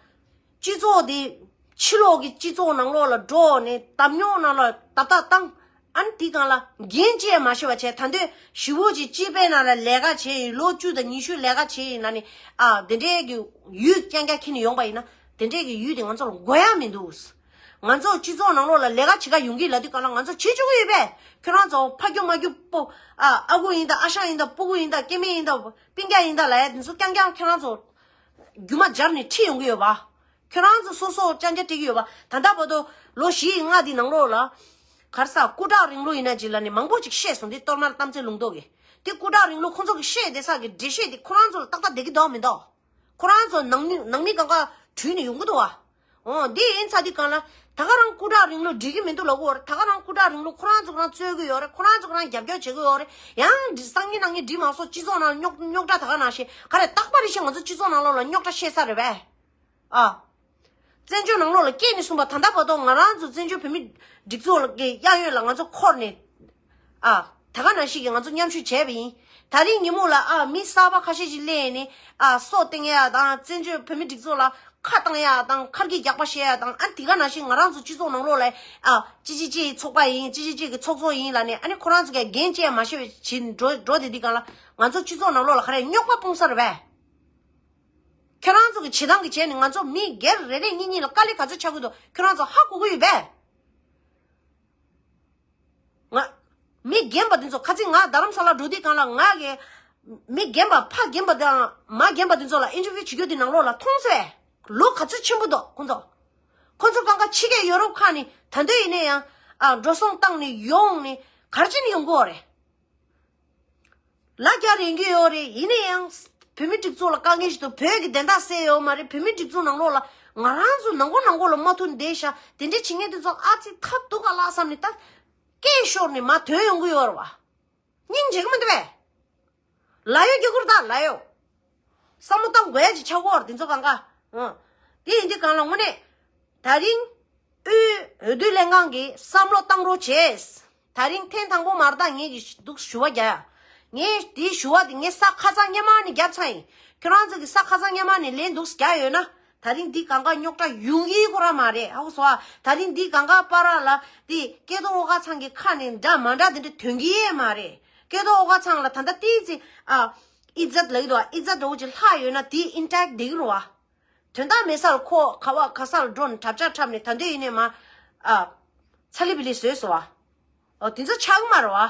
སྤྱི་ཚོགས་དེ་ཕྱི་ལོགས་ཀྱི་སྤྱི་ཚོགས་ནང་ལོགས་ལ་འགྲོ་ནས་གདམ་ཉོག་ནང་ལ་ཏག་ཏག་བཏང་། ཨ་ནི་དེ་སྒང་ལ་འགན་བཅས་མ་ཤེས་པ་བྱས། ད་དུང་ཞི་བོ་ཅིག་སྤྱི་པའི་ནང་ལ་ལས་ཀ་བྱས་ཡིན། ལོ་བཅུ་དང་ཉི་ཤུ་ལས་ཀ་བྱས་ཡིན་ན་ནི། ཨ། དེ་འདྲའི་གི་ཡུལ་རྐྱང་རྐྱང་ཁྱེར་ནས་ཡོང་པ་ཡིན་ན་དེ་འདྲའི་གི་ཡུལ་དེ་ང་ཚོ་ལ་དགོས་ཡ་མི་འདུག་ང་ཚོ་སྤྱི་ཚོགས་ནང་ལོགས་ལ་ལས་ཀ་བྱེད་ག་ཡོང་གི་ལབ་དུས་སྒང་ལ་ང་ཚོ་བྱེད་བཅུག་གི་ཡོད་པས། ཁྱོད་རང་ཚོ་ཕ་རྒྱུ་མ་རྒྱུ་སྤོ། ཨ། ཨ་ཁུ་ཡིན་ད། ཨ་ཞང་ཡིན་ད། སྤོ་བོ་ཡིན་ད། སྐྱེ་དམན་ཡིན་ད། སྤུན་ཀྱག་ཡིན་ད་ལབ་ཡ་དེ་ཚོ་རྐྱང་རྐྱང་ཁྱོད་རང་ཚོ་རྒྱུ་མ་སྦྱར་ནས་ཁྲིད་ཡོང་གི་ཡོད་པ། ཁྱོད་རང་ཚོ་སོ་སོ་ཅང་ཅང་སྤྲད་ཀྱི་ཡོད་པ། ད་ལྟ་བར་དུ་ལོ་བཞི་ཡི་ལྔ་འདི་ནང་ལོགས་ལ། ག་རེ་ཟ། སྐུ་དྲག་རིང་ལུགས་ཡིན་ན་ཅིག་ལ་ནི་མང་པོ་ཅིག་བཤད་སོང་། འདི་གཏོར་མ་གཏམ་ཚེ་ལུང་རྟོགས་ཀྱིས། འདི་སྐུ་དྲག་རིང་ལུགས་ཁོང་ཚོ་གི་བཤད་བསྡད་ས་གི་འགྲེལ་བཤད་འདི་ཁོ་རང་ཚོ་ལ་ཏག་ཏག་བསྡད་ཀྱི་འདུག་མི་འདུག་ཁོ་རང་ཚོ་ནང་མི་ནང་མི་གང་ག་དྲུད་ནས་ཡོང་གི་འདུག་བ། འོ་འདི་ཡིན་ཚ་འདི་གང་ལ། ད་ག་རང་སྐུ་དྲག་རིང་ལུགས་འགྲིག་གི་མི་འདུག་ལབ་ཀྱི་ཡོད་རེད། ད་ག་རང་སྐུ་དྲག་རིང་ལུགས་ཁོ་རང་ཚོ་ག་རང་རྩོད་ཀྱི་ཡོད་རེད། ཁོ་རང་ཚོ་ག་རང་རྒྱབ་སྐྱོར་བྱེད་ཀྱི་ཡོད་རེད། ཡང་སང་ཉིན་གནངས་ཉིན་འགྲིག་མ་སོང་། སྤྱི་ཚོགས་ནང་རྙོག་རྙོག་དྲ་ད་ག་ནང་བཞིན་ག་རེ་རྟག་པར་རེ་བཞིན་ང་ཚོ་སྤྱི་ཚོགས་ནང་ལོགས་ལ་རྙོག་དྲ་བཤད་ས་རེད་པས། ཨ། བཙན་བྱོལ་ནང་ལོགས་ལ་སྐྱེས་ནས་བཟུང་བ་ད་ལྟ་བར་དུ་ང་རང་ཚོ་བཙན་བྱོལ་བོད་མི་སྒྲིག་འཛུགས་ལ་གི་གཡས་གཡོན་ལ་ང་ཚོ་འཁོར་ནས། ཨ། ད་ག་ནང་བཞིན་གྱི་ང་ཚོ་མཉམ་ཞུགས་བྱས་པ་ཡིན། ད་རིང་ཉིན་མོ་ལ་ཨ་མི་གསར་པ་ཁ་ཤས་ཤིག་སླེབས་ནས་ཨ་སྲོག་བཏང་ཡ་དང་། བཙན་བྱོལ་བོད་མི་སྒྲིག་འཛུགས་ལ་ཁ་བཏང་ཡ་དང་། ཁར་གི་རྒྱག་པ་བཤད་ཡ་དང་། ཨ་དེ་ག་ནང་བཞིན་ང་རང་ཚོ་སྤྱི་ཚོགས་ནང་ལོགས་ལ་ཨ་ཅི་ཅི་ཅི་ཚོགས་པ་ཡིན། ཅི་ཅི་ཅི་གི་ཚོགས་གཙོ་ཡིན་ལབ་ནས། ཨ་ནི་ཁོ་རང་ཚོ་གི་འགན་བཅས་མ་ཤེས་པའི་བྱིན་འགྲོ་འགྲོ་དེ་འདི་གང་ལ་ང་ཚོ་སྤྱི་ཚོགས་ནང་ལོགས་ལ་ག་རེ་རྙོག་པ་སྤུངས་ས་རེད་པས། ཁྱོད་རང་ཚོ་གི་བྱེད་སྟངས་ཀྱི་བྱས་ནས་ང་ཚོ་མི་སྒེར་རེ་རེ་གཉིས་གཉིས་ལ་དཀའ་ལས་ག་ཚོད་ཆགས་ཀྱི་འདུག་ཁྱོད་རང་ཚོ་ཧ་གོ་གི་ཡོད་པས། ང་མི་རྒན་པ་འདི་ཚོ། ཁ་ཚིག་ང་རྡ་རམ་ས་ལ་འགྲོ་དུས་གང་ལ་ང་གི་མི་རྒན་པ། ཕ་རྒན་པ་དང་མ་རྒན་པ་འདི་ཚོ་ལ་ཨིན་ཊར་བིའུ་བྱེད་རྒྱུ་འདི་ནང་ལོགས་ལ་མཐོང་ཚེ་ལོ་ག་ཚོད་ཆེན་པོ་འདུག་ཁོང་ཚོ། ཁོང་ཚོ་གང་ག་ཕྱི་རྒྱལ་ཡོ་རོབ་ཁག་ནས་ད་འདོད་ཡིན་ན་ཡང་ཨ་འགྲོ་སོང་བཏང་ནས་ཡོང་ནས་ག་རེ་བྱས་ནས་ཡོང་གི་ཡོད་རེད། ལ་རྒྱ་རན་གྱི་ཡོད་རེད། ཡིན་ན་ཡང་བོད་མི་སྒྲིག་འཛུགས་ལ་དཀའ་ངལ་ཞིག་འདུག་བོད་ཀྱི་བདེན་མཐའ་གསལ་ཡོད་མ་རེད། བོད་མི་སྒྲིག་འཛུགས་ནང་ལོགས་ལ་ང་རང་ཚོ་ནང་ཁོ་ནང་ཁོ་ལ་མ་མཐུན་བསྡད་ཤག་དེ་འདྲའི་བྱེད་མཁན་དེ་ཚོ་ཨ་ཙི་ཐབས་སྡུག་ག་ལ་བསམ་ནས་ད་སྐད་ཤོར་ནས་མར་ཐོན་ཡོང་གི་ཡོད་རེད་བ། སྙིང་རྗེ་གི་མི་འདུག་པས། ལ་ཡོད་རྒྱ་གུར་དང་ལ་ཡོད། བསམ་བློ་བཏང་དགོས་ཡ་ཅིག་ཆགས་ཀྱི་ཡོད་རེད་དེ་ཚོ་གང་ག། ཨང་། དེ་ཡིན་དུས་གང་ལ་དངོས་གནས། ད་རིང་། དབུས་འོས་བསྡུ་ལྷན་ཁང་གིས་བསམ་བློ་བཏང་རོགས་བྱས། ད་རིང་ཐེངས་དང་པོ་མ་རེད་ད་ངས་ཀྱི་འདུག་ཞུ་བ་རྒྱག་ཡ། ངས་དེའི་ཞུ་བ་དེ་ངས་ས་ཁ་སང་སྔོན་མ་ནས་བརྒྱབ་ཚར་ཡིན། ཁྱོད་རང་ཚོ་གིས་ས་ཁ་སང་སྔོན་མ་ནས་ལན་འདུག་རྒྱག་ཡོད་ན། ད་རིང་འདི་གང་ག་རྙོག་དྲ་ཡོང་གི་ཁོ་རང་མ་རེད། ཧ་གོ་སོང་ཨ། ད་རིང་འདི་གང་ག་བར་ལ་དེ་སྐལ་རྡོར་ཨོ་དཀར་ཚང་གི་ཁ་ནས་འདྲ་མ་འདྲ་དེ་འདྲ་ཐོན་གི་ཡས་མ་རེད། སྐལ་རྡོར་ཨོ་དཀར་ཚང་ལ་ད་ལྟ་ཏིས་ཙི་ཨ་ཨི་ཛད་ལ་ཡོད་དོ། ཨི་ཛད་འདྲ་བོ་ཅིག་ལྷག་ཡོད་ན་དེ་ཨིན་ཊེག་བསྡད་ཀྱི་རེད་བ། དོན་དག་མེད་ས་ལ་ཁོ་ག་བ་ག་ས་ལ་འགྲོ་ནས་གྲབས་ཆག་འཁྲབ་ནས་ད་འདོད་ཡིན་ནས་མ། ཨ། ཚ་ལི་བི་ལི་བཟོས་སོང་བ། ཨོ་དེ་ཚོ་ཆགས་ཀྱི་མ་རེད་བ།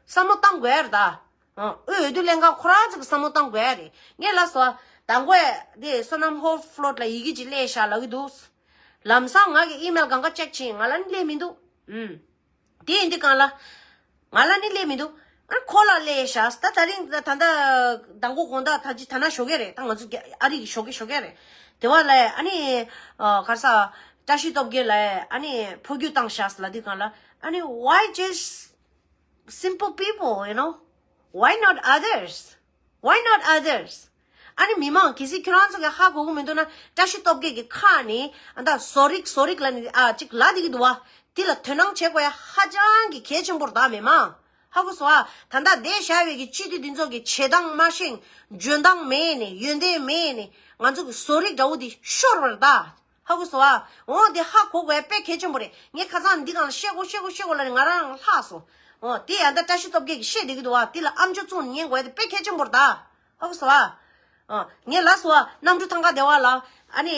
བསམ་བློ་བཏང་དགོས་ཡ་རེད་ད། ཨ། དབུས་འོས་བསྡུ་ལྷན་ཁང་ཁོ་རང་ཚོ་གི་བསམ་བློ་བཏང་དགོས་ཡ་རེད། ངས་ལབ་སོང་བ། དང་པོ་དེ་བསོད་ནམས་ཧོབ་ཕློཊ་ལ་ཡི་གེ་ཅིག་སླེབས་ཤག་ལབ་ཀྱི་འདུག་ལམ་སང་ང་གི་ཨི་མེལ་གང་ག་ཅེག་བྱས་ང་ལ་ནི་སླེབས་མི་འདུག་ཨུམ། དེ་ཡིན་དུས་གང་ལ། ང་ལ་ནི་སླེབས་མི་འདུག་ཨ་ཁོ་ལ་སླེབས་ཤག་ད་ད་རིང་ད་ད་དང་པོ་དགོང་དག་ད་ཅི་ད་ན་ཞོགས་ཀས་རེད། ད་ང་ཚོ་རྒྱ་ཨ་རི་གི་ཞོགས་ཀས་ཞོགས་ཀས་རེད། དེ་བ་ལ་ཨ་ནི་ཨ་ག་རེ་ཟ། བཀྲ་ཤིས་སྟོབས་རྒྱལ་ལ་ཨ་ནི་འཕོ་འགྱུར་བཏང་ཤག་ལབ་དུས་གང་ལ། ཨ་ནི་why just simple people, you know? Why not others? Why not others? ཨ་ནི་མི་མང་གལ་སྲིད་ཁྱོད་རང་ཚོ་གི་ཧ་གོ་གི་མི་འདུག་ན། བཀྲ་ཤིས་སྟོབས་རྒྱལ་གྱི་ཁ་ནས་ཨ་ད་བཟོ་རིག་བཟོ་རིག་ལ་ནི་ཨ་ཅིག་ལབ་བསྡད་ཀྱི་འདུག་བ། དེ་ལ་དོ་སྣང་བྱེད་དགོས་ཡ་ཧ་ཅང་གི་གལ་ཆེན་པོ་རེད་ད་མི་མང་། ཧ་གོ་སོང་ཨ། ད་ལྟ་བསྡད་བཞག་པའི་གི་སྤྱི་འཐུས་འདི་ཚོ་གི་བྱེད་སྟངས་མ་ཤེས། འཇོན་ཐང་མེད་ནས་ཡོན་ཏན་མེད་ནས་ང་ཚོ་གི་བཟོ་རིག་འདྲ་བོ་འདི་ཤོར་བ་རེད་ད། ཧ་གོ་སོང་ཨ། འོ་དེ་ཧ་གོ་དགོས་ཡ་དཔེ་གལ་ཆེན་པོ་རེད། ངས་ཁ་སང་འདི་གང་ལ་བཤད་དགོས་བཤད་དགོས་བཤད་དགོས་ལབ་ནས་ང་རང་ལྷག་སོང་། འོ་དེ་ཡ་ད་བཀྲ་ཤིས་སྟོབས་རྒྱལ་གྱིས་བཤད་བསྡད་ཀྱི་འདུག་བ། དེ་ལ་ཨམ་ཅོག་བཙུགས་ནས་ཉན་དགོས་ཡ་དེ་དཔེ་གལ་ཆེན་པོ་རེད་ད། ཧ་གོ་སོང་ཨ། ཨ། ངས་ལབ་སོང་ཨ། གནམ་གྲུ་ཐང་ག་སྡེ་བ་ལ་ཨ་ནི་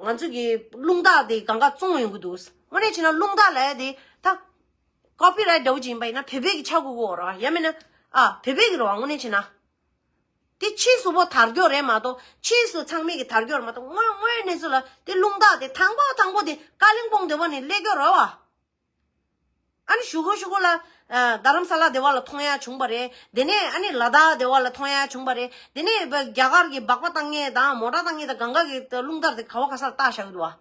ང་ཚོ་གི་རླུང་རྟ་དེ་གང་ག་བཙོང་ཡོང་གི་འདུག་དངོས་གནས་བྱས་ན་རླུང་རྟ་ལབ་ཡ་དེ་ད་ཀོ་པི་རའེ་ཊི་འདྲ་བོ་ཅིག་ཡིན་པ་ཡིན་ན་བོད་པའི་གི་ཆགས་དགོས་ཀྱི་ཡོད་རེད་བ། ཡང་མིན་ན་ཨ་བོད་པའི་གི་རེད་བ། དངོས་གནས་བྱས་ན། དེ་ཕྱིས་སུ་བོ་དར་རྒྱུ་རེད་མ་གཏོགས། ཕྱིས་སུ་ཚང་མས་གི་དར་རྒྱུ་རེད་མ་གཏོགས། དངོས་དངོས་གནས་ཚུལ་ལ་དེ་རླུང་རྟ་དེ་དང་པོ་དང་པོ་དེ་ཀ་ལིང་པོང་སྡེ་བ་ནས་སླེབས་རྒྱུ་རེད་བ། ཨ་ནི་གཞུག་གུ་གཞུག་གུ་ལ་ཨ་རྡ་རམ་ས་ལ་སྡེ་བ་ལ་ཐོན་ཡ་བྱུང་བ་རེད། དེ་ནས་ཨ་ནི་ལ་དྭགས་སྡེ་བ་ལ་ཐོན་ཡ་བྱུང་བ་རེད། དེ་ནས་རྒྱ་གར་གི་སྦག་སྦག་བཏང་མཁན་དང་མོ་ཊ་བཏང་མཁན་དང་གང་ག་གི་རླུང་རྟ་དེ་ག་བ་ག་སར་བཏགས་བཞག་གི་འདུག་བ།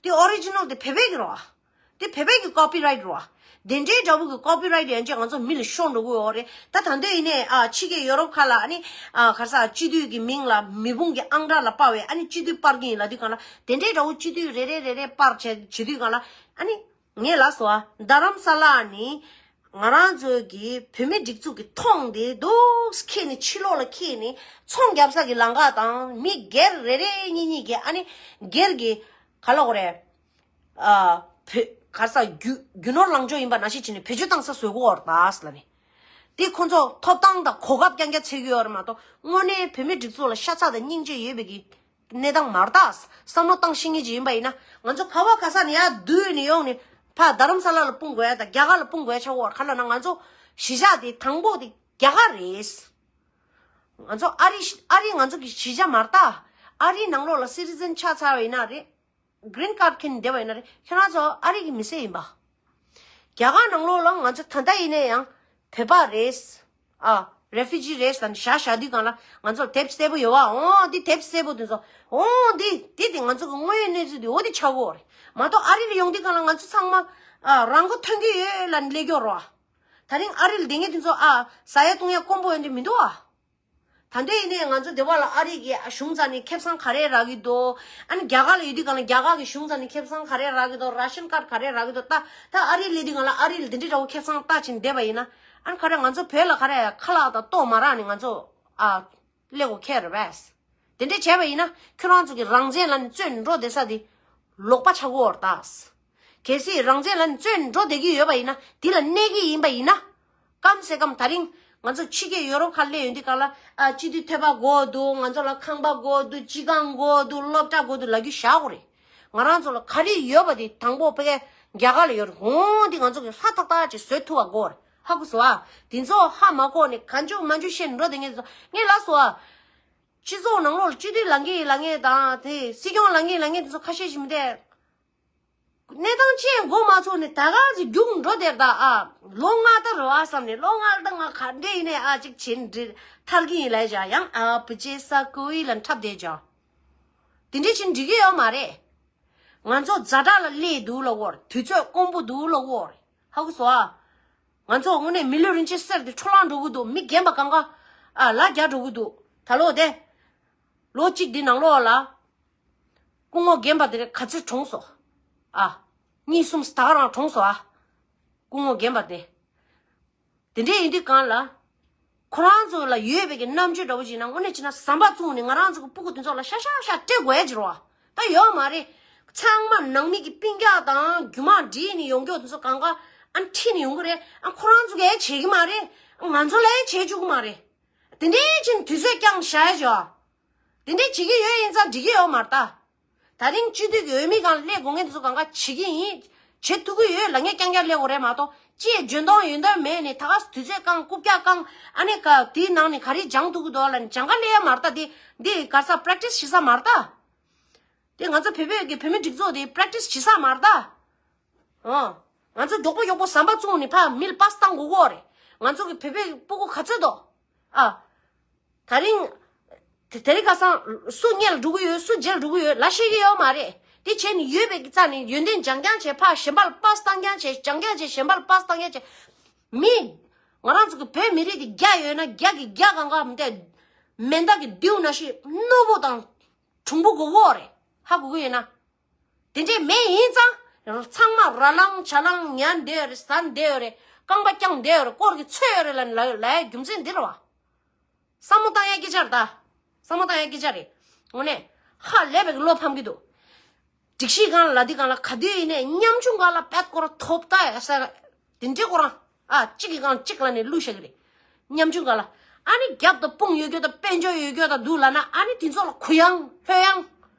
དེ་ཨོ་རི་ཇི་ནལ་དེ་བོད་པའི་གི་རེད་བ། དེ་བོད་པའི་གི་ཀོ་པི་རའེ་ཊི་རེད་བ། དེ་འདྲའི་འདྲ་བོ་གི་ཀོ་པི་རའེ་ཊི་ཡན་ཆད་ང་ཚོ་མི་ལ་ཤོར་འགྲོ་གི་ཡོད་རེད། ད་ད་འདོད་ཡིན་ནས་ཨ་ཕྱི་རྒྱལ་ཡོ་རོབ་ཁག་ལ་ཨ་ནི་ཨ་ག་རེ་ཟ། སྤྱི་འཐུས་ཀྱི་མིང་ལ་མི་བུང་གི་ཨང་གྲངས་ལ་སྤར་བས་ཨ་ནི་སྤྱི་འཐུས་སྤར་གི་ཡིན་ལབ་དུས་གང་ལ། དེ་འདྲའི་འདྲ་བོ་སྤྱི་འཐུས་རེ་རེ་རེ་རེ་སྤར་བྱས་བྱེད་དུས་གང་ལ། ཨ་ནི་ངས་ལབ་སོང་ཨ། རྡ་རམ་ས་ལ་ནི་ང་རང་ཚོ་གི་བོད་མི་སྒྲིག་འཛུགས་ཀྱི་མཐོང་དེ་འདུག་ཁྱེར་ནས་ཕྱི་ལོགས་ལ་ཁྱེར་ནས་ཚོང་རྒྱབ་ས་གི་ལམ་ཁ་དང་། མི་སྒེར་རེ་རེ་གཉིས་གཉིས་ཀྱི་ཨ་ནི་སྒེར་གྱི་ག་ལབ་དགོས་རེད། ཨ། བོད་ག་རེ་ཟ། རྒྱུ་རྒྱུ་ནོར་ལངས་ཕྱོགས་ཡིན་པ་ནང་བཞིན་བྱས་ནས་བེད་སྤྱོད་བཏང་ས་བཟོ་གི་ཡོད་རེད་ད་ཟེར་ལབ་ནས། དེ་ཁོ་ཚོ་ཐོབ་ཐང་དང་གོ་སྐབས་རྐྱང་རྐྱང་འཚོལ་གྱི་ཡོད་རེད་མ་གཏོགས། དངོས་གནས་བོད་མི་སྒྲིག་འཛུགས་ལ་ཤ་ཚ་དང་སྙིང་རྗེ་ཡོད་པའི་གི་གནས་སྟངས་མ་རེད་ད། བསམ་བློ་བཏང་ཤེས་མཁན་ཅིག་ཡིན་པ་ཡིན་ན། ང་ཚོ་ག་བ་ག་ས་ནས་ཡར་བསྡུས་ནས་ཡོང་ནས་ཕར་རྡ་རམ་ས་ལ་ལ་སྤུངས་དགོས་ཡ་དང་རྒྱ་གར་ལ་སྤུངས་དགོས་ཡ་ཆགས་ཡོད་རེད། ག་ལབ་ན་ང་ཚོ་གཞིས་ཆགས་དེ་དང་པོ་དེ་རྒྱ་གར་རེད། ང་ཚོ་ཨ་རི་ཨ་རི་ང་ཚོ་གི་གཞིས་ཆགས་མ་རེད་ད། ཨ་རིའི་ནང་ལོགས་ལ་སི་ཊི་ཛན་ཆགས་ཚར་བ་ཡིན་ན་རེད། green card ཁྱེར་ནས་བསྡད་པ་ཡིན་ན་རེད། ཁྱེད་རང་ཚོ་ཨ་རི་གི་མི་སེར་ཡིན་པ། རྒྱ་གར་ནང་ལོགས་ལ་ང་ཚོ་ད་ལྟ་ཡིན་ན་ཡང་བོད་པ་རེད། ཨ། refugee རེད་ཟེར་ནས་བཞག་བཞག་དུས་སྒང་ལ་ང་ཚོར་དེབ་གསལ་པོ་ཡོད་པ། འོ་འདི་དེབ་གསལ་པོ་དེ་ཚོ། འོ་འདི་འདི་དེ་ང་ཚོ་གི་དངོས་ཡོད་གནས་ཚུལ་དེ། འོ་འདི་ཆགས་ཀྱི་ཡོད་རེད་མ་གཏོགས། ཨ་རི་ལ་ཡོང་དུས་སྒང་ལ་ང་ཚོ་ཚང་མ། ཨ། རང་མགོ་ཐོན་གྱི་ཡོད་ལབ་ནས་སླེབས་ཀྱི་ཡོད་རེད་པ། ད་རིང་ཨ་རི་ལ་བསྡད་མཁན་དེ་ཚོ། ཨ། ཟ་ཡ་བཏུང་ཡ་དཀོན་པོ་ཡོད་འདི་མི་འདུག་པ། ད་ལྟ་ཡིན་ནའི་ང་ཚོ་སྡེ་བ་ལ་ཨ་རི་གི་གཞུང་རྩ་ནས་ཁེ་བཟང་ག་རེ་རག་གི་འདུག་ཨ་ནི་རྒྱ་གར་ལ་ཡོད་དུས་སྒང་ལ་རྒྱ་གར་གི་གཞུང་རྩ་ནས་ཁེ་བཟང་ག་རེ་རག་གི་འདུག ration card ག་རེ་རག་གི་འདུག་ད་ད་ཨ་རི་སླེབས་དུས་སྒང་ལ་ཨ་རི་ལ་འདི་འདྲའི་འདྲ་བོ་ཁེ་བཟང་ལྟ་བྱས་བསྡད་པ་ཡིན་ན། ཨ་ནི་ག་རེ་ང་ཚོ་བོད་ལ་ག་རེ་ཁ་ལག་དང་ལྟོ་མ་རག་ནས་ང་ཚོ། ཨ། སླེབས་དགོས་ཁེལ་རེད་པས། དེ་འདྲ་བྱས་པ་ཡིན་ན་ཁྱོད་རང་ཚོ་གི་རང་བཙན་ལབ་ནས་རྩོད་འགྲོ་བསྡད་ས་དེ་ལོག་པ་ཆགས་ཀྱི་ཡོད་རེད་ད། གལ་སྲིད་རང་བཙན་ལབ་ནས་རྩོད་འགྲོ་བསྡད་ཀྱི་ཡོད་པ་ཡིན་ན་དེ་ལ་གནས་ཀྱི་ཡིན་པ་ཡིན་ན། ཀམ་སེ་ཀམ་ད་རིང་ང་ཚོ་ཕྱི་རྒྱལ་ཡོ་རོབ་ཁག་སླེབས་ཡོང་དུས་སྒང་ལ། ཨ། སྤྱི་འཐུས་ཐོབ་པ་དགོས་འདུག་ང་ཚོ་ལ་ཁང་པ་དགོས་འདུག་སྤྱི་ཁང་དགོས་འདུག་སློབ་གྲྭ་དགོས་འདུག་ལབ་རྒྱུ་བཞག་དགོས་རེད། ང་རང་ཚོ་ལ་ག་རེ་ཡོད་པ་དེ་དང་པོ་ཕ་གི་རྒྱ་གར་ལ་ཡོད་རེད། འོ་འདི་ང་ཚོ་གི་ལྷ་ཐག་ཐག་ཅིག་བཟོ་ཐུབ་པ་དགོས་རེད། ཧ་གོ་སོང་ཨ། དེ་ཚོ་ཧ་མ་གོ་ནས་ག་འཇུག་མ་འཇུག་བཤད་ནས་འགྲོ་བསྡད་མཁན་དེ་ཚོ་ངས་ལབ་སོང་ཨ། སྤྱི་ཚོགས་ནང་ལོགས་ལ་སྤྱི་འཐུས་ལངས་ཀྱི་ཡིན་ལབ་མཁན་དང་དེ་སྲིད་སྐྱོང་ལངས་ཀྱི་ཡིན་ལབ་མཁན་དེ་ཚོ་ཁ་ཤས་ཤིག་མི་འདུག་གནས་སྟངས་ཅི་ཡང་འགོ་མ་ཚུགས་ནས་ད་ག་ཚོད་རྒྱུགས་འགྲོ་བསྡད་ད། ཨ། ལོ་ལྔ་ད་རེད་བ་བསམ་ནས། ལོ་ལྔ་ད་ང་ག་འདྲ་ཡིན་ནའི་ཨ་ཅིག་བྱེད་འདྲི་ཐར་གྱི་ཡིན་ལབ་བཞག་ཡང་ཨ་བུ་ཅེ་ས་ཀུ་ཡི་ལ་འཁྲབ་བསྡད་བཞག་དེ་འདྲ་བྱེད་འགྲིག་གི་ཡོད་མ་རེད། ང་ཚོ་ཛ་དྲག་ལ་སླེབས་འདུག་ལབ་ཀྱི་ཡོད་རེད། དུས་ཚོད་དཀོན་པོ་འདུག་ལབ་ཀྱི་ཡོད་རེད། ཧ་གོ་སོང་ཨ། ང་ཚོ་དངོས་གནས་མི་ལུས་རིན་ཆེན་གསེར་དེ་འཕྲོ་བརླག་འགྲོ་གི་འདུག་མི་རྒན་པ་གང་ག་ཨ་ལ་རྒྱག་འགྲོ་གི་འདུག་ད་ལོ་དེ། ལོ་གཅིག་འདི་ནང་ལོགས་ལ། སྐུ་ངོ་རྒན་པ་དེ་ག་ཚོད་གྲོངས་སོང་། ཨ། གཉིས་གསུམ་ད་ག་རང་གྲོངས་སོང་ཨ། སྐུ་ངོ་རྒན་པ་དེ། དེ་འདྲ་ཡིན་དུས་སྒང་ལ། ཁོ་རང་ཚོ་ལ་ཡོད་པའི་གི་རྣམ་དཔྱོད་འདྲ་བོ་ཅིག་ན་དངོས་གནས་བྱས་ན་ཟམ་པ་བཙུགས་ནས་ང་རང་ཚོ་གི་སྤུ་གུ་དེ་ཚོ་ལ་ཤ་ཤ་ཤ་སྤྲད་དགོས་ཡ་ཅིག་རེད་བ། ད་ཡོད་མ་རེད། ཚང་མ་ནང་མི་གི་སྤུན་ཀྱག་དང་རྒྱུ་མ་བསྒྲིགས་ནས་ཡོང་རྒྱུ་དེ་ཚོ་གང་ག་ཨ་ཁྲིད་ནས་ཡོང་གི་རེད། ཨ་ཁོ་རང་ཚོ་གིས་བྱེད་ཀྱི་མ་རེད། ང་ཚོ་ལ་བྱེད་བཅུག་གི་མ་རེད། དེ་འདྲའི་ཕྱིན་དུས་ཚོད་རྐྱང་བཞག་ཡ་ཅིག་རེད་བ། དེ་འདྲའི་བྱེད་ཀྱི་ཡོད་ཡིན་ཙང་འགྲིག་གི་ཡོད་མ་རེད་ད། ད་རིང་སྤྱི་འཐུས་ཀྱི་འོས་མི་སྒང་སླེབས་དགོས་མཁན་དེ་ཚོ་གང་ག་བྱེད་ཀྱི་ཡིན། བྱེད་ཐུབ་ཀྱི་ཡོད་ལབ་མཁན་རྐྱང་རྐྱང་སླེབས་དགོས་རེད་མ་གཏོགས་ཅི་ཡང་འཇོན་ཐང་ཡོན་ཏན་མེད་ནས་ད་ག་དུས་ཚོད་བཀང་རྐུབ་བཀྱག་བཀང་། ཨ་ནི་ག་དེའི་ནང་ནས་ག་རེ་སྦྱང་ཐུབ་ཀྱི་འདུག་ལབ་ནས་སྦྱང་ག་སླེབས་ཡ་མ་རེད་ད། དེ་འདི་ག་ས་པེ་རེག་ཊི་སི་བྱེད་ས་མ་རེད་ད། དེ་ང་ཚོ་བོད་པའི་གི་བོད་མི་སྒྲིག་འཛུགས་དེ་པེ་རེག་ཊི་སི་བྱེད་ས་མ་རེད་ད། ཨ། ང་ཚོ་མགྱོགས་པོ་མགྱོགས་པོ་ཟམ་པ་བཙུགས་ནས་ཕར་མི་ལ་པཱ་སི་བཏང་དགོས་ཀྱི་ཡོད་རེད། ང་ཚོ་གི་བོད་པའི་སྤུ་གུ་ག་ཚོད་འདུག་ཨ། ད་རིང་། དེ་དེ་རིང་ཁ་སང་སུ་སྔོན་ལ་འགྲོ་གི་ཡོད། སུ་རྗེས་ལ་འགྲོ་གི་ཡོད་ལབ་ཤེས་ཀྱི་ཡོད་མ་རེད། དེ་བྱས་ནས་ཡོད་པའི་གི་རྩ་ནས་ཡོན་ཏན་སྦྱང་རྐྱང་བྱས། ཕར་གཞན་པ་ལ་པཱ་སི་བཏང་རྐྱང་བྱས། སྦྱང་རྐྱང་བྱས། གཞན་པ་ལ་པཱ་སི་བཏང་རྐྱང་བྱས། མི། ང་རང་ཚོ་གི་བོད་མི་རིགས་དེ་རྒྱ་ཡོད་ན་རྒྱ་གི་རྒྱ་གང་ག་མི་འདྲ། མེ་མདའ་གི་མདེའུ་ནང་བཞིན་རྣོ་པོ་དང་གྲུང་པོ་དགོས་ཀྱི་ཡོད་རེད། ཧ་གོ་གི་ཡོད་ན། དེ་འདྲས་མེད་ཡིན་ཙང་། ཚང་མ་ར་ལངས་ཇ་ལངས་ཉལ་བསྡད་ཡོད་རེད། ཟ་བསྡད་ཡོད་རེད། རྐང་པ་བརྐྱངས་བསྡད་ཡོད་རེད། སྐོར་གྱི་ཚོད་ཡོད་རེད་ལབ་ལབ་ཡ་རྒྱུ་མཚན་འདི་རེད་བ། བསམ་བློ་བཏང་ཡ་སྐད་ཆ་རེད་ད། བསམ་བློ་བཏང་ཡ་སྐད་ཆ་རེད། དངོས་གནས། ཧ་ལས་པའི་བློ་ཕམ་གྱི་འདུག་སྒྲིག་གཞི་སྒང་ལ་འདི་སྒང་ལ་ག་དུས་ཡིན་ནའི་ཉམ་ཆུང་སྒང་ལ་པད་སྐོར་ཐོབ་ལྟ་ཡ་ས། དེ་འདྲའི་སྐོར་རང་། ཨ། གཅིག་གི་སྒང་གཅིག་ལ་ནས་བླུགས་བཞག་གི་རེད། ཉམ་ཆུང་སྒང་ལ། ཨ་ནི་རྒྱབ་དང་དཔུང་ཡོད་རྒྱུ་དང་དཔལ་འབྱོར་ཡོད་རྒྱུ་དང་འདུག་ལབ་ན། ཨ་ནི་དེ་ཚོ་ལ་གུ་ཡངས་ལྷོད་ཡངས།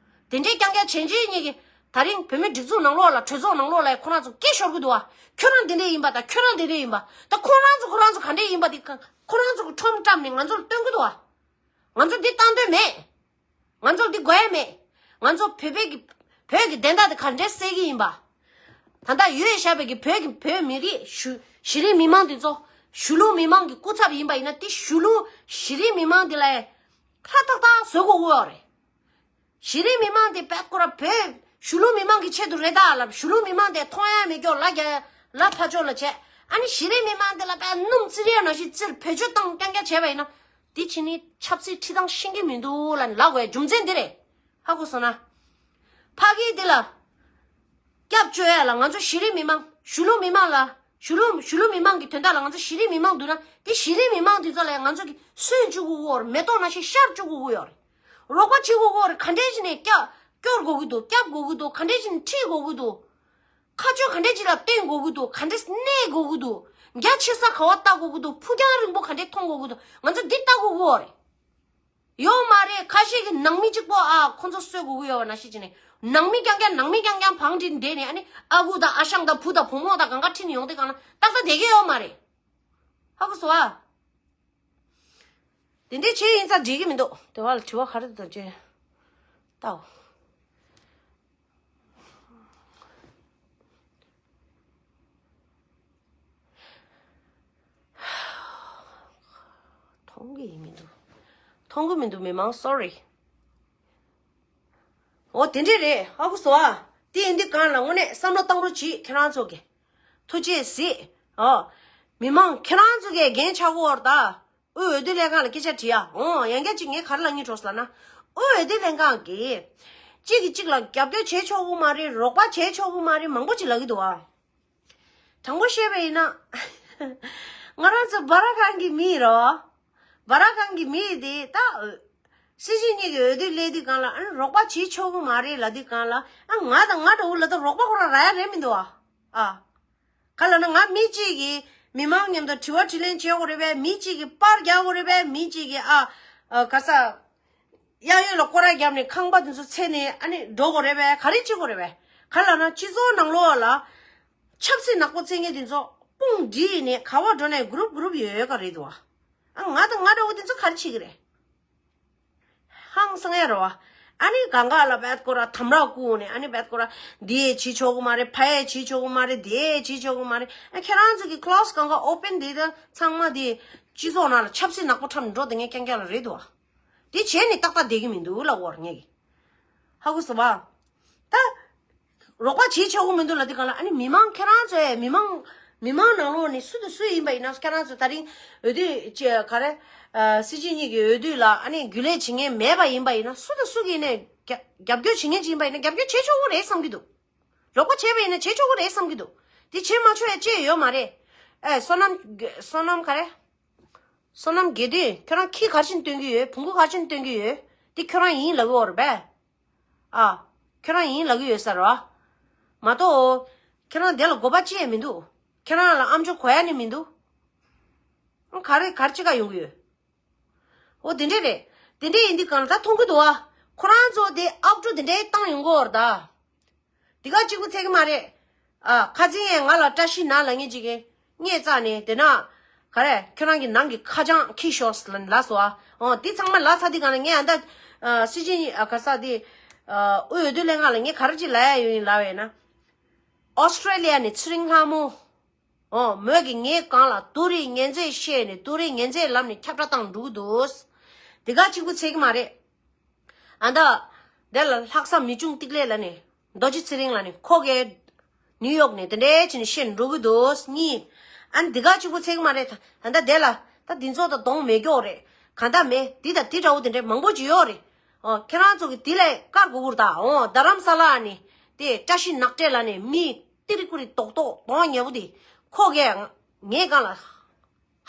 དེ་འདྲའི་རྐྱང་རྐྱང་བྱས་རྗེས་གཉིས་ཀྱི། ད་རིང་བོད་མི་སྒྲིག་འཛུགས་ནང་ལོགས་ལ་གྲོས་ཚོགས་ནང་ལོགས་ལ་ཁོ་རང་ཚོ་སྐད་ཤོར་གི་འདུག་བ། ཁྱོད་རང་དེ་འདྲས་ཡིན་པ་དང་ཁྱོད་རང་དེ་འདྲས་ཡིན་པ། ད་ཁོ་རང་ཚོ་ཁོ་རང་ཚོ་ག་འདྲས་ཡིན་པ་དེ་ཁོ་རང་ཚོ་གི་ཁྲོམ་བཀྲམ་ནས་ང་ཚོ་ལ་སྟོན་གི་འདུག་བ། ང་ཚོ་འདི་བཏང་འདོད་མེད། ང་ཚོ་འདི་དགོས་ཡ་མེད། ང་ཚོ་བོད་པའི་གི་བོད་ཀྱི་བདེན་མཐའ་དེ་ག་འདྲས་གསལ་གི་ཡིན་པ། ད་ལྟ་ཡོད་བཞག་པའི་གི་བོད་ཀྱི་བོད་མི་རིགས་གཞུ་གཞི་རིམ་མི་མང་དེ་ཚོ་གཞུང་ལུགས་མི་མང་གི་སྐུ་ཚབ་ཡིན་པ་ཡིན་ན། དེ་གཞུང་ལུགས་གཞི་རིམ་མི་མང་དེ་ལ་ཧ་ཐག་ཐག་བཟོ་དགོས་ཀྱི་ཡོད་རེད། གཞི་རིམ་མི་མང་དེ་པད་ཁོ་ར་བོད་གཞུང་ལུགས་མི་མང་གི་ཆེད་དུ་རེད་ད་ལབ། གཞུང་ལུགས་མི་མང་དེ་མཐོང་ཡ་མེད་ཀྱོག་ལ་རྒྱ་ལ་ཕ་ཕྱོགས་ལ་བྱས། ཨ་ནི་གཞི་རིམ་མི་མང་དེ་ལ་པད་སྣུམ་བཙིར་ཡ་ནང་བཞིན་བཙིར་བེད་སྤྱོད་བཏང་རྐྱང་རྐྱང་བྱས་པ་ཡིན་ན། དེ་ཕྱི་ནི་ཆབ་སྲིད་ཁྲིད་སྟངས་ཤེས་ཀྱི་མི་འདུག་ལབ་ནས་ལབ་དགོས་རྒྱུ་མཚན་འདི་རེད། ཧ་གོ་སོང་ན། ཕ་གི་འདི་ལ་སྐྱབས་བཅོལ་ཡ་ལ་ང་ཚོ་གཞི་རིམ་མི་མང་། གཞུང་ལུགས་མི་མང་ལ། གཞུང་ལུགས་གཞུང་ལུགས་མི་མང་གི་དོན་དག་ལ་ང་ཚོ་གཞི་རིམ་མི་མང་འདུག་ན། དེ་གཞི་རིམ་མི་མང་འདི་ཚོ་ལ་ང་ཚོ་གི་སུན་བཅུག་དགོས་ཀྱི་ཡོད་རེད། མེ་ཏོག་ནང་བཞིན་ཤར་བཅུག་དགོས་ཀྱི་ཡོད་རེད། རོགས་པ་བྱེད་དགོས་ཀྱི་ཡོད་རེད། ག་འདྲས་བྱས་ནས་སྐྱབས་སྐྱོར་དགོས་ཀྱི་འདུག་སྐྱབས་དགོས་ཀྱི་འདུག་ག་འདྲས་བྱས་ནས་ཁྲིད་དགོས་ཀྱི་འདུག་ཁ་ཆོས་ག་འདྲས་ཅིག་ལ་བསྟེན་དགོས་ཀྱི་འདུག་ག་འདྲས་གནས་དགོས་ཀྱི་འདུག་རྒྱ་ཆེ་ས་ག་བ་ལྟ་དགོས་ཀྱི་འདུག་ཕུགས་རྒྱང་རིང་པོ་ག་འདྲས་མཐོང་དགོས་ཀྱི་འདུག་ང་ཚོ་འདི་ལྟ་དགོས་ཀྱི་ཡོད་རེད། ཡོད་མ་རེད། ཁ་ཤས་ཀྱིས་ནང་མི་གཅིག་པོ། ཨ། ཁོ་ཚོ་གསོད་དགོས་ཀྱི་ཡོད་པ་ནང་བཞིན་བྱས་ནས། ནང་མི་རྐྱང་རྐྱང་། ནང་མི་རྐྱང་རྐྱང་བང་སྒྲིག་བསྡད་ནས། ཨ་ནི་ཨ་ཁུ་དང་ཨ་ཞང་དང་བུ་དང་བུ་མོ་དང་གང་ག་ཁྲིད་ནས་ཡོང་དུས་སྒང་ལ་ཏག་ཏག་བསྡད་ཀྱི་ཡོད་མ་རེད། ཧ་གོ་སོང་ཨ། དེ་འདྲས་བྱས་ཡིན་ཙང་འགྲིག་གི་མི་འདུག་དེ་བ་ལ་དྲི་བ་ག་རེ་འདུག་ཅེས་ལྟའོ། མཐོང་གི་ཡིན་མི་འདུག་མཐོང་གི་མི་འདུག་མི་མང་སོ་རི། འོ་དེ་འདྲས་རེད། ཧ་གོ་སོང་ཨ། དེ་ཡིན་དུས་གང་ལ་དངོས་གནས་བསམ་བློ་བཏང་རོགས་གྱིས་ཁྱེད་རང་ཚོ་གི། ཐུགས་རྗེ་གཟིགས། ཨོ། མི་མང་ཁྱེད་རང་ཚོ་གི་འགན་ཆགས་ཀྱི་ཡོད་རེད་ད། དབུས་འོས་བསྡུ་ལྷན་ཁང་ལ་སྐད་ཆ་དྲིས་ཨ། འོ་ཡང་བསྐྱར་ཅིག་ངས་ག་རེ་ལབ་སྙིང་བྲོ་སོང་ལབ་ན། དབུས་འོས་བསྡུ་ལྷན་ཁང་གིས། གཅིག་གིས་གཅིག་ལ་རྒྱབ་སྐྱོར་བྱེད་ཆོག་གི་མ་རེད། རོགས་པ་བྱེད་ཆོག་གི་མ་རེད། མང་པོ་ཅིག་ལབ་ཀྱི་འདུག་ཨ། དྲང་པོ་བཤད་པ་ཡིན་ན། ང་རང་ཚོ་སྦ་ར་ཁང་གི་མི་རོ། སྦ་ར་ཁང་གི་མི་དེ་ད། སྲིད་སྤྱི་གཉིས་ཀྱི་འོས་བསྡུ་སླེབས་དུས་གང་ལ་ཨ་ནི་རོགས་པ་བྱེད་ཆོག་གི་མ་རེད་ལབ་དུས་གང་ལ་ཨ་ང་དང་ང་འདྲ་བོ་ལ་ད་རོགས་པ་ཁོ་རང་རག་ཡ་རེད་མི་འདུག་ཨ། ཨ། ག་ལབ་ན་ང་མི་གཅིག་གིས་མི་མང་མཉམ་དུ་དྲི་བ་དྲིས་ལན་བྱེད་དགོས་རེད་པས། མི་གཅིག་གིས་པར་རྒྱག་དགོས་རེད་པས། མི་གཅིག་གིས་ཨ། ཨ་ག་ས། གཡས་གཡོན་ལ་སྐོར་ར་བརྒྱབ་ནས་ཁང་པ་དེ་ཚོ་འཚོལ་ནས་ཨ་ནི་འགྲོ་དགོས་རེད་པས། ག་རེ་བྱེད་དགོས་རེད་པས། ག་ལབ་ན་སྤྱི་ཚོགས་ནང་ལོགས་ལ་ཆབ་སྲིད་ནག་པོ་འཚོལ་མཁན་དེ་ཚོ་དཔུང་སྒྲིག་ནས་ག་པར་འགྲོ་ནས་གུ་རུབ་གུ་རུབ་ཡོད་ཡོད་ག་རེད་འདུག་ཨ། ཨ་ང་དང་ང་འདྲ་བོ་དེ་ཚོ་ག་རེ་བྱེད་ཀྱི་རེད། ཧང་སང་ཡ་རེད་བ། ཨ་ནི་གང་ག་ལ་བད་སྐོར་ར་དམ་ར་བསྐུར་ནས་ཨ་ནི་བད་སྐོར་ར་འདི་ཡས་བྱེད་ཆོག་གི་མ་རེད། ཕ་ཡས་བྱེད་ཆོག་གི་མ་རེད། དེ་ཡས་བྱེད་ཆོག་གི་མ་རེད། ཨ་ཁྱེད་རང་ཚོ་གི་ཁི་ལོ་སི་གང་ག་ཨོ་པན་དེ་ད་ཚང་མ་དེ་སྤྱི་ཚོགས་ནང་ལ་ཆབ་སྲིད་ནག་པོ་འཁྲབ་འགྲོ་དེ་ངས་རྐྱང་རྐྱང་ལ་རེད་འདུག་བ། དེ་བྱས་ནས་ཏག་ཏག་བསྡད་ཀྱི་མི་འདུག་ལབ་དགོས་རེད་ངས་ཀྱི། ཧ་གོ་སོང་བ། ད། རོགས་པ་བྱེད་ཆོག་གི་མི་འདུག་ལབ་དུས་གང་ལ་ཨ་ནི་མི་མང་ཁྱེད་རང་ཚོ་ཡས་མི་མང་། མི་མང་ནང་ལོགས་ནས་སུ་དང་སུ་ཡིན་པ་ཡིན་ན་ཁྱེད་རང་ཚོ་ད་རིང་འོས་བསྡུ་ཅེ་ག་རེ། ཨ་སྲིད་སྤྱི་གཉིས་ཀྱི་འོས་བསྡུ་ལ་ཨ་ནི་རྒྱུན་ལས་བྱེད་མཁན་མེད་པ་ཡིན་པ་ཡིན་ན་སུ་དང་སུ་གིས་ནས་རྒྱ་རྒྱབ་སྐྱོར་བྱེད་མཁན་ཅིག་ཡིན་པ་ཡིན་ན་རྒྱབ་སྐྱོར་བྱེད་ཆོག་གི་རེད་བསམ་གྱི་འདུག་རོགས་པ་བྱས་པ་ཡིན་ན་བྱེད་ཆོག་གི་རེད་བསམ་གྱི་འདུག་དེ་བྱེད་མ་ཆོག་ཡ་ཅི་ཡོད་མ་རེད། ཨེ་བསོད་ནམས་བསོད་ནམས་ག་རེ། བསོད་ནམས་དགེ་འདུན་ཁྱོད་རང་ཁྱི་ག་རེ་བྱས་ནས་སྟོན་གྱི་ཡོད། བོང་གུ་ག་རེ་བྱས་ནས་སྟོན་གྱི་ཡོད། དེ་ཁྱོད་རང་ཡིན་ལབ་ཀྱི་ཡོད་རེད་པས། ཨ། ཁྱོད་རང་ཡིན་ལབ་ཀྱི་ཡོད་ས་རེད་བ། མ་གཏོགས། ཁྱོད་རང་དེ་ལ་དགོས་པ་ཅི་ཡང་མི་འདུག་ཁྱོད་རང་ལ་ཨམ་ཅོག་གོ་ཡ་ནི་མི་འདུག་ག་རེ་ག་རེ་བྱེད་ག་ཡོང་གི་ཡོད། འོ་དེ་འདྲས་རེད། དེ་འདྲས་ཡིན་དུས་གང་ལ་ད་མཐོང་གི་འདུག་བ། ཁོ་རང་ཚོ་དེ་ཨབ་ཀྲུ་དེ་འདྲས་བཏང་ཡོང་གི་ཡོད་རེད་ད། འདི་ག་གཅིག་པུ་ཚད་ཀྱི་མ་རེད། ཨ་ཁ་སང་ཡང་ང་ལ་བཀྲ་ཤིས་ནང་ལ་ངེད་ཅིག་གིས་སྙད་བཙགས་ནས་དེ་ན། ག་རེ་ཁྱོད་རང་གི་ནང་གི་ཁ་བྱང་ཁྱི་ཤོག་ལ་ལ་སོ་ཨ། འོ་དེ་ཚང་མ་ལ་ཚ་དེ་ག་ན་ངས་ཨ་ད། ཨ་སྲིད་སྤྱི་ཨ་ག་ས་དེ། ཨ་དབུས་འོས་བསྡུ་ལྷན་ཁང་ལ་ངས་ག་རེ་ཅིག་ལབ་ཡ་ཡོད་ཡིན་ལབ་པ་ཡིན་ན། ཨོ་སི་ཀྲེ་ལི་ཡ་ནས་ཚེ་རིང་ལྷ་མོ། འོ་མོས་ཀྱིས་ངའི་སྒང་ལ་དུ་རེ་ངན་ཚད་བཤད་ནས་དུ་རེ་ངན་ཚད་ལབ་ནས་ཁྱབ་བསྒྲགས་བཏང་འགྲོ་གི་འདུག་དེ་ག་གཅིག་པུ་ཚད་ཀྱི་མ་རེད། ཨ་ད། དེ་ལ་ལྷག་བསམ་མི་ཆུང་ཏིག་ལེ་ལ་ནི། རྡོ་རྗེ་ཚེ་རིང་ལ་ནི་ཁོ་གས། ནིའུ་ཡོག་ནས་དེ་འདྲའི་བྱས་ནས་བཤད་འགྲོ་གི་འདུག་གཉིས། ཨ་ནི་འདི་ག་གཅིག་པུ་ཚད་ཀྱི་མ་རེད་ད་ད་དེ་ལ་ད་འདི་ཚོ་ད་གདོང་མེད་མགྱོགས་རེད། གང་ལྟར་མེད་འདི་ད་འདི་འདྲ་བོ་དེ་འདྲའི་མང་པོ་ཅིག་ཡོད་རེད། ཨོ་ཁྱེད་རང་ཚོ་གི་འདི་ལས་བཀར་དགོས་ཀྱི་རེད་ད། ཨོ་རྡ་རམ་ས་ལ་ནི་དེ་བཀྲ་ཤིས་ནག་ཏྲེ་ལ་ནི་མི་ཏི་རི་ཀུ་རི་རྡོག་རྡོག་གདོང་ཉེ་བོ་དེ་ཁོ་གས་ངའི་སྒང་ལ།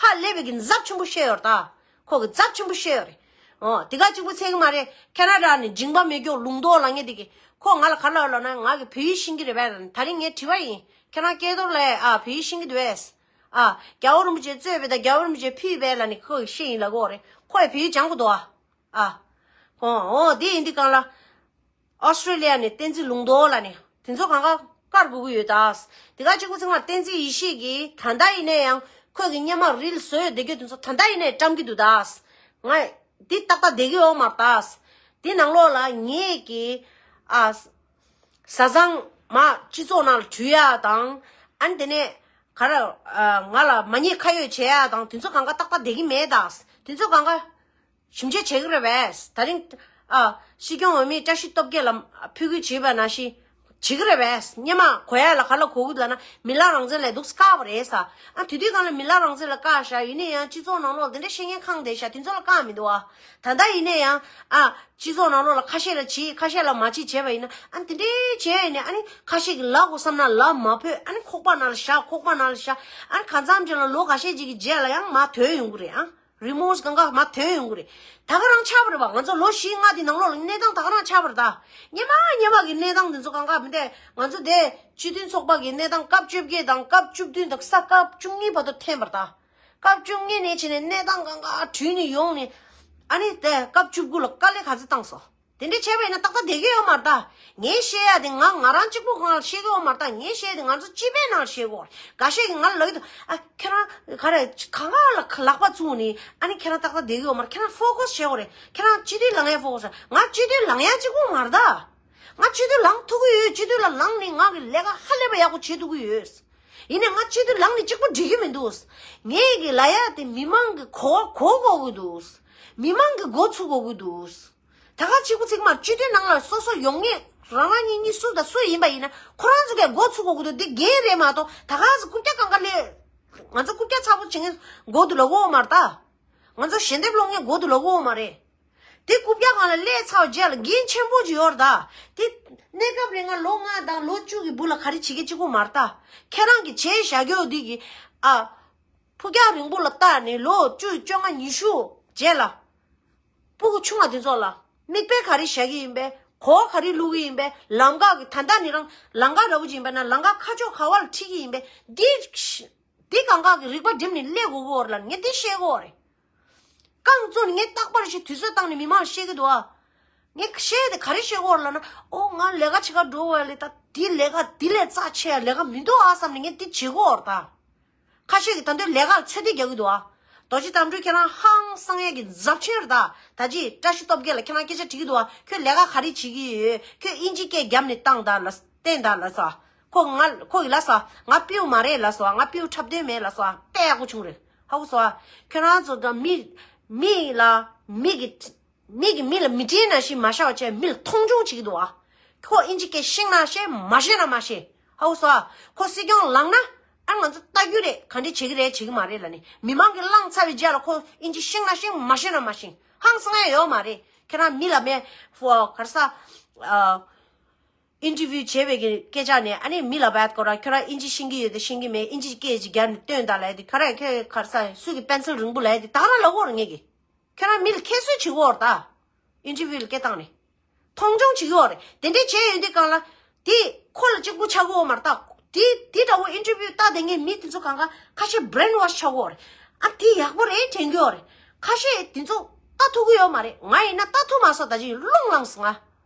ཧ་ལས་པའི་གི་ཛབ་ཆེན་པོ་བཤད་ཡོད་རེད་ད། ཁོ་གི་ཛབ་ཆེན་པོ་བཤད་ཡོད་རེད། ཨོ་དེ་ག་གཅིག་པུ་ཚད་ཀྱི་མ་རེད། ཁེ་ན་ཌ་ནས་མཇིང་པ་མེད་མགྱོགས་ལུང་རྟོགས་ལབ་མཁན་དེ་གི་ཁོ་ང་ལ་ག་རེ་ལབ་ལབ་ན་ང་གི་བོད་ཡིག་ཤེས་ཀྱི་རེད་པས། ད་རིང་ངས་དྲི་བ་ཡིན། ཁྱེད་རང་སྐལ་རྡོར་ལགས་ཨ་བོད་ཡིག་ཤེས་ཀྱི་འདུག་པས། ཨ་རྒྱལ་བ་རིན་པོ་ཆེ་གཙོས་པའི་ད་རྒྱལ་བ་རིན་པོ་ཆེ་ཕུལ་པས་ལབ་ནས་ཁོ་གི་ཤེས་ཡིན་ལབ་གོ་རེད། ཁོ་ཡི་བོད་ཡིག་སྦྱང་གི་འདུག་ཨ། ཨ། ཁོ་ཨོ་དེ་ཡིན་དུས་གང་ལ། ཨོ་སི་ཀྲེ་ལི་ཡ་ནས་བསྟན་འཛིན་ལུང་རྟོགས་ལབ་ནས་དེ་ཚོ་གང་ག་བཀར་དགོས་ཀྱི་ཡོད་ད། དེ་ག་གཅིག་པུ་ཚང་མ་བསྟན་འཛིན་ཡེ་ཤེས་ཀྱིས་ད་ལྟ་ཡིན་ན་ཡང་ཁོས་ཀྱི་སྔོན་མ་རིལ་བཟོས་ཡོད་བསྡད་རྒྱུ་དེ་ཚོ་ད་ལྟ་ཡིན་ནའི་བཀྲམ་གྱི་འདུག་ད། ང་འདི་ཏག་ཏག་བསྡད་ཀྱི་ཡོད་མ་རེད་ད། འདི་ནང་ལོགས་ལ་ངེད་ཀྱི་ཨ། བཟའ་ཚང་མ་སྤྱི་ཚོགས་ནང་ལ་བྲུས་ཡ་དང་། ཨ་ནི་དེ་ནས་ག་རེ་ང་ལ་མ་ཉེས་ཁ་གཡོགས་བྱེད་ཡ་དང་དེ་ཚོ་གང་ག་ཏག་ཏག་བསྡད་ཀྱི་མེད་ད། དེ་ཚོ་གང་ག་ཞིབ་དཔྱད་བྱེད་ཀྱི་རེད་པས། ད་རིང་ཨ་སྲིད་སྐྱོང་འོས་མི་བཀྲ་ཤིས་སྟོབས་རྒྱལ་ལ་ཕུལ་ཁུལ་བྱས་པ་ནང་བཞིན་བྱེད་ཀྱི་རེད་པས། སྔོན་མ་གོ་ཡ་ལ་ག་ལ་གོ་གི་ལབ་ན་མི་ལ་རང་བཙན་ལ་འདུག་བཀག་པ་རེད་ས། ཨ་དེ་དུས་གང་ལ་མི་ལ་རང་བཙན་ལ་བཀག་ཤག་ཡིན་ན་ཡང་སྤྱི་ཚོགས་ནང་ལོགས་དེ་འདྲ་བཤད་མཁན་གང་བསྡད་ཤག་དེ་ཚོ་ལ་བཀག་མི་འདུག་ཨ། ད་ལྟ་ཡིན་ན་ཡང་ཨ་སྤྱི་ཚོགས་ནང་ལོགས་ལ་ཁ་ཤས་ལ་བྱེད་ཁ་ཤས་ལ་མ་བྱེད་བྱས་པ་ཡིན་ན་ཨ་དེ་འདྲའི་བྱས་ཡིན་ན་ཨ་ནི་ཁ་ཤས་ཀྱི་ལབ་དགོས་བསམ་ན་ལབ་མ་ཕོད། ཨ་ནི་ཁོག་པ་ནང་ལ་བཞག་ཁོག་པ་ནང་ལ་བཞག་ཨ་ནི་གང་འཚམ་ཅིག་ལ་ལོ་ཁ་ཤས་ཅིག་གི་རྗེས་ལ་ཡང་མར་ཐོན་ཡོང་གི་རེད་ཨ། རི་མོ་སྒང་ག་མར་ཐོན་ཡོང་གི་རེད། ད་ག་རང་ཆགས་པ་རེད་བ། ང་ཚོ་ལོ་བཞི་ལྔ་དེ་ནང་ལོགས་ལ་གནས་སྟངས་ད་ག་རང་ཆགས་པ་རེད་ད། སྔོན་མ་སྔོན་མ་གི་གནས་སྟངས་དེ་ཚོ་གང་ག་མི་འདས། ང་ཚོ་དེ་སྤྱི་མཐུན་ཚོགས་པ་གི་གནས་སྟངས་སྐབས་བཅོ་བརྒྱད་དང་སྐབས་བཅུ་བདུན་དང་ས་སྐབས་བཅུ་གཉིས་བར་དུ་འཐེན་པ་རེད་ད། སྐབས་བཅུ་གཉིས་ནས་བྱས་ནས་གནས་སྟངས་གང་ག་དྲུད་ནས་ཡོང་ནས་ཨ་ནི་དེ་སྐབས་བཅུ་དགུ་ལ་དཀའ་ལས་ག་ཚོད་བཏང་སོང་། དེ་འདྲ་བྱས་པ་ཡིན་ན་ཏག་ཏག་བསྡད་ཀྱི་ཡོད་མ་རེད་ད། ངས་བཤད་ཡ་དེ་ང་ང་རང་གཅིག་པུ་གང་ལ་བཤད་ཀྱི་ཡོད་མ་རེད་ད། ངས་བཤད་ཡ་དེ་ང་ཚོ་སྤྱི་པའི་ནང་ལ་བཤད་ཀྱི་ཡོད་རེད། འགའ་ཤས་ཀྱིས་ང་ལ་ལབ་ཀྱི་འདུག་ཨ་ཁྱེད་རང་ག་རེ་གང་ག་ལ་ལག་པ་བཙུགས་ནས་ཨ་ནི་ཁྱེད་རང་ཏག་ཏག་བསྡད་ཀྱི་ཡོད་མ་རེད། ཁྱེད་རང་ཕོ་ཁས་བྱེད་དགོས་རེད། ཁྱེད་རང་སྤྱི་འཐུས་ལངས་ཡ་ཕོ་ཁས་བྱེད། ང་སྤྱི་འཐུས་ལངས་ཡ་གཅིག་པུ་མ་རེད་ད། ང་སྤྱི་འཐུས་ལངས་ཐུབ་ཀྱི་ཡོད། སྤྱི་འཐུས་ལ་ལངས་ནས་ང་གི་ལས་ཀ་ཧ་ལས་པ་ཡག་པོ་བྱེད་ཐུབ་ཀྱི་ཡོད། ཡིན་ནའི་ང་སྤྱི་འཐུས་ལངས་ནས་གཅིག་པོ་འགྲིག་གི་མི་འདུག་ངས་གི་ལབ་ཡ་དེ་མི་མང་གི་གོ་གོ་དགོས་ཀྱི་འདུག་མི་མང་གི་མགོ་ཚུགས་དགོས་ཀྱི་འདུག་ད་ག་གཅིག་པུ་ཚིག་མ་སྤྱི་འཐུས་ནང་ལ་སོ་སོ་ཡོང་ངེས་རང་རང་གཉིས་གཉིས་སུ་དང་སུ་ཡིན་པ་ཡིན་ན་ཁོ་རང་ཚོ་གས་མགོ་ཚུགས་དགོས་ཀྱི་འདུག་འདི་འགན་རེད་མ་གཏོགས་ད་ག་ཟེ་རྐུབ་བཀྱག་གང་ག་ལས་ང་ཚོ་རྐུབ་བཀྱག་ཚ་པོ་བྱེད་མཁན་མགོ་དུ་ལོག་གོ་མ་རེད་ད། ང་ཚོ་ཞལ་འདེབས་སློང་མཁན་མགོ་དུ་ལོག་གོ་མ་རེད། དེ་རྐུབ་བཀྱག་སྒང་ལ་སླེབས་ཚར་བ་རྗེས་ལ་འགན་ཆེན་པོ་ཅིག་ཡོད་རེད་ད། དེ་གནས་སྐབས་རིང་ང་ལོ་ལྔ་དང་ལོ་བཅུ་གི་སྦུག་ལ་ག་རེ་བྱེད་ཀྱི་གཅིག་པོ་མ་རེད་ད། ཁྱེད་རང་གི་བྱས་བཞག་རྒྱུ་འདི་གི་ཨ། ཕུགས་རྒྱང་རིང་པོ་ལ་བལྟས་ནས་ལོ་བཅུ་བཅོ་ལྔ་ཉི་ཤུ་རྗེས་ལ། སྤུ་གུ་ཆུང་བ་དེ་ཚོ་ལ་མིག་དཔེ་ག་རེ་བཞག་གི་ཡིན་པས། གོ་བ་ག་རེ་བླུག་གི་ཡིན་པས། ལམ་ཁ་གི་ད་ལྟ་ནི་རང་ལམ་ཁ་འདྲ་པོ་ཅིག་ཡིན་པས་ན་ལམ་ཁ་ཁ་ཕྱོགས་ག་བ་ལ་ཁྲིད་ཀྱི་ཡིན་པས། འདི་འདི་གང་ག་གི་རིག་པ་སྒྲིམ་ནས་སླེབས་དགོས་ཀྱི་ཡོད་རེད་ལ་ངས་འདི་ཤེས་ཀྱི་ཡོད་རེད། རྐང་བཙུགས་ནས་ངས་རྟག་པར་ཞིག་དུས་ཚོད་བཏང་ནས་མི་མང་ལ་བཤད་ཀྱི་འདུག་ཨ། ངས་བཤད་དེ་ག་རེ་བཤད་ཀྱི་ཡོད་རེད་ལབ་ན། ཨོ་ང་ལས་ཀ་བྱེད་ག་འགྲོ་བ་ལས་ད་འདི་ལས་ཀ་འདི་ལས་རྩ་ཆེ་ཡ་ལས་ཀ་མི་འདུག་ཨ་བསམ་ནས་ངས་འདི་བྱེད་ཀྱི་ཡོད་རེད་ད། ཁ་ཤས་ཀྱིས་ད་དུང་ལས་ཀར་ཚོད་ལྟ་རྒྱག་གི་འདུག་ཨ། རྡོ་རྗེ་དམ་ཆོས་ཁྱེད་རང་ཧང་སང་ཡས་ཀྱི་རྫབ་ཆེན་རེད་ད། ད་ཅི་བཀྲ་ཤིས་སྟོབས་རྒྱལ་ལ་ཁྱེད་རང་སྐད་ཆ་དྲི་གི་འདུག་ཨ། ཁྱོད་ལས་ཀ་ག་རེ་བྱེད་ཀྱི་ཡོད། ཁྱོད་ཨིན་ཇི་སྐད་རྒྱབ་ནས་བཏང་ད་ལ་བསྟན་ད་ལ་ས། ཁོ་ང་ཁོ་ཡིས་ལ་ས། ང་སྤྲེའུ་མ་རེད་ལ་ས། ང་སྤྲེའུ་འཁྲབ་སྟོན་མེད་ལ་ས། དཔེ་ཡག་པོ་བྱུང་རེད། ཧ་གོ་སོང་ཨ། ཁྱོད་རང་ཚོ་ད་མི་མི་ལ་མི་གི་མི་གིས་མི་ལ་མི་དྲན་ནང་བཞིན་མ་བཞག་པ་བྱས་མི་ལ་མཐོང་ཆུང་བྱེད་ཀྱི་འདུག་ཨ། ཁོ་ཨིན་ཇི་སྐད་ཤེས་ན་ཤེས་མ་ཤེས་ན་མ་ཤེས། ཧ་གོ་སོང་ཨ། ཁོ་སྲིད་སྐྱོང་ལངས་ན་ཨ་ང་ཚོ་ལྟ་རྒྱུ་རེད། ག་འདྲ་བྱེད་ཀྱི་རེད་བྱེད་ཀྱི་མ་རེད་ལབ་ནས་མི་མང་གིས་བླངས་ཚར་བའི་རྗེས་ལ་ཁོ་ཨིན་ཇི་ཤེས་ན་ཤེས་མ་ཤེས་ན་མ་ཤེས། ཧང་སང་ཡ་ཡོད་མ་རེད། ཁྱེད་རང་མི་ལ་མེད་ཧྥོ་ག་རེ་ཟ། ཨ། ཨིན་ཊར་བིའུ་བྱས་པའི་གི་སྐད་ཆ་ནས་ཨ་ནི་མི་ལ་བད་ཀོ་ར་ཁྱོད་རང་ཨིན་ཇི་ཤེས་ཀྱི་ཡོད་དེ་ཤེས་ཀྱི་མེད། ཨིན་ཇི་སྐད་ཅིག་རྒྱབ་ནས་སྟོན་ད་ལབ་དེ་ཁྱོད་རང་ཁྱོད་ག་རེ་ཟ་སུ་གི་པེན་སིལ་རིང་པོ་ལབ་དེ་ད་ག་རང་ལབ་ཀྱི་ཡོད་རེད་ངས་གི། ཁྱོད་རང་མི་ལ་ཁྱད་གསོད་བྱེད་ཀྱི་ཡོད་རེད་ད། ཨིན་ཊར་བིའུ་ལ་སྐད་བཏང་ནས། མཐོང་ཆུང་བྱེད་ཀྱི་ཡོད་རེད། དེ་འདྲས་བྱས་ཡོད་འདི་གང་ལ། དེ་ཁོ་ལ་གཅིག་པུ་ཆགས་ཀྱི་ཡོད་མ་རེད་ད། དེ་དེ་འདྲ་བོ་ཨིན་ཊར་བིའུ་ལྟ་བསྡད་མཁན་མི་དེ་ཚོ་གང་ག་ཁ་ཤས་བྷི་རེན་ཝོཤ་ཆགས་ཀྱི་ཡོད་རེད། ཨ་དེ་ཡག་པོ་རེད་དྲན་གྱི་ཡོད་རེད། ཁ་ཤས་དེ་ཚོ་ལྟ་ཐུབ་ཀྱི་ཡོད་མ་རེད། ང་ཡིན་ན་ལྟ་ཐུབ་མ་སོང་ད་ཅིག་རླུང་ལངས་སོང་ང་།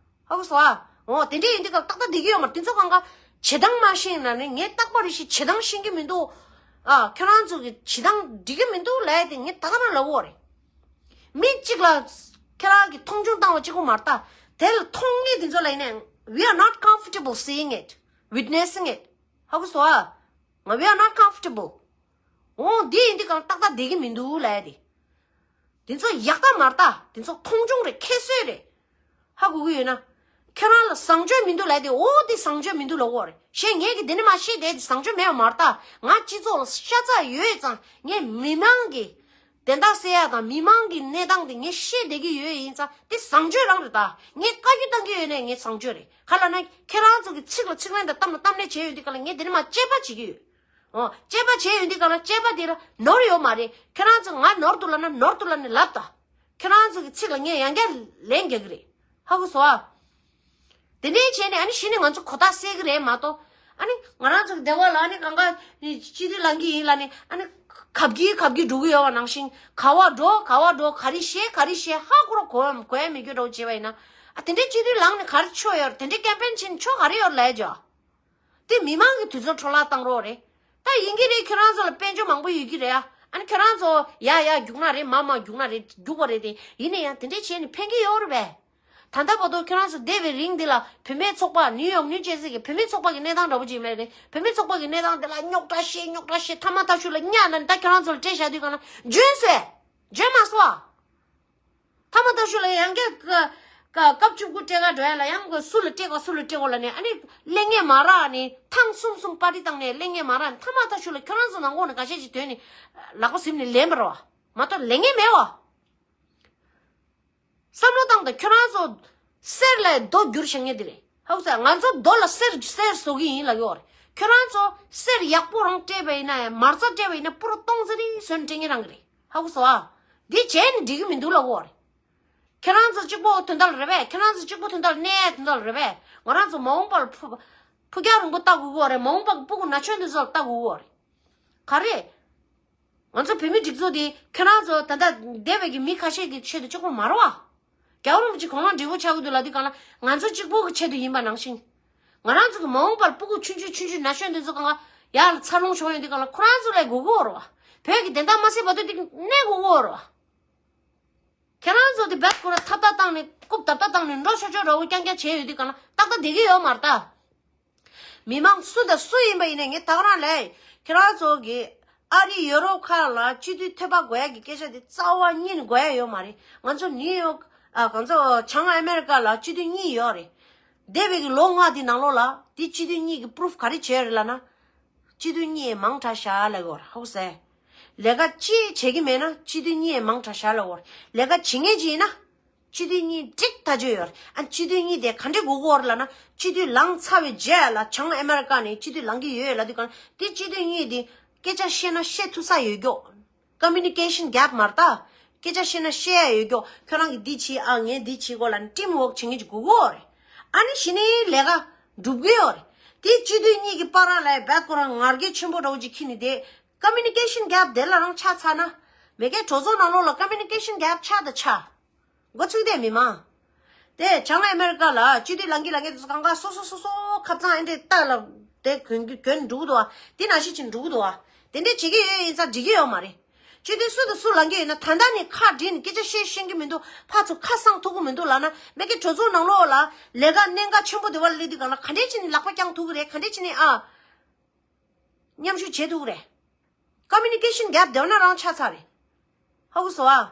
ཧ་གོ་སོང་ཨ། འོ་དེ་འདྲས་ཡིན་འདི་གང་ཏག་ཏག་བསྡད་ཀྱི་ཡོད་མ་རེད། དེ་ཚོ་གང་ག་བྱེད་སྟངས་མ་ཤེས་ན་ནི་ངས་རྟག་པར་རེ་ཞིག་བྱེད་སྟངས་ཤེས་ཀྱི་མི་འདུག་ཨ་ཁྱོད་རང་ཚོ་གི་བྱེད་སྟངས་འགྲིག་གི་མི་འདུག་ལབ་ཡ་དེ་ངས་ད་ག་རང་ལབ་ཀྱི་ཡོད་རེད། མི་གཅིག་ལ་ཁྱེད་རང་གིས་མཐོང་ཆུང་བཏང་བ་གཅིག་པོ་མ་རེད་ད། དེ་ལ་མཐོང་མཁན་དེ་ཚོ་ལ་ཡིན་ནའི་we are not comfortable seeing it, witnessing it. ཧ་གོ་སོང་ཨ། ང་we are not comfortable. འོ་འདི་ཡིན་འདི་གང་ཏག་ཏག་བསྡད་ཀྱི་མི་འདུག་ལབ་ཡ་དེ། དེ་ཚོ་ཡག་ལྟ་མ་རེད་ད། དེ་ཚོ་མཐོང་ཆུང་རེད། ཁྱད་གསོད་རེད། ཧ་གོ་གི་ཡོད་ན། ཁྱོད་རང་ལ་བཟང་སྤྱོད་མི་འདུག་ལབ་དེ་འོ་དེ་བཟང་སྤྱོད་མི་འདུག་ལབ་ཀྱི་ཡོད་རེད། གཞན་ངས་ཀྱི་དེ་ནི་མ་ཤེས་དེ་དེ་བཟང་སྤྱོད་མེད་པ་མ་རེད་ད། ང་སྤྱི་ཚོགས་ལ་ཤ་ཚ་ཡོད་ཙང་ངས་མི་མང་གི་བདེན་མཐའ་གསལ་ཡག་དང་མི་མང་གི་གནས་སྟངས་དེ་ངས་ཤེས་བསྡད་ཀྱི་ཡོད་ཡིན་ཙང་དེ་བཟང་སྤྱོད་རང་རེད་ད། ངས་བཀའ་བཀྱོན་བཏང་གི་ཡོད་ནའི་ངས་བཟང་སྤྱོད་རེད། ག་ལབ་ན་ཁྱེད་རང་ཚོ་གི་ཚིག་ལ་ཚིག་ལན་དང་གཏམ་ལ་གཏམ་ལན་བྱས་ཡོད་དུས་ག་ལ་ངས་དེ་ནི་མ་དཔྱད་པ་བྱེད་ཀྱི་ཡོད། ཨོ། དཔྱད་པ་བྱས་ཡོད་འདི་ག་ལ་དཔྱད་པ་དེ་ལ་ནོར་ཡོད་མ་རེད། ཁྱེད་རང་ཚོ་ང་ནོར་འདུག་ལབ་ན་ནོར་འདུག་ལབ་ནས་ལབ་ད། ཁྱེད་རང་ཚོ་གི་ཚིག་ལ་ངས་ཡང་བསྐྱར་ལན་རྒྱག་གི་རེད། ཧ་གོ་སོང་ཨ། དེ་འདྲའི་བྱས་ནས་ཨ་ནི་གཞི་ནས་ང་ཚོ་གོ་རྟོགས་སད་གི་རེད་མ་གཏོགས། ཨ་ནི་ང་རང་ཚོ་གི་སྡེ་བ་ལ་ཨ་ནི་གང་ག་སྤྱི་འཐུས་ལངས་ཀྱི་ཡིན་ལབ་ནས་ཨ་ནི་གབ་ཀྱི་གབ་ཀྱི་འགྲོ་གི་ཡོད་པ་ནང་བཞིན་ག་བ་འགྲོ་ག་བ་འགྲོ་ག་རེ་བཤད་ག་རེ་བཤད་ཧ་གོ་ར་གོ་གོ་ཡ་མི་དགོས་འདྲ་བོ་བྱས་པ་ཡིན་ན། ཨ་དེ་འདྲའི་སྤྱི་འཐུས་ལངས་ནས་ག་རེ་ཆོ་ཡོད་རེད། དེ་འདྲའི་ཀེམ་པེན་བྱས་ནས་ཆོ་ག་རེ་ཡོད་རེད་ལབ་ཡ་ཅོ། དེ་མི་མང་གི་དུས་ཚོད་འཕྲོ་བརླག་བཏང་རོགས་རེད། ད་ཡིན་གྱི་རེད། ཁྱོད་རང་ཚོ་ལ་དཔལ་འབྱོར་མང་པོ་ཡོད་ཀྱི་རེད་ཨ། ཨ་ནི་ཁྱོད་རང་ཚོ་ཡ་ཡ་རྒྱུག་ན་རེད། མ་མ་རྒྱུག་ན་རེད། རྒྱུག་པ་རེད་དེ། ཡིན་ན་ཡང་དེ་འདྲས་བྱས་ནས་ཕན་གྱི་ཡོད་རེད་པས། ད་ལྟ་བར་དུ་ཁྱོད་རང་ཚོ་བསྡད་པའི་རིང་འདི་ལ་བུད་མེད་ཚོགས་པ་ནིའུ་ཡོག་ནིའུ་ཇར་སི་གི་བུད་མེད་ཚོགས་པ་གི་གནས་སྟངས་འདྲ་པོ་ཅིག་མེད་རེད། བུད་མེད་ཚོགས་པ་གི་གནས་སྟངས་འདི་ལ་རྙོག་དྲ་བཤད་རྙོག་དྲ་བཤད་ཐ་མ་ཐག་ཆོད་ལ་གཉའ་ན་ད་ཁྱོད་རང་ཚོ་ལ་སྤྲད་བཞག་དུས་གང་ན་འཇོན་སོས། འཇོན་མ་སོང་ཨ། ཐ་མ་ཐག་ཆོད་ལ་ཡང་བསྐྱར་ཀ་ཀ་སྐབས་བཅུ་དགུ་སྤྲད་ག་འགྲོ་ཡ་ལ་ཡང་སུ་ལ་སྤྲད་ག་སུ་ལ་སྤྲད་ག་ལ་ནས་ཨ་ནི་གླེང་ངེས་མ་རག་ནས་ཐེངས་གསུམ་གསུམ་པར་ཊི་བཏང་ནས་གླེང་ངེས་མ་རག་ནས་ཐ་མ་ཐག་ཆོད་ལ་ཁྱོད་རང་ཚོ་ནང་ཁོག་ནས་འགའ་ཤས་ཅིག་ཐོན་ནས་ལག་པ་ཟིམ་ནས་ལེན་པ་རེད་བ། མ་གཏོགས་ལེན་ངེས་མེད་བ། བསམ་བློ་བཏང་དང་ཁྱོད་རང་ཚོ་གསེར་ལ་རྡོ་བསྒྱུར་བྱེད་མཁན་དེ་རེད། ཧ་གོ་སོང་། ང་ཚོ་རྡོ་ལ་གསེར་གསེར་བཟོ་གི་ཡིན་ལབ་ཡོད་རེད། ཁྱོད་རང་ཚོ་གསེར་ཡག་པོ་རང་སྤྲད་པ་ཡིན་ན་ཡང་མ་རྩ་སྤྲད་པ་ཡིན་ན་པུ་རུ་སྟོང་ཙེ་རེ་བཟོས་ནས་སྤྲད་མཁན་རང་གི་རེད། ཧ་གོ་སོང་ཨ། འདི་བྱས་ནས་འགྲིག་གི་མི་འདུག་ལབ་ཡོད་རེད། ཁྱེད་རང་ཚོ་གཅིག་པོ་དོན་དག་ལ་རེད་པས། ཁྱེད་རང་ཚོ་གཅིག་པོ་དོན་དག་ལ་གནས་ཡ་དོན་དག་ལ་རེད་པས། ང་རང་ཚོ་མ་འོངས་པ་ལ་ཕུ་ཕུགས་རྒྱང་རིང་པོ་ལྟ་དགོས་ཀྱི་ཡོད་རེད། མ་འོངས་པ་གི་སྤུ་གུ་ན་ཆུང་འདི་ཚོ་ལ་ལྟ་དགོས་ཀྱི་ཡོད་རེད། ག་རེ། ང་ཚོ་བོད་མི་སྒྲིག་འཛུགས་དེ་ཁྱོད་རང་ཚོ་ད་ལྟ་འདས་པའི་གི་མི་ཁ་ཤས་ཀྱི་ཆེད་དུ་གཅིག་པོ་མ་རེད་བ། རྒྱལ་བ་རིན་པོ་ཆེ་དགུང་ལོ་བགྲེས་པོ་ཆགས་ཀྱི་འདུག་ལབ་དུས་གང་ལ་ང་ཚོ་གཅིག་པོ་གི་ཆེད་དུ་ཡིན་པ་ནང་བཞིན། ང་རང་ཚོ་གི་མ་འོངས་པར་སྤུ་གུ་ཆུང་ཆུང་ཆུང་ཆུང་ན་གཞོན་འདི་ཚོ་གང་ལ་ཡར་ལ་འཚར་ལོངས་བྱུང་ཡོང་དུས་གང་ལ་ཁོ་རང་ཚོ་ལ་དགོས་ཀྱི་ཡོད་རེད་བ། བོད་ཀྱི་བདེན་མཐའ་མ་གསལ་བར་དུ་འདི་གནས་དགོས་ཀྱི་ཡོད་རེད་བ། ཁྱེད་རང་ཚོ་འདི་བད་ཁོ་ར་ཐབ་ཐབ་བཏང་ནས་རྐུབ་བརྡབ་བརྡབ་བཏང་ནས་འགྲོ་ཆོག་ཆོག་འདྲ་བོ་རྐྱང་རྐྱང་བྱས་ཡོད་དུས་གང་ལ་ཏག་ཏག་བསྡད་ཀྱི་ཡོད་མ་རེད་ད། མི་མང་སུ་དང་སུ་ཡིན་པ་ཡིན་ནའི་ངས་ད་ག་རང་ལབ་ཡིན། ཁྱེད་རང་ཚོ་གི་ཨ་རི་ཡོ་རོབ་ཁག་ལ་སྤྱི་འཐུས་ཐོབ་པ་དགོས་ཡ་གི་སྐད་ཆ་དེ་རྩ་བ་ཉིད་ནས་དགོས་ཡ་ཡོད་མ་རེད། ང་ཚོ་ནིའུ་ཡོག་ཨ་གང་ཚོ་བྱང་ཨ་མེ་རི་ཀ་ལ་སྤྱི་འཐུས་གཉིས་ཡོད་རེད། འདས་པའི་གི་ལོ་ལྔ་དེ་ནང་ལོགས་ལ་དེ་སྤྱི་འཐུས་གཉིས་ཀྱི་པུ་རུབ་ག་རེ་བྱས་རེད་ལབ་ན། སྤྱི་འཐུས་གཉིས་མང་དྲགས་ཤག་ལབ་ཡོད་རེད། ཧོ་སེ། ལས་ཀ་ཅི་བྱེད་ཀྱི་མེད་ན་སྤྱི་འཐུས་གཉིས་མང་དྲགས་ཤག་ལབ་ཡོད་རེད། ལས་ཀ་བྱེད་མཁན་ཅིག་ཡིན་ན། སྤྱི་འཐུས་གཉིས་འགྲིག་ཐག་ཆོད་ཡོད་རེད། ཨ་སྤྱི་འཐུས་གཉིས་དེ་ག་འདྲས་དགོས་ཀྱི་ཡོད་རེད་ལབ་ན། སྤྱི་འཐུས་ལངས་ཚར་བའི་རྗེས་ལ་བྱང་ཨ་མེ་རི་ཀ་ནས་སྤྱི་འཐུས་ལངས་ཀྱི་ཡོད་ལབ་དུས་གང་དེ་སྤྱི་འཐུས་གཉིས་དེ་སྐད་ཆ་བཤད་ན་བཤད་ཐུབ་ས་ཡོད་ཀྱོག་ཀོ་མུ་ནི་ཀེ་ཤན་གེབ་མ་རེད་ད། སྐད་ཆ་བཤད་ན་བཤད་ཡ་ཡོད་ཀྱོག་ཁྱོད་རང་གིས་འདི་བྱེད་ཨ་ངས་འདི་བྱེད་དགོས་ལབ་ནས་ཊིམ་ཝོག་བྱེད་མཁན་ཅིག་དགོས་ཀྱི་ཡོད་རེད། ཨ་ནི་གཞི་ནས་ལས་ཀ་འགྲུབ་ཀྱི་ཡོད་རེད། དེ་སྤྱི་འཐུས་གཉིས་ཀྱི་བར་ལ་རྦད་ཁོ་རང་ངར་སྐད་ཆེན་པོ་འདྲ་བོ་ཅིག་ཁྱེར་ནས་དེ་ཀོ་མུ་ནི་ཀེ་ཤན་གེབ་དེ་ལ་རང་ཆགས་ཚར་ན། མེ་ཀའི་གྲོས་ཚོགས་ནང་ལོགས་ལ་ཀོ་མུ་ནི་ཀེ་ཤན་གེབ་ཆགས་དང་ཆགས། འགོ་ཚུགས་དེ་མི་མང་། དེ་བྱང་ཨ་མེ་རི་ཀ་ལ་སྤྱི་འཐུས་ལངས་ཀྱི་ལངས་ཀྱི་དུས་སུ་གང་ག་སོ་སོ་སོ་སོ་ཁ་ཚང་ཨེ་འདྲས་ལྟ་ལ་དེ་གྱོན་གྱི་གྱོན་འགྲོ་གི་འདུག་བ། དེ་ནང་བཞིན་ཅིག་འགྲོ་གི་འདུག་བ། དེ་འདྲས་བྱེད་ཀྱི་ཡོད་ཡིན་ཙང་འགྲིག་གི་ཡོད་མ་རེད། སྤྱི་འཐུས་སུ་དང་སུ་ལངས་ཀྱི་ཡོད་ན་ད་ལྟ་ནས་ཁ་བྲིས་ནས་སྐད་ཆ་བཤད་ཤེས་ཀྱི་མི་འདུག་ཕར་ཚུར་ཁ་གསང་ཐུབ་ཀྱི་མི་འདུག་ལབ་ན་མེ་ཀའི་གྲོས་ཚོགས་ནང་ལོགས་ལ་ལས་ཀ་གནད་འགག་ཆེན་པོ་དེ་བ་ལ་སླེབས་དུས་གང་ལ་ག་འདྲས་བྱས་ནས་ལག་པ་བརྐྱང་ཐུབ་ཀྱི་རེད། ག་འདྲས་བྱས་ནས་ཨ། མཉམ་ཞུགས་བྱེད་ཐུབ་ཀྱི་རེད། ཀོ་མུ་ནི་ཀེ་ཤན་གེབ་དེ་བ་ན་རང་ཆགས་ཚར་རེད། ཧ་གོ་སོང་ཨ།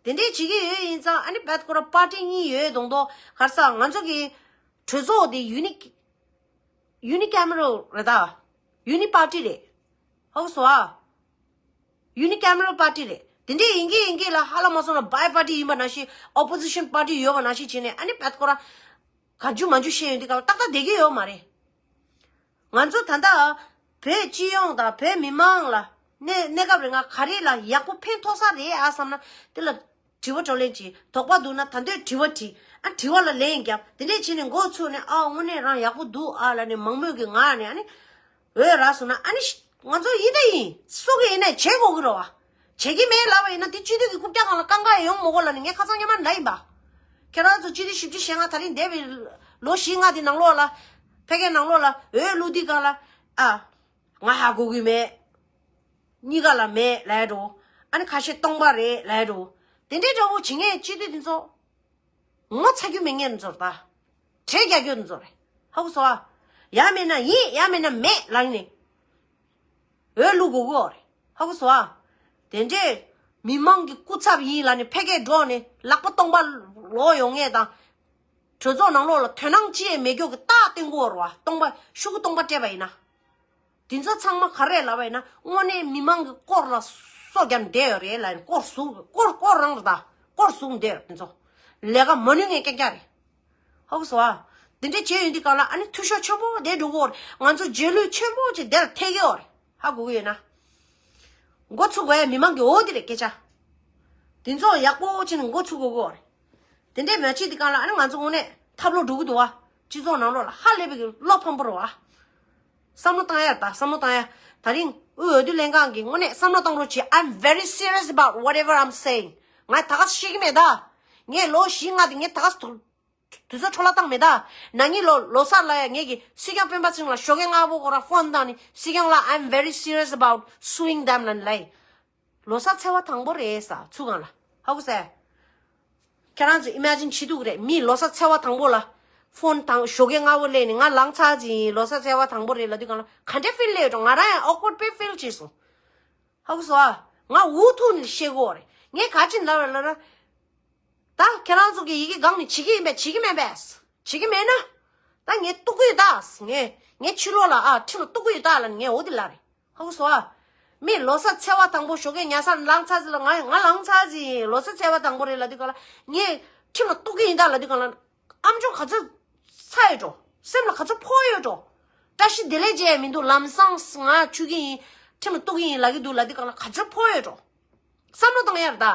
དེ་འདྲས་བྱེད་ཀྱི་ཡོད་ཡིན་ཙང་ཨ་ནི་རྦད་ཁོ་ར་པར་ཊི་གཉིས་ཡོད་མདོག་མདོག་ག་རེ་ཟེར་ང་ཚོ་གི་གྲོས་ཚོགས་དེ་ཡུ་ནི་ཡུ་ནི་ཀེ་མེ་རལ་རེད་ད། ཡུ་ནི་པར་ཊི་རེད། ཧ་གོ་སོང་ཨ། ཡུ་ནི་ཀེ་མེ་རལ་པར་ཊི་རེད། དེ་འདྲས་ཡིན་གྱི་ཡིན་གྱི་ལ་ཧ་ལམ་མ་སོང་ན་བྷའི་པར་ཊི་ཡིན་པ་ནང་བཞིན་ཨོ་པོ་ཟི་ཤན་པར་ཊི་ཡོད་པ་ནང་བཞིན་བྱས་ནས་ཨ་ནི་རྦད་ཁོ་ར་ག་རྒྱུ་མ་རྒྱུ་བཤད་ཡོང་དུས་སྐབས་ཏག་ཏག་བསྡད་ཀྱི་ཡོད་མ་རེད། ང་ཚོ་ད་ལྟ་བོད་སྤྱི་ཡོངས་དང་བོད་མི་མང་ལ་གནས་གནས་སྐབས་རིང་ང་ག་རེ་ལ་ཡག་པོ་ཕན་ཐོགས་ས་རེད་ཨ་བསམ་ན་དེ་ལ་དྲི་བ་བཀྲོལ་ལེན་གྱིས་དོགས་པ་འདུག་ན་ད་འདོད་དྲི་བ་དྲིས་ཨ་དྲི་བ་ལ་ལན་རྒྱབ་དེ་འདྲས་བྱས་ནས་འགོ་ཚུགས་ནས་ཨ་དངོས་གནས་རང་ཡག་པོ་འདུག་ཨ་ལ་ནས་མང་མོས་ཀྱི་ངག་ནས་ཨ་ནི་འོས་རག་སོང་ན་ཨ་ནི་ང་ཚོ་ཡིན་ད་ཡིན་སུ་གི་ཡིན་ནས་བྱེད་དགོས་ཀྱི་རེད་བ། བྱེད་ཀྱི་མེད་ལབ་པ་ཡིན་ན་དེ་སྤྱི་འཐུས་ཀྱི་རྐུབ་བཀྱག་སྒང་ལ་རྐང་ཁ་ཡོང་མི་དགོས་ལབ་ནས་ངས་ཁ་སང་སྔོན་མ་ལབ་ཡིན་པ། ཁྱེད་རང་ཚོ་སྤྱི་འཐུས་བཞི་བཅུ་ཞེ་ལྔ་དེ་རིང་འདས་པའི་ལོ་བཞི་ལྔ་དེ་ནང་ལོགས་ལ་ཕ་གིའི་ནང་ལོགས་ལ་འོས་བླུགས་དུས་སྒང་ལ་ཨ་ང་ཧ་གོ་གི་མེད། གཉིས་ཀ་ལ་མེད་ལབ་འགྲོ། ཨ་ནི་ཁ་ཤས་སྟོང་པ་རེད་ལབ་འགྲོ། དེ་འདྲའི་འདྲ་བོ་བྱེད་མཁན་སྤྱི་འཐུས་དེ་ཚོ་ངོ་ཚ་རྒྱུ་མེད་མཁན་ཚོ་རེད་ད། བྲེལ་རྒྱག་རྒྱུ་ཚོ་རེད། ཧ་གོ་སོང་ཨ། ཡ་མེད་ན་ཡིན་ཡ་མེད་ན་མེད་ལབ་ནས། འོས་བླུག་དགོས་ཀྱི་ཡོད་རེད། ཧ་གོ་སོང་ཨ། དེ་འདྲས་མི་མང་གི་སྐུ་ཚབ་ཡིན་ལབ་ནས་ཕ་གིར་འགྲོ་ནས་ལག་པ་སྟོང་པ་ལོག་ཡོང་མཁན་དང་། གྲོས་ཚོགས་ནང་ལོགས་ལ་དོ་སྣང་ཅི་ཡང་མེད་མཁན་གྱི་རྟགས་སྟོན་གྱི་ཡོད་རེད་བ། སྟོང་པ་ཤོག་གུ་སྟོང་པ་སྤྲད་པ་ཡིན་ན། དེ་ཚོ་ཚང་མ་ག་རེ་ལབ་པ་ཡིན་ན་དངོས་གནས་མི་མང་གི་དཀོར་ལ་སོ་བརྒྱབ་བསྡད་ཡོད་རེད་ལབ་ནས་དཀོར་བཟུང་དཀོར་དཀོར་རང་རེད་ད། དཀོར་བཟུང་བསྡད་ཡོད་དེ་ཚོ། ལས་ཀ་མ་ནུས་མཁན་རྐྱང་རྐྱང་རེད། ཧ་གོ་སོང་ཨ། དེ་འདྲས་བྱས་ཡོང་དུས་སྒང་ལ་ཨ་ནི་འཐུས་ཤོར་ཆེན་པོ་དེ་འགྲོ་གི་ཡོད་རེད། ང་ཚོ་རྗེས་ལུས་ཆེན་པོ་ཅིག་དེར་ཐེབས་ཀྱི་ཡོད་རེད། ཧ་གོ་གི་ཡོད་ན། འགོ་ཚུགས་དགོས་ཡ་མི་མང་གི་འོ་དེ་རེད་སྐད་ཆ། དེ་ཚོ་ཡག་པོ་བྱས་ནས་འགོ་ཚུགས་དགོས་ཀྱི་ཡོད་རེད། དེ་འདྲས་མ་བྱེད་དུས་སྒང་ལ་ཨ་ནི་ང་ཚོ་དངོས་གནས་ཐབས་ལོག་འགྲོ་གི་འདུག་བ། སྤྱི་ཚོགས་ནང་ལོགས་ལ་ཧ་ལས་པའི་གི་བློ་ཕམ་པོ་རེད་བ། བསམ་བློ་བཏང་ཡ་ད་བསམ་བློ་བཏང་ཡ། ད་རིང་དབུས་འོས་བསྡུ་ལྷན་ཁང་གིས་དངོས་གནས་བསམ་བློ་བཏང་རོགས་གྱིས། I'm very serious about whatever I'm saying. ང་ད་ག་ཤེས་ཀྱི་མེད་ད། ངས་ལོ་བཞི་ལྔ་དེ་ངས་ད་ག་དུས་ཚོད་འཕྲོ་བརླག་བཏང་མེད་ད། ན་ནིང་ལོ་ལོ་གསར་ལ་ཡ་ངེད་ཀྱི་སྲིད་སྐྱོང་སྤེན་པ་ཚེ་རིང་ལ་ཞོགས་ཀས་སྔ་པོ་ཁོ་རང་ཕོན་བཏང་ནས་སྲིད་སྐྱོང་ལ་I'm very serious about suing them ལབ་ནས་ལབ་ཡིན། ལོ་གསར་ཚེས་པ་དང་པོ་རེད་ས་ཚུར་སྒང་ལ་ཧ་གོ་སོང་། ཁྱེད་རང་ཚོ་ཨི་མེ་ཇིན་བྱེད་ཐུབ་ཀྱི་རེད། མིས་ལོ་གསར་ཚེས་པ་དང་པོ་ལ་ཕོན་དང་ཞོགས་ཀས་སྔ་པོ་སླེབས་ནས་ང་ལངས་ཚར་ཟིན་ལོ་གསར་ཚེས་པ་དང་པོ་རེད་ལབ་དུས་སྒང་ལ་ག་འདྲ་ཕིལ་སླེབས་འགྲོ། ང་རང་ཡང་awkward པའི་ཕིལ་བྱས་སོང་། ཧ་གོ་སོང་ཨ། ང་འུ་ཐུག་ནས་བཤད་དགོས་རེད། ངས་ག་ཅི་ལབ་རེད་ལབ་ན། ད་ཁྱེད་རང་ཚོ་གི་ཡི་གེ་སྒང་ནས་བྱེད་ཀྱི་ཡིན་པས་བྱེད་ཀྱི་མེད་པས། བྱེད་ཀྱི་མེད་ན། ད་ངས་གཏུག་གི་ཡོད་ད། ངས་ངས་ཕྱི་ལོགས་ལ་ཨ་ཁྲིམས་ལ་གཏུག་གི་ཡོད་ད་ལབ་ནས་ངས་འོ་དེ་ལབ་རེད། ཧ་གོ་སོང་ཨ། མིས་ལོ་གསར་ཚེས་པ་དང་པོ་ཞོགས་ཀས་ཉལ་སར་ལངས་ཚར་ཟིན་ལ་ང་ང་ལངས་ཚར་ཟིན་ལོ་གསར་ཚེས་པ་དང་པོ་རེད་ལབ་དུས་སྒང་ལ་ངས་ཁྲིམས་ལ་གཏུག་གི་ཡིན་ད་ལབ་དུས་སྒང་ལ། ཨམ་ཅོག་ག་ཚོད་ཚ་ཡོད་འགྲོ། སེམས་ལ་ག་ཚོད་ཕོག་ཡོད་འགྲོ། བཀྲ་ཤིས་བདེ་ལེགས་བྱས་མི་འདུག་ལམ་སང་ང་ཆུ་གི་ཡིན། ཁྲིམས་ལ་གཏུག་གི་ཡིན་ལབ་ཀྱི་འདུག་ལབ་དུས་སྒང་ལ་ག་ཚོད་ཕོག་ཡོད་འགྲོ། བསམ་བློ་གཏོང་ཡ་རེད་ད།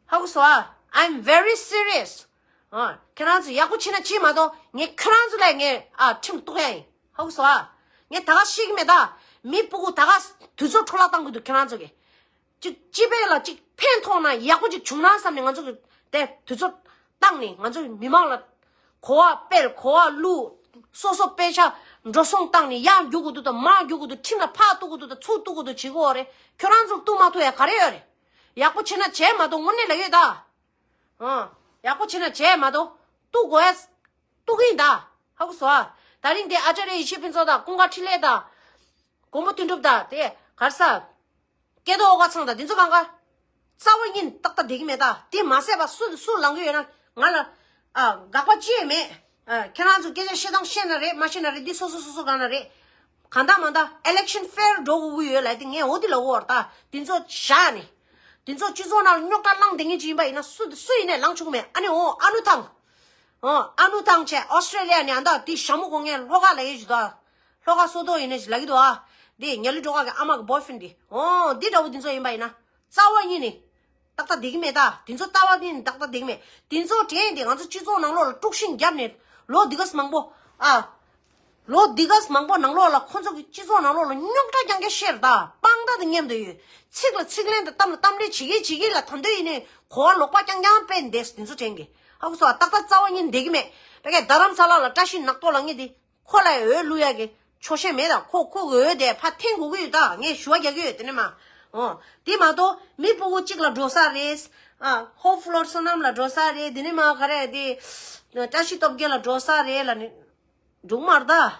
ཧ་གོ་སོང་ཨ། I'm very serious. ཨ། ཁྱེད་རང་ཚོ་ཡག་པོ་བྱེད་ན་བྱེད་མ་གཏོགས་ངས་ཁྱེད་རང་ཚོ་ལ་ངས་ཨ་ཁྲིམས་གཏུག་ཡ་ཡིན། ཧ་གོ་སོང་ཨ། ངས་ད་ག་ཤེས་ཀྱི་མེད་ད། མི་སྤུ་གུ་ད་ག་དུས་ཚོད་འཕྲོ་བརླག་བཏང་གི་འདུག་ཁྱེད་རང་ཚོ་གིས། ཅིག་སྤྱི་པའི་ལ་ཅིག་ཕན་ཐོགས་ན་ཡག་པོ་ཅིག་བྱུང་ན་བསམ་ནས་ང་ཚོ་གི་དེ་དུས་ཚོད་བཏང་ནས་ང་ཚོ་གི་མི་མང་ལ་གོ་བ་སྤེལ་གོ་བ་བླུག་སོ་སོ་དཔེ་ཆ་འགྲོ་སོང་བཏང་ནས་ཡར་རྒྱུག་དགོས་འདུག་དང་མར་རྒྱུག་དགོས་འདུག་ཁྲིམས་ལ་ཕར་གཏུག་དགོས་འདུག་དང་ཚུར་གཏུག་དགོས་འདུག་བྱེད་དགོས་རེད། ཁྱོད་རང་ཚོ་གཏུག་མ་ཐུབ་ཡ་ག་རེ་ཡོད་རེད། ཡག་པོ་བྱེད་ན་བྱས་མ་གཏོགས་དངོས་གནས་ལ་ཡོད་ད། ཨང་། ཡག་པོ་བྱེད་ན་བྱས་མ་གཏོགས་གཏུག་དགོས་ཡ་གཏུག་གི་ཡིན་ད། ཧ་གོ་སོང་ཨ། ད་ ད་རིང་དེ་ཨ་ཅཱརྱ་ཡེ་ཤེས་ཕུན་ཚོགས་དང་ཀུན་དགའ་འཕྲིན་ལས་དང་། མགོན་པོ་དོན་གྲུབ་དང་དེ་གར་ས། སྐལ་རྡོར་ཨོ་དཀར་ཚང་དང་དེ་ཚོ་གང་ག་རྩ་བ་ཉིད་ཏག་ཏག་བསྡད་ཀྱི་མེད་ད། དེ་མ་ཟད་པ་སུ་སུ་ལངས་ཀྱི་ཡོད་ན་ང་ལ་ཨ་དགག་པ་ཅི་ཡང་མེད། ཨ་ཁྱེད་རང་ཚོ་སྐད་ཆ་བཤད་སྟངས་ཤེས་ན་རེད། མ་ཤེས་ན་རེད། འདི་སོ་སོ་སོ་སོ་གང་ན་རེད། གང་ལྟར་མ་ལྟར་election fair་འགྲོ་དགོས་ཀྱི་ཡོད་ལབ་དེ་ངས་འོ་དེ་ལབ་ཀྱི་ཡོད་རེད་ད། དེ་ཚོ་བཞག་ནས་དེ་ཚོ་སྤྱི་ཚོགས་ནང་ལ་རྙོག་དྲ་བསླངས་བསྡད་མཁན་ཅིག་ཡིན་པ་ཡིན་ན་སུ་སུ་ཡིན་ནས་ལངས་ཆོག་གི་མེད། ཨ་ནི་འོ་ཨ་ནུ་ཐང་། ཨོ་ཨ་ནུ་ཐང་བྱས་ཨོ་སི་ཊྲེ་ལི་ཡ་ནས་ཨ་མདའ་དེ་ཞྭ་མོ་གོན་མཁན་ལྷོ་ཁ་ལབ་ཡས་ཞིག་འདུག་ཨ། ལྷོ་ཁ་སོ་ཏོ་ཡིན་ནས་ཞིག་ལབ་ཀྱི་འདུག་ཨ། དེ་ཉ་ལུ་སྒྲོལ་དཀར་གི་ཨ་མ་གི་boyfriend་དེ། ཨོ་འདི་འདྲ་བོ་དེ་ཚོ་ཡིན་པ་ཡིན་ན་རྩ་བ་ཉིད་ནས་ཏག་ཏག་བསྡད་ཀྱི་མེད་ད། དེ་ཚོ་རྩ་བ་ཉིད་ནས་ཏག་ཏག་བསྡད་ཀྱི་མེད། དེ་ཚོ་དྲན་ཏེ་ང་ཚོ་སྤྱི་ཚོགས་ནང་ལོགས་ལ་དཀྲུག་ཤིང་བརྒྱབ་ནས་ལོ་འདི་ག་ཙམ་མང་པོ་ཨ། ལོ་འདི་ག་ཙམ་མང་པོ་ནང་ལོགས་ལ་ཁོ་ཚོ་གི་སྤྱི་ཚོགས་ནང་ལོགས་ལ་རྙོག་དྲ་རྐྱང་རྐྱང་བཤད་རེད་ད། དཔང་རྟགས་དང་མཉམ་དུ་ཡོད། ཚིག་ལ་ཚིག་ལན་དང་གཏམ་ལ་གཏམ་ལན་བྱེད་ཀྱི་བྱེད་ཀྱི་ལ་ད་འདོད་ཡིན་ནས་གོ་བ་ལོག་པ་རྐྱང་རྐྱང་སྤེལ་འདས་དེ་ཚོ་དྲན་གི། ཧ་གོ་སོང་ཨ། ཏག་ཏག་རྩ་བ་ཉིད་བསྡད་ཀྱི་མེད། བེ་ཀའི་རྡ་རམ་ས་ལ་ལ་བཀྲ་ཤིས་ནག་ཐོག་ལ་ངས་དེ་ཁོ་ལ་འོས་བླུག་ཡ་གི་ཆོག་ཤེས་མེད་ད། ཁོ་ཁོ་གི་འོས་དེ་ཕར་འཐེན་དགོས་ཀྱི་ཡོད་ད། ངས་ཞུ་བ་རྒྱག་གི་ཡོད་དེ་ནས་མ། ཨོ་དེ་མ་གཏོགས་མི་སྤུ་གུ་གཅིག་ལ་འགྲོ་ས་རེད། ཨ་ཧོབ་ཕློར་བསོད་ནམས་ལ་འགྲོ་ས་རེད། དེ་ནས་མ་ག་རེ་དེ་བཀྲ་ཤིས་སྟོབས་རྒྱལ་ལ་འགྲོ་ས་རེད་ལ་ནི། འགྲོ་གི་མ་རེད་ད།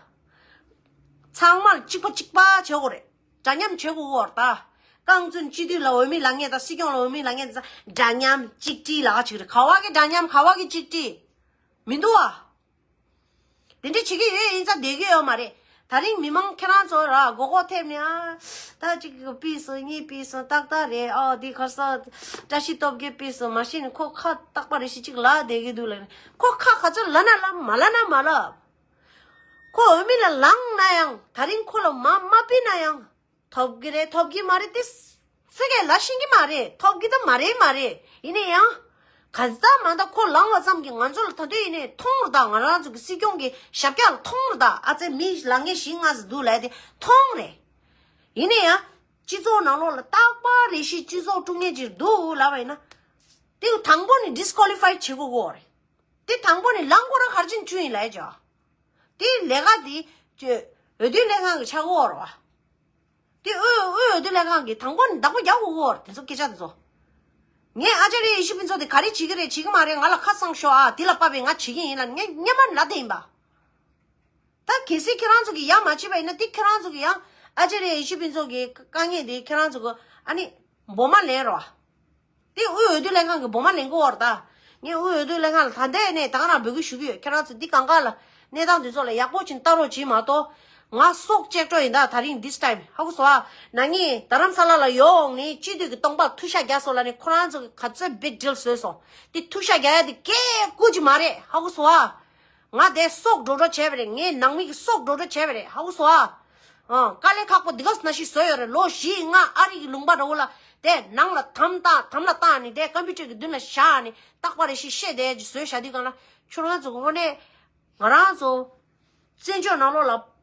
ཚང་མར་གཅིག་པ་གཅིག་པ་བྱེད་དགོས་རེད། འདྲ་མཉམ་བྱེད་དགོས་ཀྱི་ཡོད་རེད་ད། རྐང་བཙུན་སྤྱི་འཐུས་ལ་འོས་མི་ལངས་མཁན་དང་སྲིད་སྐྱོང་ལ་འོས་མི་ལངས་མཁན་དེ་ཚོ་འདྲ་མཉམ་གཅིག་སྒྲིལ་ལབ་ཅིག་རེད། ག་བ་གི་འདྲ་མཉམ་ག་བ་གི་གཅིག་སྒྲིལ། མི་འདུག་ཨ། དེ་འདྲ་བྱེད་ཀྱི་ཡོད་ཡིན་ཙང་བསྡད་ཀྱི་ཡོད་མ་རེད། ད་རིང་མི་མང་ཁྱེད་རང་ཚོ་ར་མགོ་སྐོར་ཐེབས་ནས་ཨ། ད་གཅིག་གི་ཕུད་སོང་གཉིས་ཕུད་སོང་ཏག་ཏག་རེད། ཨོ་འདི་ག་རེ་ཟེར། བཀྲ་ཤིས་སྟོབས་རྒྱལ་ཕུད་སོང་མ་གཞི་ནས་ཁོ་ཁ་ཏག་པ་རེ་ཞིག་གཅིག་ལབ་བསྡད་ཀྱི་འདུག་ལབ་ནས་ཁོ་ཁ་ག་ཚོད་ལབ་ན་ལབ་མ་ལབ་ན་མ་ལབ། ཁོ་འོས་མི་ལ་ལངས་ན་ཡང་ད་རིང་ཁོ་ལ་མ་མ་ཕུད་ན་ཡང་། ཐོབ་ཀྱི་རེད། ཐོབ་ཀྱི་མ་རེད་དེ། སེ་གས་ལ་ཤེས་ཀྱི་མ་རེད། ཐོབ་ཀྱི་ད་མ་རེད་མ་རེད། ཡིན་ན་ཡང་། ག་ཚོད་མ་ད་ཁོ་ལངས་པ་ཙམ་གྱིས་ང་ཚོ་ལ་ད་དུང་ཡིན་ནའི་མཐོང་རེད་ད། ང་རང་ཚོ་གི་སྲིད་སྐྱོང་གི་ཞབས་བཀྱག་ལ་མཐོང་རེད་ད། ཨ་ཙི་མི་ལངས་མཁན་ཞིག་ང་ཚོ་འདུག་ལབ་དེ་མཐོང་རེད། ཡིན་ན་ཡང་། སྤྱི་ཚོགས་ནང་ལོགས་ལ་རྟག་པར་རེ་ཞིག་སྤྱི་ཚོགས་དཀྲུག་མཁན་ཅིག་འདུག་ལབ་པ་ཡིན་ན། དེ་དང་པོ་ནས་disqualify་བྱེད་དགོས་ཀྱི་ཡོད་རེད། དེ་དང་པོ་ནས་ལངས་དགོས་ར་ག་རེ་བྱས་ནས་བྱུང་ཡིན་ལབ་ཡ་ཅོ། དེ་ལས་ཀ་དེ་ཅོ་འོས་བསྡུ་ལྷན་ཁང་གི་ཆག་སྒོ་རེད་བ། དེ་དབུས་དབུས་འོས་བསྡུ་ལྷན་ཁང་གིས་དང་པོ་ནས་བདག་པོ་རྒྱག་དགོས་ཀྱི་ཡོད་རེད། དེ་ཚོ་སྐད་ཆ་དེ་ཚོ། ངས་ཨ་ཅཱརྱ་ཡེ་ཤེས་ཕུན་ཚོགས་དེ་ག་རེ་བྱེད་ཀྱི་རེད་བྱེད་ཀྱི་མ་རེད་ང་ལ་ཁ་གསང་ཤོག་ཨ། དེ་ལ་དཔག་པའི་ང་བྱེད་ཀྱི་ཡིན་ལབ་ངས་སྔོན་མ་ནས་ལབ་བསྡད་ཡིན་པ། ད་གལ་སྲིད་ཁྱེད་རང་ཚོ་གིས་ཡ་མ་བྱས་པ་ཡིན་ན་དེ་ཁྱེད་རང་ཚོ་གིས་ཡང་ཨ་ཅཱརྱ་ཡེ་ཤེས་ཕུན་ཚོགས་ཀྱི་དཀའ་ངལ་དེ་ཁྱེད་རང་ཚོ་གིས་ཨ་ནི་འབུ་མ་ལེན་རོགས། དེ་དབུས་འོས་བསྡུ་ལྷན་ཁང་གི་འབུ་མ་ལེན་གྱི་ཡོད་རེད་ད། ངས་དབུས་འོས་བསྡུ་ལྷན་ཁང་ལ་ད་ལྟའི་གནས་ད་ག་རང་འབོད་སྐུལ་ཞུ་གི་ཡོད། ཁྱེད་རང་ཚོ་འདི་གང་ག་ལ་གནས་སྟངས་འདི་ཚོ་ལ་ཡག་པོ་ཕྱིན་ལྟ་རོགས་བྱེད་མ་གཏོགས། ང་སྲོག་གཅེས་འགྲོ་ཡིན་ད་ད་རིང་this time་ཧ་གོ་སོང་ཨ། ན་ནིང་རྡ་རམ་ས་ལ་ལ་ཡོང་ནས་སྤྱི་འཐུས་ཀྱི་སྟོང་པ་ཐུག་ཤག་རྒྱག་སོང་ལབ་ནས་ཁོ་རང་ཚོ་གི་ག་ཚོད་big deal་བཟོས་སོང་། དེ་ཐུག་ཤག་རྒྱག་ཡ་དེ་སྐད་རྐུ་ཅིག་མ་རེད་ཧ་གོ་སོང་ཨ། ང་དེ་སྲོག་འགྲོ་འགྲོ་བྱས་པ་རེད། ངའི་ནང་མི་གི་སྲོག་འགྲོ་འགྲོ་བྱས་པ་རེད་ཧ་གོ་སོང་ཨ། ཨ། དཀའ་ལས་ཁག་པོ་འདི་ག་ཙམ་ཞིག་བཟོས་ཡོད་རེད། ལོ་བཞི་ལྔ་ཨ་རི་གི་ལུང་པ་འདྲ་བོ་ལ་དེ་ནང་ལ་དམ་བཏགས་དམ་ལ་བཏགས་ནས་དེ་ཀམ་པུ་ཊར་གི་མདུན་ལ་བཞག་ནས་རྟག་པ་རེ་ཞིག་བཤད་བསྡད་ཀྱི་བཟོས་བཞག་དུས་གང་ལ་ཁྱོད་རང་ཚོ་དངོས་གནས་ང་རང་ཚོ་བཙན་བྱོལ་ནང་ལོགས་ལ་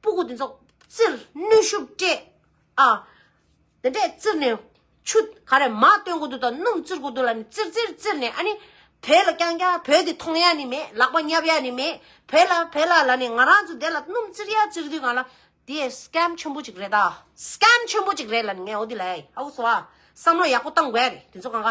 སྤུ་གུ་འདི་ཚོ་བཙིར་གནོན་ཤུགས་སྤྲད་ཨ། དེ་འདྲས་བཙིར་ནས་ཆུ་ག་རེ་མར་བཏོན་དགོས་འདུག་དང་སྣུམ་བཙིར་དགོས་འདུག་ལབ་ནས་བཙིར་བཙིར་བཙིར་ནས་ཨ་ནི་བོད་ལ་རྐྱང་རྐྱང་བོད་དེ་མཐོང་ཡ་ནི་མེད། ལག་པ་བརྙབ་ཡ་ནི་མེད། བོད་ལ་བོད་ལ་ལབ་ནས་ང་རང་ཚོ་དེ་ལ་སྣུམ་བཙིར་ཡ་བཙིར་དུས་གང་ལ་དེ་སི་ཀེམ་ཆེན་པོ་ཅིག་རེད་ད། སི་ཀེམ་ཆེན་པོ་ཅིག་རེད་ལབ་ནས་ངས་འོ་དེ་ལབ་ཡ་ཡིན། ཧ་གོ་སོང་ཨ། བསམ་བློ་ཡག་པོ་བཏང་དགོས་རེད། དེ་ཚོ་གང་ག་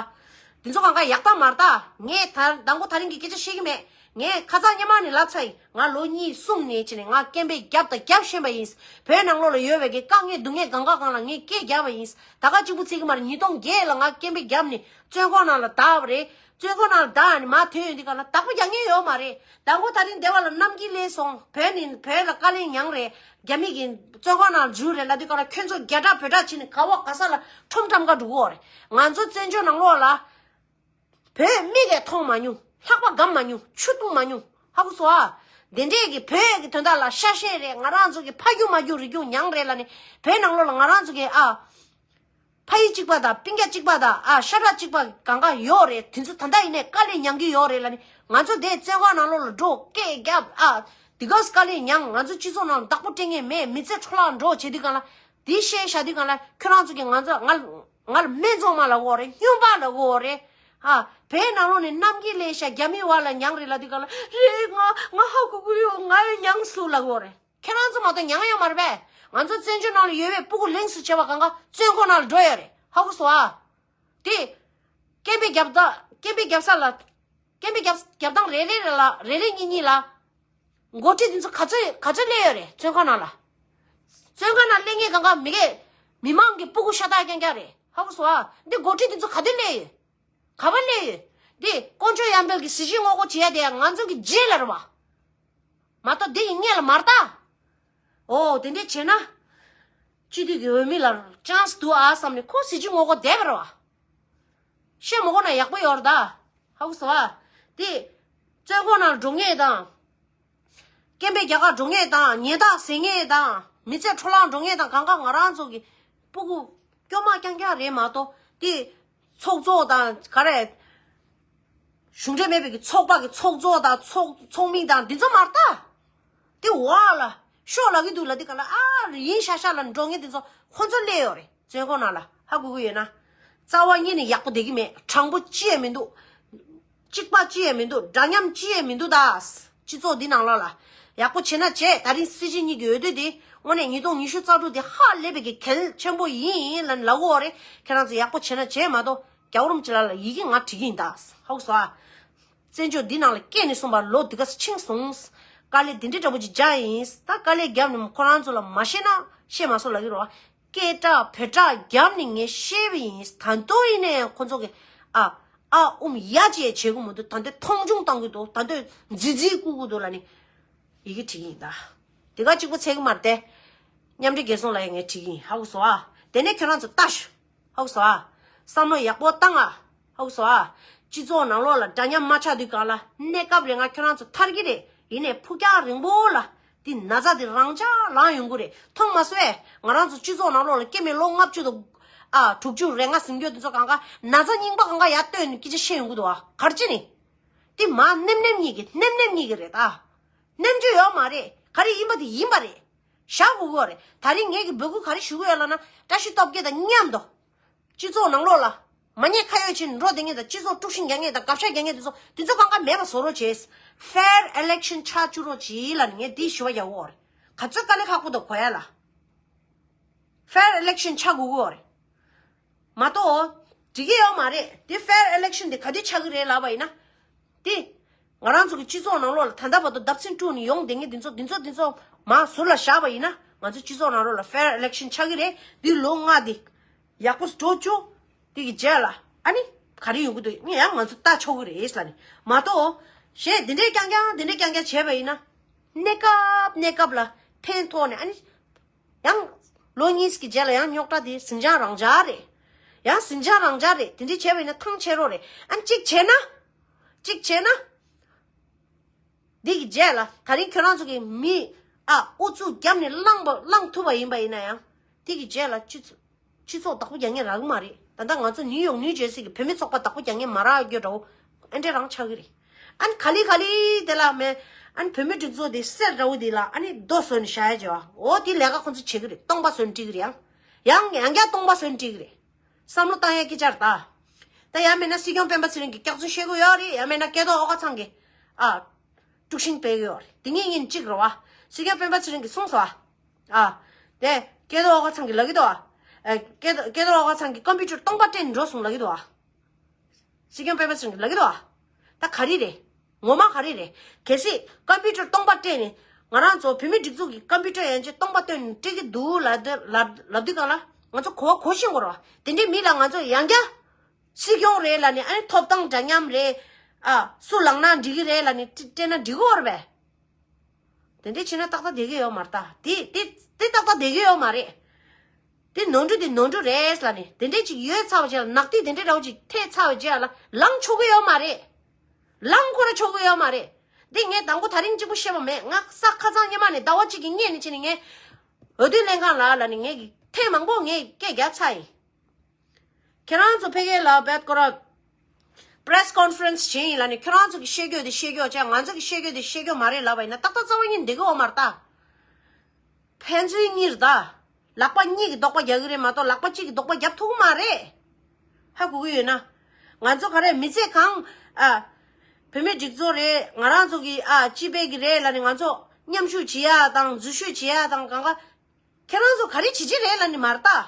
དེ་ཚོ་གང་ག་ཡག་ཐག་མ་རེད་ད། ངས་ད་དང་པོ་ད་རིང་གི་སྐད་ཆ་བཤད་ཀྱི་མེད། ངས་ཁ་སང་སྔོན་མ་ནས་ལབ་ཚར་ཡིན། ང་ལོ་གཉིས་གསུམ་ནས་བྱས་ནས་ང་སྐད་འབོད་བརྒྱབ་དང་རྒྱབ་བཞིན་པ་ཡིན། བོད་ནང་ལོགས་ལ་ཡོད་པའི་གི་དཀའ་ངལ་སྡུག་བསྔལ་གང་ག་གང་ལ་ངས་སྐད་བརྒྱབ་པ་ཡིན། ད་ག་གཅིག་པུ་ཚིག་གི་མ་རེད། ཉིས་སྟོང་བརྒྱད་ལ་ང་སྐད་འབོད་བརྒྱབ་ནས་བཙོན་ཁང་ནང་ལ་བདའ་བ་རེད། བཙོན་ཁང་ནང་ལ་བདའ་ནས་མར་ཐོན་ཡོང་དུས་གང་ལ་བདག་པོ་རྒྱག་མཁན་ཡོད་མ་རེད། དང་པོ་ད་རིང་སྡེ་བ་ལ་གནམ་གྱི་ལས་སོང་། བོད་ནས་བོད་ལ་དཀའ་ལས་མྱངས་རེད། རྒྱ་མི་གི་བཙོན་ཁང་ནང་འཛུལ་རེད་ལབ་དུས་གང་ལ་ཁྱོད་ཚོ་རྒྱ་གྲགས་བོད་གྲགས་བྱས་ནས་ག་བ་ག་ས་ལ་ཁྲོམ་ཁྲམ་ག་འགྲོ་གི་ཡོད་རེད། ང་ཚོ་བཙན་བྱོལ་ནང་ལོགས་ལ། བོད་མིག་གིས་མཐོང་མ་མྱོང་། ལྷགས་པ་སྒམ་མ་མྱོང་། ཆུ་འཐུང་མ་མྱོང་། ཧ་གོ་སོང་ཨ། དེ་འདྲས་ཀྱི་བོད་ཀྱི་དོན་དག་ལ་ཤ་ཞེན་རེད། ང་རང་ཚོ་གི་ཕ་རྒྱུད་མ་རྒྱུད་རིག་གཞུང་མྱངས་རེད་ལབ་ནས་བོད་ནང་ལོགས་ལ་ང་རང་ཚོ་གི་ཨ། ཕ་ཡུལ་གཅིག་པ་དང་སྤུན་ཀྱག་གཅིག་པ་དང་ཨ་ཤ་ཁྲག་གཅིག་པ་གང་ག་ཡོད་རེད། དེ་ཚོ་ད་ལྟ་ཡིན་ནའི་དཀའ་ལས་མྱངས་ཀྱི་ཡོད་རེད་ལབ་ནས་ང་ཚོ་དེ་བཙོན་ཁང་ནང་ལོགས་ལ་འགྲོ་སྐད་རྒྱབ་ཨ། དེ་ག་དཀའ་ལས་མྱངས། ང་ཚོ་སྤྱི་ཚོགས་ནང་ལ་བདག་པོ་སྤྲད་མཁན་མེད། མི་ཚེ་འཕྲོ་བརླག་འགྲོ་བྱེད་དུས་གང་ལ། དེ་བཤད་བཞག་དུས་གང་ལ་ཁྱོད་རང་ཚོ་གིས་ང་ཚོ་ང་ང་ལ་སྨད་འཚོང་མ་ལབ་ཀྱི་ཡོད་རེད། སྨྱོན་པ་ལབ་ཀྱི་ཡོད་རེད། ཨ། བོད་ནང་ལོགས་ནས་གནམ་གྱི་ལས་ཤག་རྒྱ་མིའི་བར་ལ་མྱངས་རེད་ལབ་དུས་གང་ལ་རེད། ང་ང་ཧ་གོ་གི་ཡོད། ང་ཡང་མྱངས་སོང་ལབ་ཀྱི་ཡོད་རེད། ཁྱེད་རང་ཚོ་མ་གཏོགས་མྱངས་ཡོད་མ་རེད་པས། ང་ཚོ་བཙན་བྱོལ་ནང་ལ་ཡོད་པའི་སྤུ་གུ་ལེགས་སུ་བྱེད་པ་གང་ག་བཙོན་ཁང་ནང་ལ་འགྲོ་ཡོད་རེད། ཧ་གོ་སོང་ཨ། དེ། སྐད་འབོད་རྒྱབ་ད་སྐད་འབོད་རྒྱབ་ས་ལ། སྐད་འབོད་རྒྱབ་རྒྱབ་སྟངས་རེ་རེ་རེ་ལ་རེ་རེ་གཉིས་གཉིས་ལ། འགོ་ཁྲིད་འདི་ཚོ་ག་ཚོད་ག་ཚོད་སླེབས་ཡོད་རེད། བཙོན་ཁང་ནང་ལ། བཙོན་ཁང་ནང་སླེབས་མཁན་གང་ག་མི་གེ་མི་མང་གི་སྤུ་གུ་ཤ་སྟག་རྐྱང་རྐྱང་རེད། ཧ་གོ་སོང་ཨ། འདི་འགོ་ཁྲིད་འདི་ཚོ་ག་དུས་སླེབས་ཡོད། ག་པར་སླེབས་ཡོད། འདི་དཀོན་མཆོག་གཡང་འཕེལ་གྱི་གཟི་བརྗིད་ངོ་རྒོལ་བྱེད་ཡ་དེ་ཡང་ང་ཚོ་གི་རྗེས་ལ་རེད་བ། མ་གཏོགས་འདི་ཡི་སྔོན་ལ་མ་རེད་ད། ཨོ་དེ་འདྲས་བྱས་ན། སྤྱི་འཐུས་ཀྱི་འོས་མི་ལ་ཅན་སི་འདུག་ཨ་བསམ་ནས་ཁོ་གཟི་བརྗིད་ངོ་རྒོལ་བསྡད་པ་རེད་བ། བཤད་མ་དགོས་ན་ཡག་པོ་ཡོད་རེད་ད། ཧ་གོ་སོང་ཨ། དེ། བཙོན་ཁང་ནང་འགྲོ་མཁན་དང་། སྐད་འབོད་རྒྱག་གར་འགྲོ་མཁན་དང་ཉེས་རྡུང་ཟེར་མཁན་དང་མི་ཚེ་འཕྲོ་བརླག་འགྲོ་མཁན་དང་གང་ག་ང་རང་ཚོ་གི་སྤུ་གུ་སྐྱོ་མ་རྐྱང་རྐྱང་རེད་མ་གཏོགས་དེ་ཚོགས་གཙོ་དང་ག་རེ་གཞུང་འབྲེལ་མེད་པའི་གི་ཚོགས་པ་གི་ཚོགས་གཙོ་དང་ཚོགས་ཚོགས་མི་དང་འདི་ཚོ་མ་རེད་ད། དེ་འོག་ལ་ཤོག་ལབ་ཀྱི་འདུག་ལ་དེ་ག་ལ་ཨ་རི་ཡིན་ཤ་ཤ་ལ་འགྲོ་མཁན་དེ་ཚོ་ཁོ་ཚོ་སླེབས་ཡོད་རེད། བཙོན་ཁང་ནང་ལ་ཧ་གོ་གི་ཡོད་ན། རྩ་བ་ཉིད་ནས་ཡག་པོ་བསྡད་ཀྱི་མེད། དྲང་པོ་ཅི་ཡང་མི་འདུག་གཅིག་པ་ཅི་ཡང་མི་འདུག་འདྲ་མཉམ་ཅི་ཡང་མི་འདུག་ད། སྤྱི་ཚོགས་འདི་ནང་ལོགས་ལ་ཡག་པོ་བྱེད་ན་བྱེད། ད་རིང་སྲིད་སྤྱི་གཉིས་ཀྱི་འོས་བསྡུ་འདི་དངོས་གནས་ཉིས་སྟོང་ཉི་ཤུ་རྩ་དྲུག་འདི་ཧ་ལས་པའི་གི་གལ་ཆེན་པོ་ཡིན་ལབ་ལབ་གོ་རེད། ཁྱེད་རང་ཚོ་ཡག་པོ་བྱེད་ན་བྱེད་མ་གཏོགས་རྒྱལ་བ་རིན་པོ་ཆེ་ལགས་ལ་ཡི་གེ་ང་བྲིས་ཀྱི་ཡིན་ད། ཧ་གོ་སོང་ཨ། བཙན་བྱོལ་འདི་ནང་ལ་སྐྱེས་ནས་བཟུང་བར་ལོ་འདི་ག་ཕྱིན་སོང་། དཀའ་ལས་འདི་འདྲའི་འདྲ་པོ་ཅིག་རྒྱག་ཡིན། ད་དཀའ་ལས་བརྒྱབ་ནས་ཁོ་རང་ཚོ་ལ་མ་བཤད་ན་བཤད་མ་སོང་ལབ་ཀྱི་རེད་བ། སྐད་གྲགས་བོད་གྲགས་བརྒྱབ་ནས་ངས་བཤད་པ་ཡིན། ད་དུང་ཡིན་ནའི་ཁོ་ཚོ་གི་ཨ་ཨ་ཨུམ་ཡ་ཅིག་ཡང་བྱེད་ཀྱི་མི་འདུག་ད་འདི་མཐོང་ཆུང་གཏོང་གི་འདུག་ད་འདི་རྫི་རྫི་བཀུར་གི་འདུག་ལབ་ནས་ཡི་གེ་བྲིས་ཀྱི་ཡིན་ད། དེ་ག་གཅིག་པོ་ཚད་ཀྱི་མ་རེད་དེ། མཉམ་འབྲེལ་རྒྱལ་ཚོགས་ལ་ཡང་ངས་བྲིས་ཀྱི་ཡིན། ཧ་གོ་སོང་ཨ། དེ་ནས་ཁྱོད་རང་ཚོ་ལྟ་ཤོག་ཧ་གོ་སོང་ཨ། བསམ་བློ་ཡག་པོ་བཏང་ཨ། ཧ་གོ་སོང་ཨ། སྤྱི་ཚོགས་ནང་ལོགས་ལ་འདྲ་མཉམ་མ་ཆགས་དུས་གང་ལ་གནས་སྐབས་རེ་ང་ཁྱོད་རང་ཚོ་ཐར་གྱི་རེད། ཡིན་ནའི་ཕུགས་རྒྱང་རིང་པོ་ལ་འདི་ན་ཚ་འདི་རང་འཇགས་ལངས་ཡོང་གི་རེད། མཐོང་མ་སོང་ཨེ། ང་རང་ཚོ་སྤྱི་ཚོགས་ནང་ལོགས་ལ་སྐྱེས་མའི་ལོ་ལྔ་བཅུ་དང་ཨ་དྲུག་ཅུ་རེ་ལྔ་ཟིན་རྒྱུ་འདི་ཚོ་གང་ག་ན་ཚ་རྙིང་པ་གང་ག་ཡར་བཏོན་ནས་སྐད་ཆ་བཤད་ཡོང་གི་འདུག་ཨ། ག་རེ་བྱས་ནས། འདི་མ་ནེམ་ནེམ་གཉིས་ཀྱི་ནེམ་ནེམ་གཉིས་ཀྱི་རེད་ད། ནེམ་རྒྱུ་ཡོད་མ་རེད། ག་རེ་ཡིན་པ་དེ་ཡིན་པ་རེད། བཞག་དགོས་ཀྱི་ཡོད་རེད། ད་རིང་ངེད་ཀྱི་འབོད་སྐུལ་ག་རེ་ཞུ་གི་ཡོད་ལབ་ན། བཀྲ་ཤིས་སྟོབས་རྒྱལ་དང་མཉམ་དུ། སྤྱི་ཚོགས་ནང་ལོགས་ལ། མ་ཉེས་ཁ་གཡོགས་བྱས་ནས་འགྲོ་བསྡད་མཁན་དང་སྤྱི་ཚོགས་དཀྲུག་ཤིང་རྒྱག་མཁན་དང་དགག་བྱ་རྒྱག་མཁན་དེ་ཚོ་དེ་ཚོ་གང་ག་མེད་པ་བཟོ་རོགས་བྱས། Fair election ཆགས་བཅུག་རོགས་གྱིས་ལབ་ནས་ངས་འདི་ཞུ་བ་རྒྱག་གི་ཡོད་རེད། ག་ཚོད་དཀའ་ལས་ཁག་པོ་འདུག་གོ་ཡ་ལ། Fair election ཆགས་དགོས་ཀྱི་ཡོད་རེད། མ་གཏོགས། འགྲིག་གི་ཡོད་མ་རེད། དེ་fair election དེ་ག་དུས་ཆགས་ཀྱི་རེད་ལབ་པ་ཡིན་ན། དེ། ང་རང་ཚོ་གི་སྤྱི་ཚོགས་ནང་ལོགས་ལ་ད་ལྟ་བར་དུ་བརྡབ་ཚིག་དཀྲུགས་ནས་ཡོང་བསྡད་མཁན་འདི་ཚོ་འདི་ཚོ་འདི་ཚོ་མར་ཟུར་ལ་བཞག་པ་ཡིན་ན། ང་ཚོ་སྤྱི་ཚོགས་ནང་ལོགས་ལ་fair election ཆགས་ཀྱི་རེད། འདི་ལོ་ལྔ་འདི་ཡག་པོ་འགྲོ་བཅུག་དེ་གི་རྗེས་ལ་ཨ་ནི་ག་རེ་ཡོང་གི་འདུག་ངས་ཡང་ང་ཚོ་ལྟ་ཆོག་གི་རེད་ལབ་ནས་མ་གཏོགས། གཞན་འདི་འདྲས་རྐྱང་རྐྱང་འདི་འདྲས་རྐྱང་རྐྱང་བྱས་པ་ཡིན་ན། གནས་སྐབས་གནས་སྐབས་ལ་ཕན་ཐོགས་ནས་ཨ་ནི། ཡང་། ལོ་གཉིས་ཀྱི་རྗེས་ལ་ཡང་རྙོག་དྲ་དེ་ཟིང་ཆ་རང་འཇགས་རེད། ཡང་ཟིང་ཆ་རང་འཇགས་རེད། དེ་འདྲ་བྱས་པ་ཡིན་ན་ཐང་ཆད་རོགས་རེད། ཨ་ནི་གཅིག་བྱས་ན། གཅིག་བྱས་ན། འདི་གི་རྗེས་ལ་ད་རིང་ཁྱོད་རང་ཚོ་གི་མི་ཨ་ཨུ་ཚུགས་བརྒྱབ་ནས་བླངས་པ་བླངས་ཐུབ་པ་ཡིན་པ་ཡིན་ན་ཡང་། འདི་གི་རྗེས་ལ་སྤྱི་ཚོགས་སྤྱི་ཚོགས་བདག་པོ་རྒྱག་མཁན་རག་གི་མ་རེད། ད་ལྟ་ང་ཚོ་ནིའུ་ཡོག་ནིའུ་ཇར་སི་གི་བོད་མི་ཚོགས་པ་བདག་པོ་རྒྱག་མཁན་མ་རག་རྒྱུ་འདྲ་བོ་ཨེ་འདྲ་རང་ཆགས་ཀྱི་རེད། ཨ་ནི་ག་ལེ་ག་ལེ་དེ་ལ་མེད། ཨ་ནི་བོད་མི་སྒྲིག་འཛུགས་དེ་གསེར་འདྲ་བོ་དེ་ལ་ཨ་ནི་རྡོ་བཟོས་ནས་བཞག་ཡ་བྱེད་བ། འོ་དེ་ལས་ཀ་ཁོ་ཚོ་བྱེད་ཀྱི་རེད། སྟོང་པ་བཟོས་ནས་སྤྲད་ཀྱི་རེད། ཡང་ཡང་ཡང་བསྐྱར་སྟོང་པ་བཟོས་ནས་སྤྲད་ཀྱི་རེད། བསམ་བློ་བཏང་ཡ་སྐད་ཆ་རེད་ད། ད་ཡང་མེད་ན་སྲིད་སྐྱོང་སྤེན་པ་ཚེ་རིང་གིས་སྐྱག་རྫུན་བཤད་ཀྱི་ཡོད་རེད། ཡང་མེད་ན་སྐལ་རྡོར་ཨོ་དཀར་ཚང་གིས་ཨ་དཀྲུག་ཤིང་སྤེལ་གྱི་ཡོད་རེད། དེ་གཉིས་གཉིས་གཅིག་རེད་བ། སྲིད་སྐྱོང་སྤེན་པ་ཚེ་རིང་གིས་གསུངས་སོང་ཨ། ཨ། དེ་སྐལ་རྡོར་ཨོ་དཀར་ཚང་གིས་ལབ་ཀྱི་འདུག་ཨ། ཨ། སྐལ་རྡོར་སྐལ་རྡོར་ཨོ་དཀར་ཚང་གིས་ཀམ་པུ་ཊར་སྟོང་པ་སྤྲད་ནས་འགྲོ་སོང་ལབ་ཀྱི་འདུག་ཨ། སྲིད་སྐྱོང་སྤེན་པ་ཚེ་རིང་གིས་ལབ་ཀྱི་འདུག་ཨ། ད་ག་རེ་རེད། ངོ་མ་ག་རེ་རེད། གལ་སྲིད་ཀམ་པུ་ཊར་སྟོང་པ་སྤྲད་ནས་ང་རང་ཚོ་བོད་མི་སྒྲིག་འཛུགས་ཀྱི་ཀམ་པུ་ཊར་ཡན་ཆད་སྟོང་པ་བཏོན་ནས་སྤྲད་ཀྱི་འདུག་ལབ་དུས་ལབ་ལབ་དུས་གང་ལ་ང་ཚོ་གོ་བ་གོ་ཤེས་དགོས་རེད་བ། དེ་འདྲའི་མི་ལ་ང་ཚོ་ཡང་བསྐྱར་སྲིད་སྐྱོང་རེད་ལབ་ནས་ཨ་ནི་ཐོབ་ཐང་འདྲ་མཉམ་རེད། ཨ། སུ་ལངས་ན་འགྲིག་གི་རེད་ལབ་ནས་སྤྲད་ན་འགྲིག་གི་ཡོད་རེད་པས། དེ་འདྲས་བྱས་ན་ཏག་ཏག་བསྡད་ཀྱི་ཡོད་མ་རེད་ད། དེ་དེ་དེ་ཏག་ཏག་བསྡད་ཀྱི་ཡོད་མ་རེད། དེ་ནོར་འཁྲུལ་དེ་ནོར་འཁྲུལ་རེད་ལབ་ནས་དེ་འདྲས་ཅིག་ཡོད་ཚར་བ་བྱས་ལ་ནག་ཐིག་དེ་འདྲས་འདྲ་བོ་ཅིག་ཐེབས་ཚར་བ་བྱས་ལ་ལངས་ཆོག་གི་ཡོད་མ་རེད། ལངས་ཁོ་ར་ཆོག་གི་ཡོད་མ་རེད། འདི་ངས་དང་པོ་ད་རིང་གཅིག་པུ་བཤད་པ་མེད། ང་ས་ཁ་སང་སྔོན་མ་ནས་ཟླ་བ་གཅིག་གི་སྔོན་ནས་བྱས་ནས་ངས་འོས་བསྡུ་ལྷན་ཁང་ལ་ལབ་ནས་ངས་ཀྱི་ཐེངས་མང་པོ་ངས་སྐད་རྒྱབ་ཚར་ཡིན། ཁྱེད་རང་ཚོ་ཕ་གིར་ལ་བེད་ཀོ་ར་པི་རེ་སི་ཀོན་ཕ་རེན་སི་བྱས་ཡིན་ལབ་ནས་ཁྱེད་རང་ཚོ་གི་བཤད་རྒྱུ་དེ་བཤད་རྒྱུ་བྱས། ང་ཚོ་གི་བཤད་རྒྱུ་དེ་བཤད་རྒྱུ་མ་རེད་ལབ་པ་ཡིན་ན་ཏག་ཏག་རྩ་བ་ཉིད་འགྲིག་གི་ཡོད་མ་རེད་ད། ཕན་ཚུན་གཉིས་རེད་ད། ལག་པ་གཉིས་ཀྱིས་རྡོག་པ་རྒྱག་གི་རེད་མ་གཏོགས་ལག་པ་གཅིག་གིས་རྡོག་པ་རྒྱབ་ཐུབ་ཀྱི་མ་རེད། ཧ་གོ་གི་ཡོད་ན། ང་ཚོ་ག་རེ་མི་ཚེ་གང་ཨ། བོད་མི་སྒྲིག་འཛུགས་རེད། ང་རང་ཚོ་གི་ཨ་སྤྱི་པའི་གི་རེད་ལབ་ནས་ང་ཚོ་མཉམ་ཞུགས་བྱེད་ཡ་དང་འཛུལ་ཞུགས་བྱེད་ཡ་དང་གང་ག་ཁྱེད་རང་ཚོ་ག་རེ་བྱེད་ཀྱི་རེད་ལབ་ནི་མ་རེད་ད།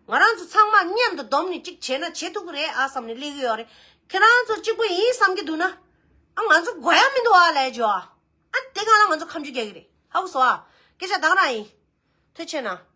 ང་རང་ཚོ་ཚང་མ་མཉམ་དུ་བསྡོམས་ནས་གཅིག་བྱས་ན་བྱེད་ཐུབ་ཀྱི་རེད་ཨ་བསམ་ནས་སླེབས་ཀྱི་ཡོད་རེད། ཁྱེད་རང་ཚོ་གཅིག་པུ་ཡིན་བསམ་གྱི་འདུག་ན། ཨ་ང་ཚོ་དགོས་ཡ་མི་འདུག་ཨ་ལས་ཇོ་ཨ། ཨ་དེ་ ང་ལ་ང་ཚོ་ཁམས་ཆུ་རྒྱག་གི་རེད། ཧ་གོ་སོང་ཨ། སྐད་ཆ་ད་ག་རང་ཡིན། ཐུགས་རྗེ་ཆེ་གནང་།